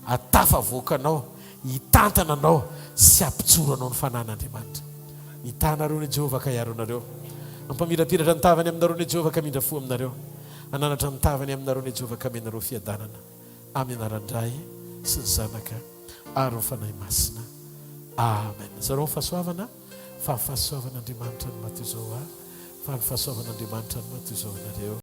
[SPEAKER 6] hatafavoaka anao, hitantana anao sy hampijoro anao ny Fanahin'Andriamanitra. Hitaha anareo anie Jehovah ka hiaro anareo. Hampamirapiratra ny tavany aminareo anie Jehovah ka hamindra fo aminareo. Hananatra ny tavany aminareo anie Jehovah ka hameno anareo fiadanana. Amin'ny anaran-dRay sy ny Zanaka ary ny Fanahy Masina. Amen. Zarao ny fahasoavana. Fa ny fahasoavan'Andriamanitra no maha toy izao ahy, fa ny fahasoavan'Andriamanitra no maha toy izao anareo.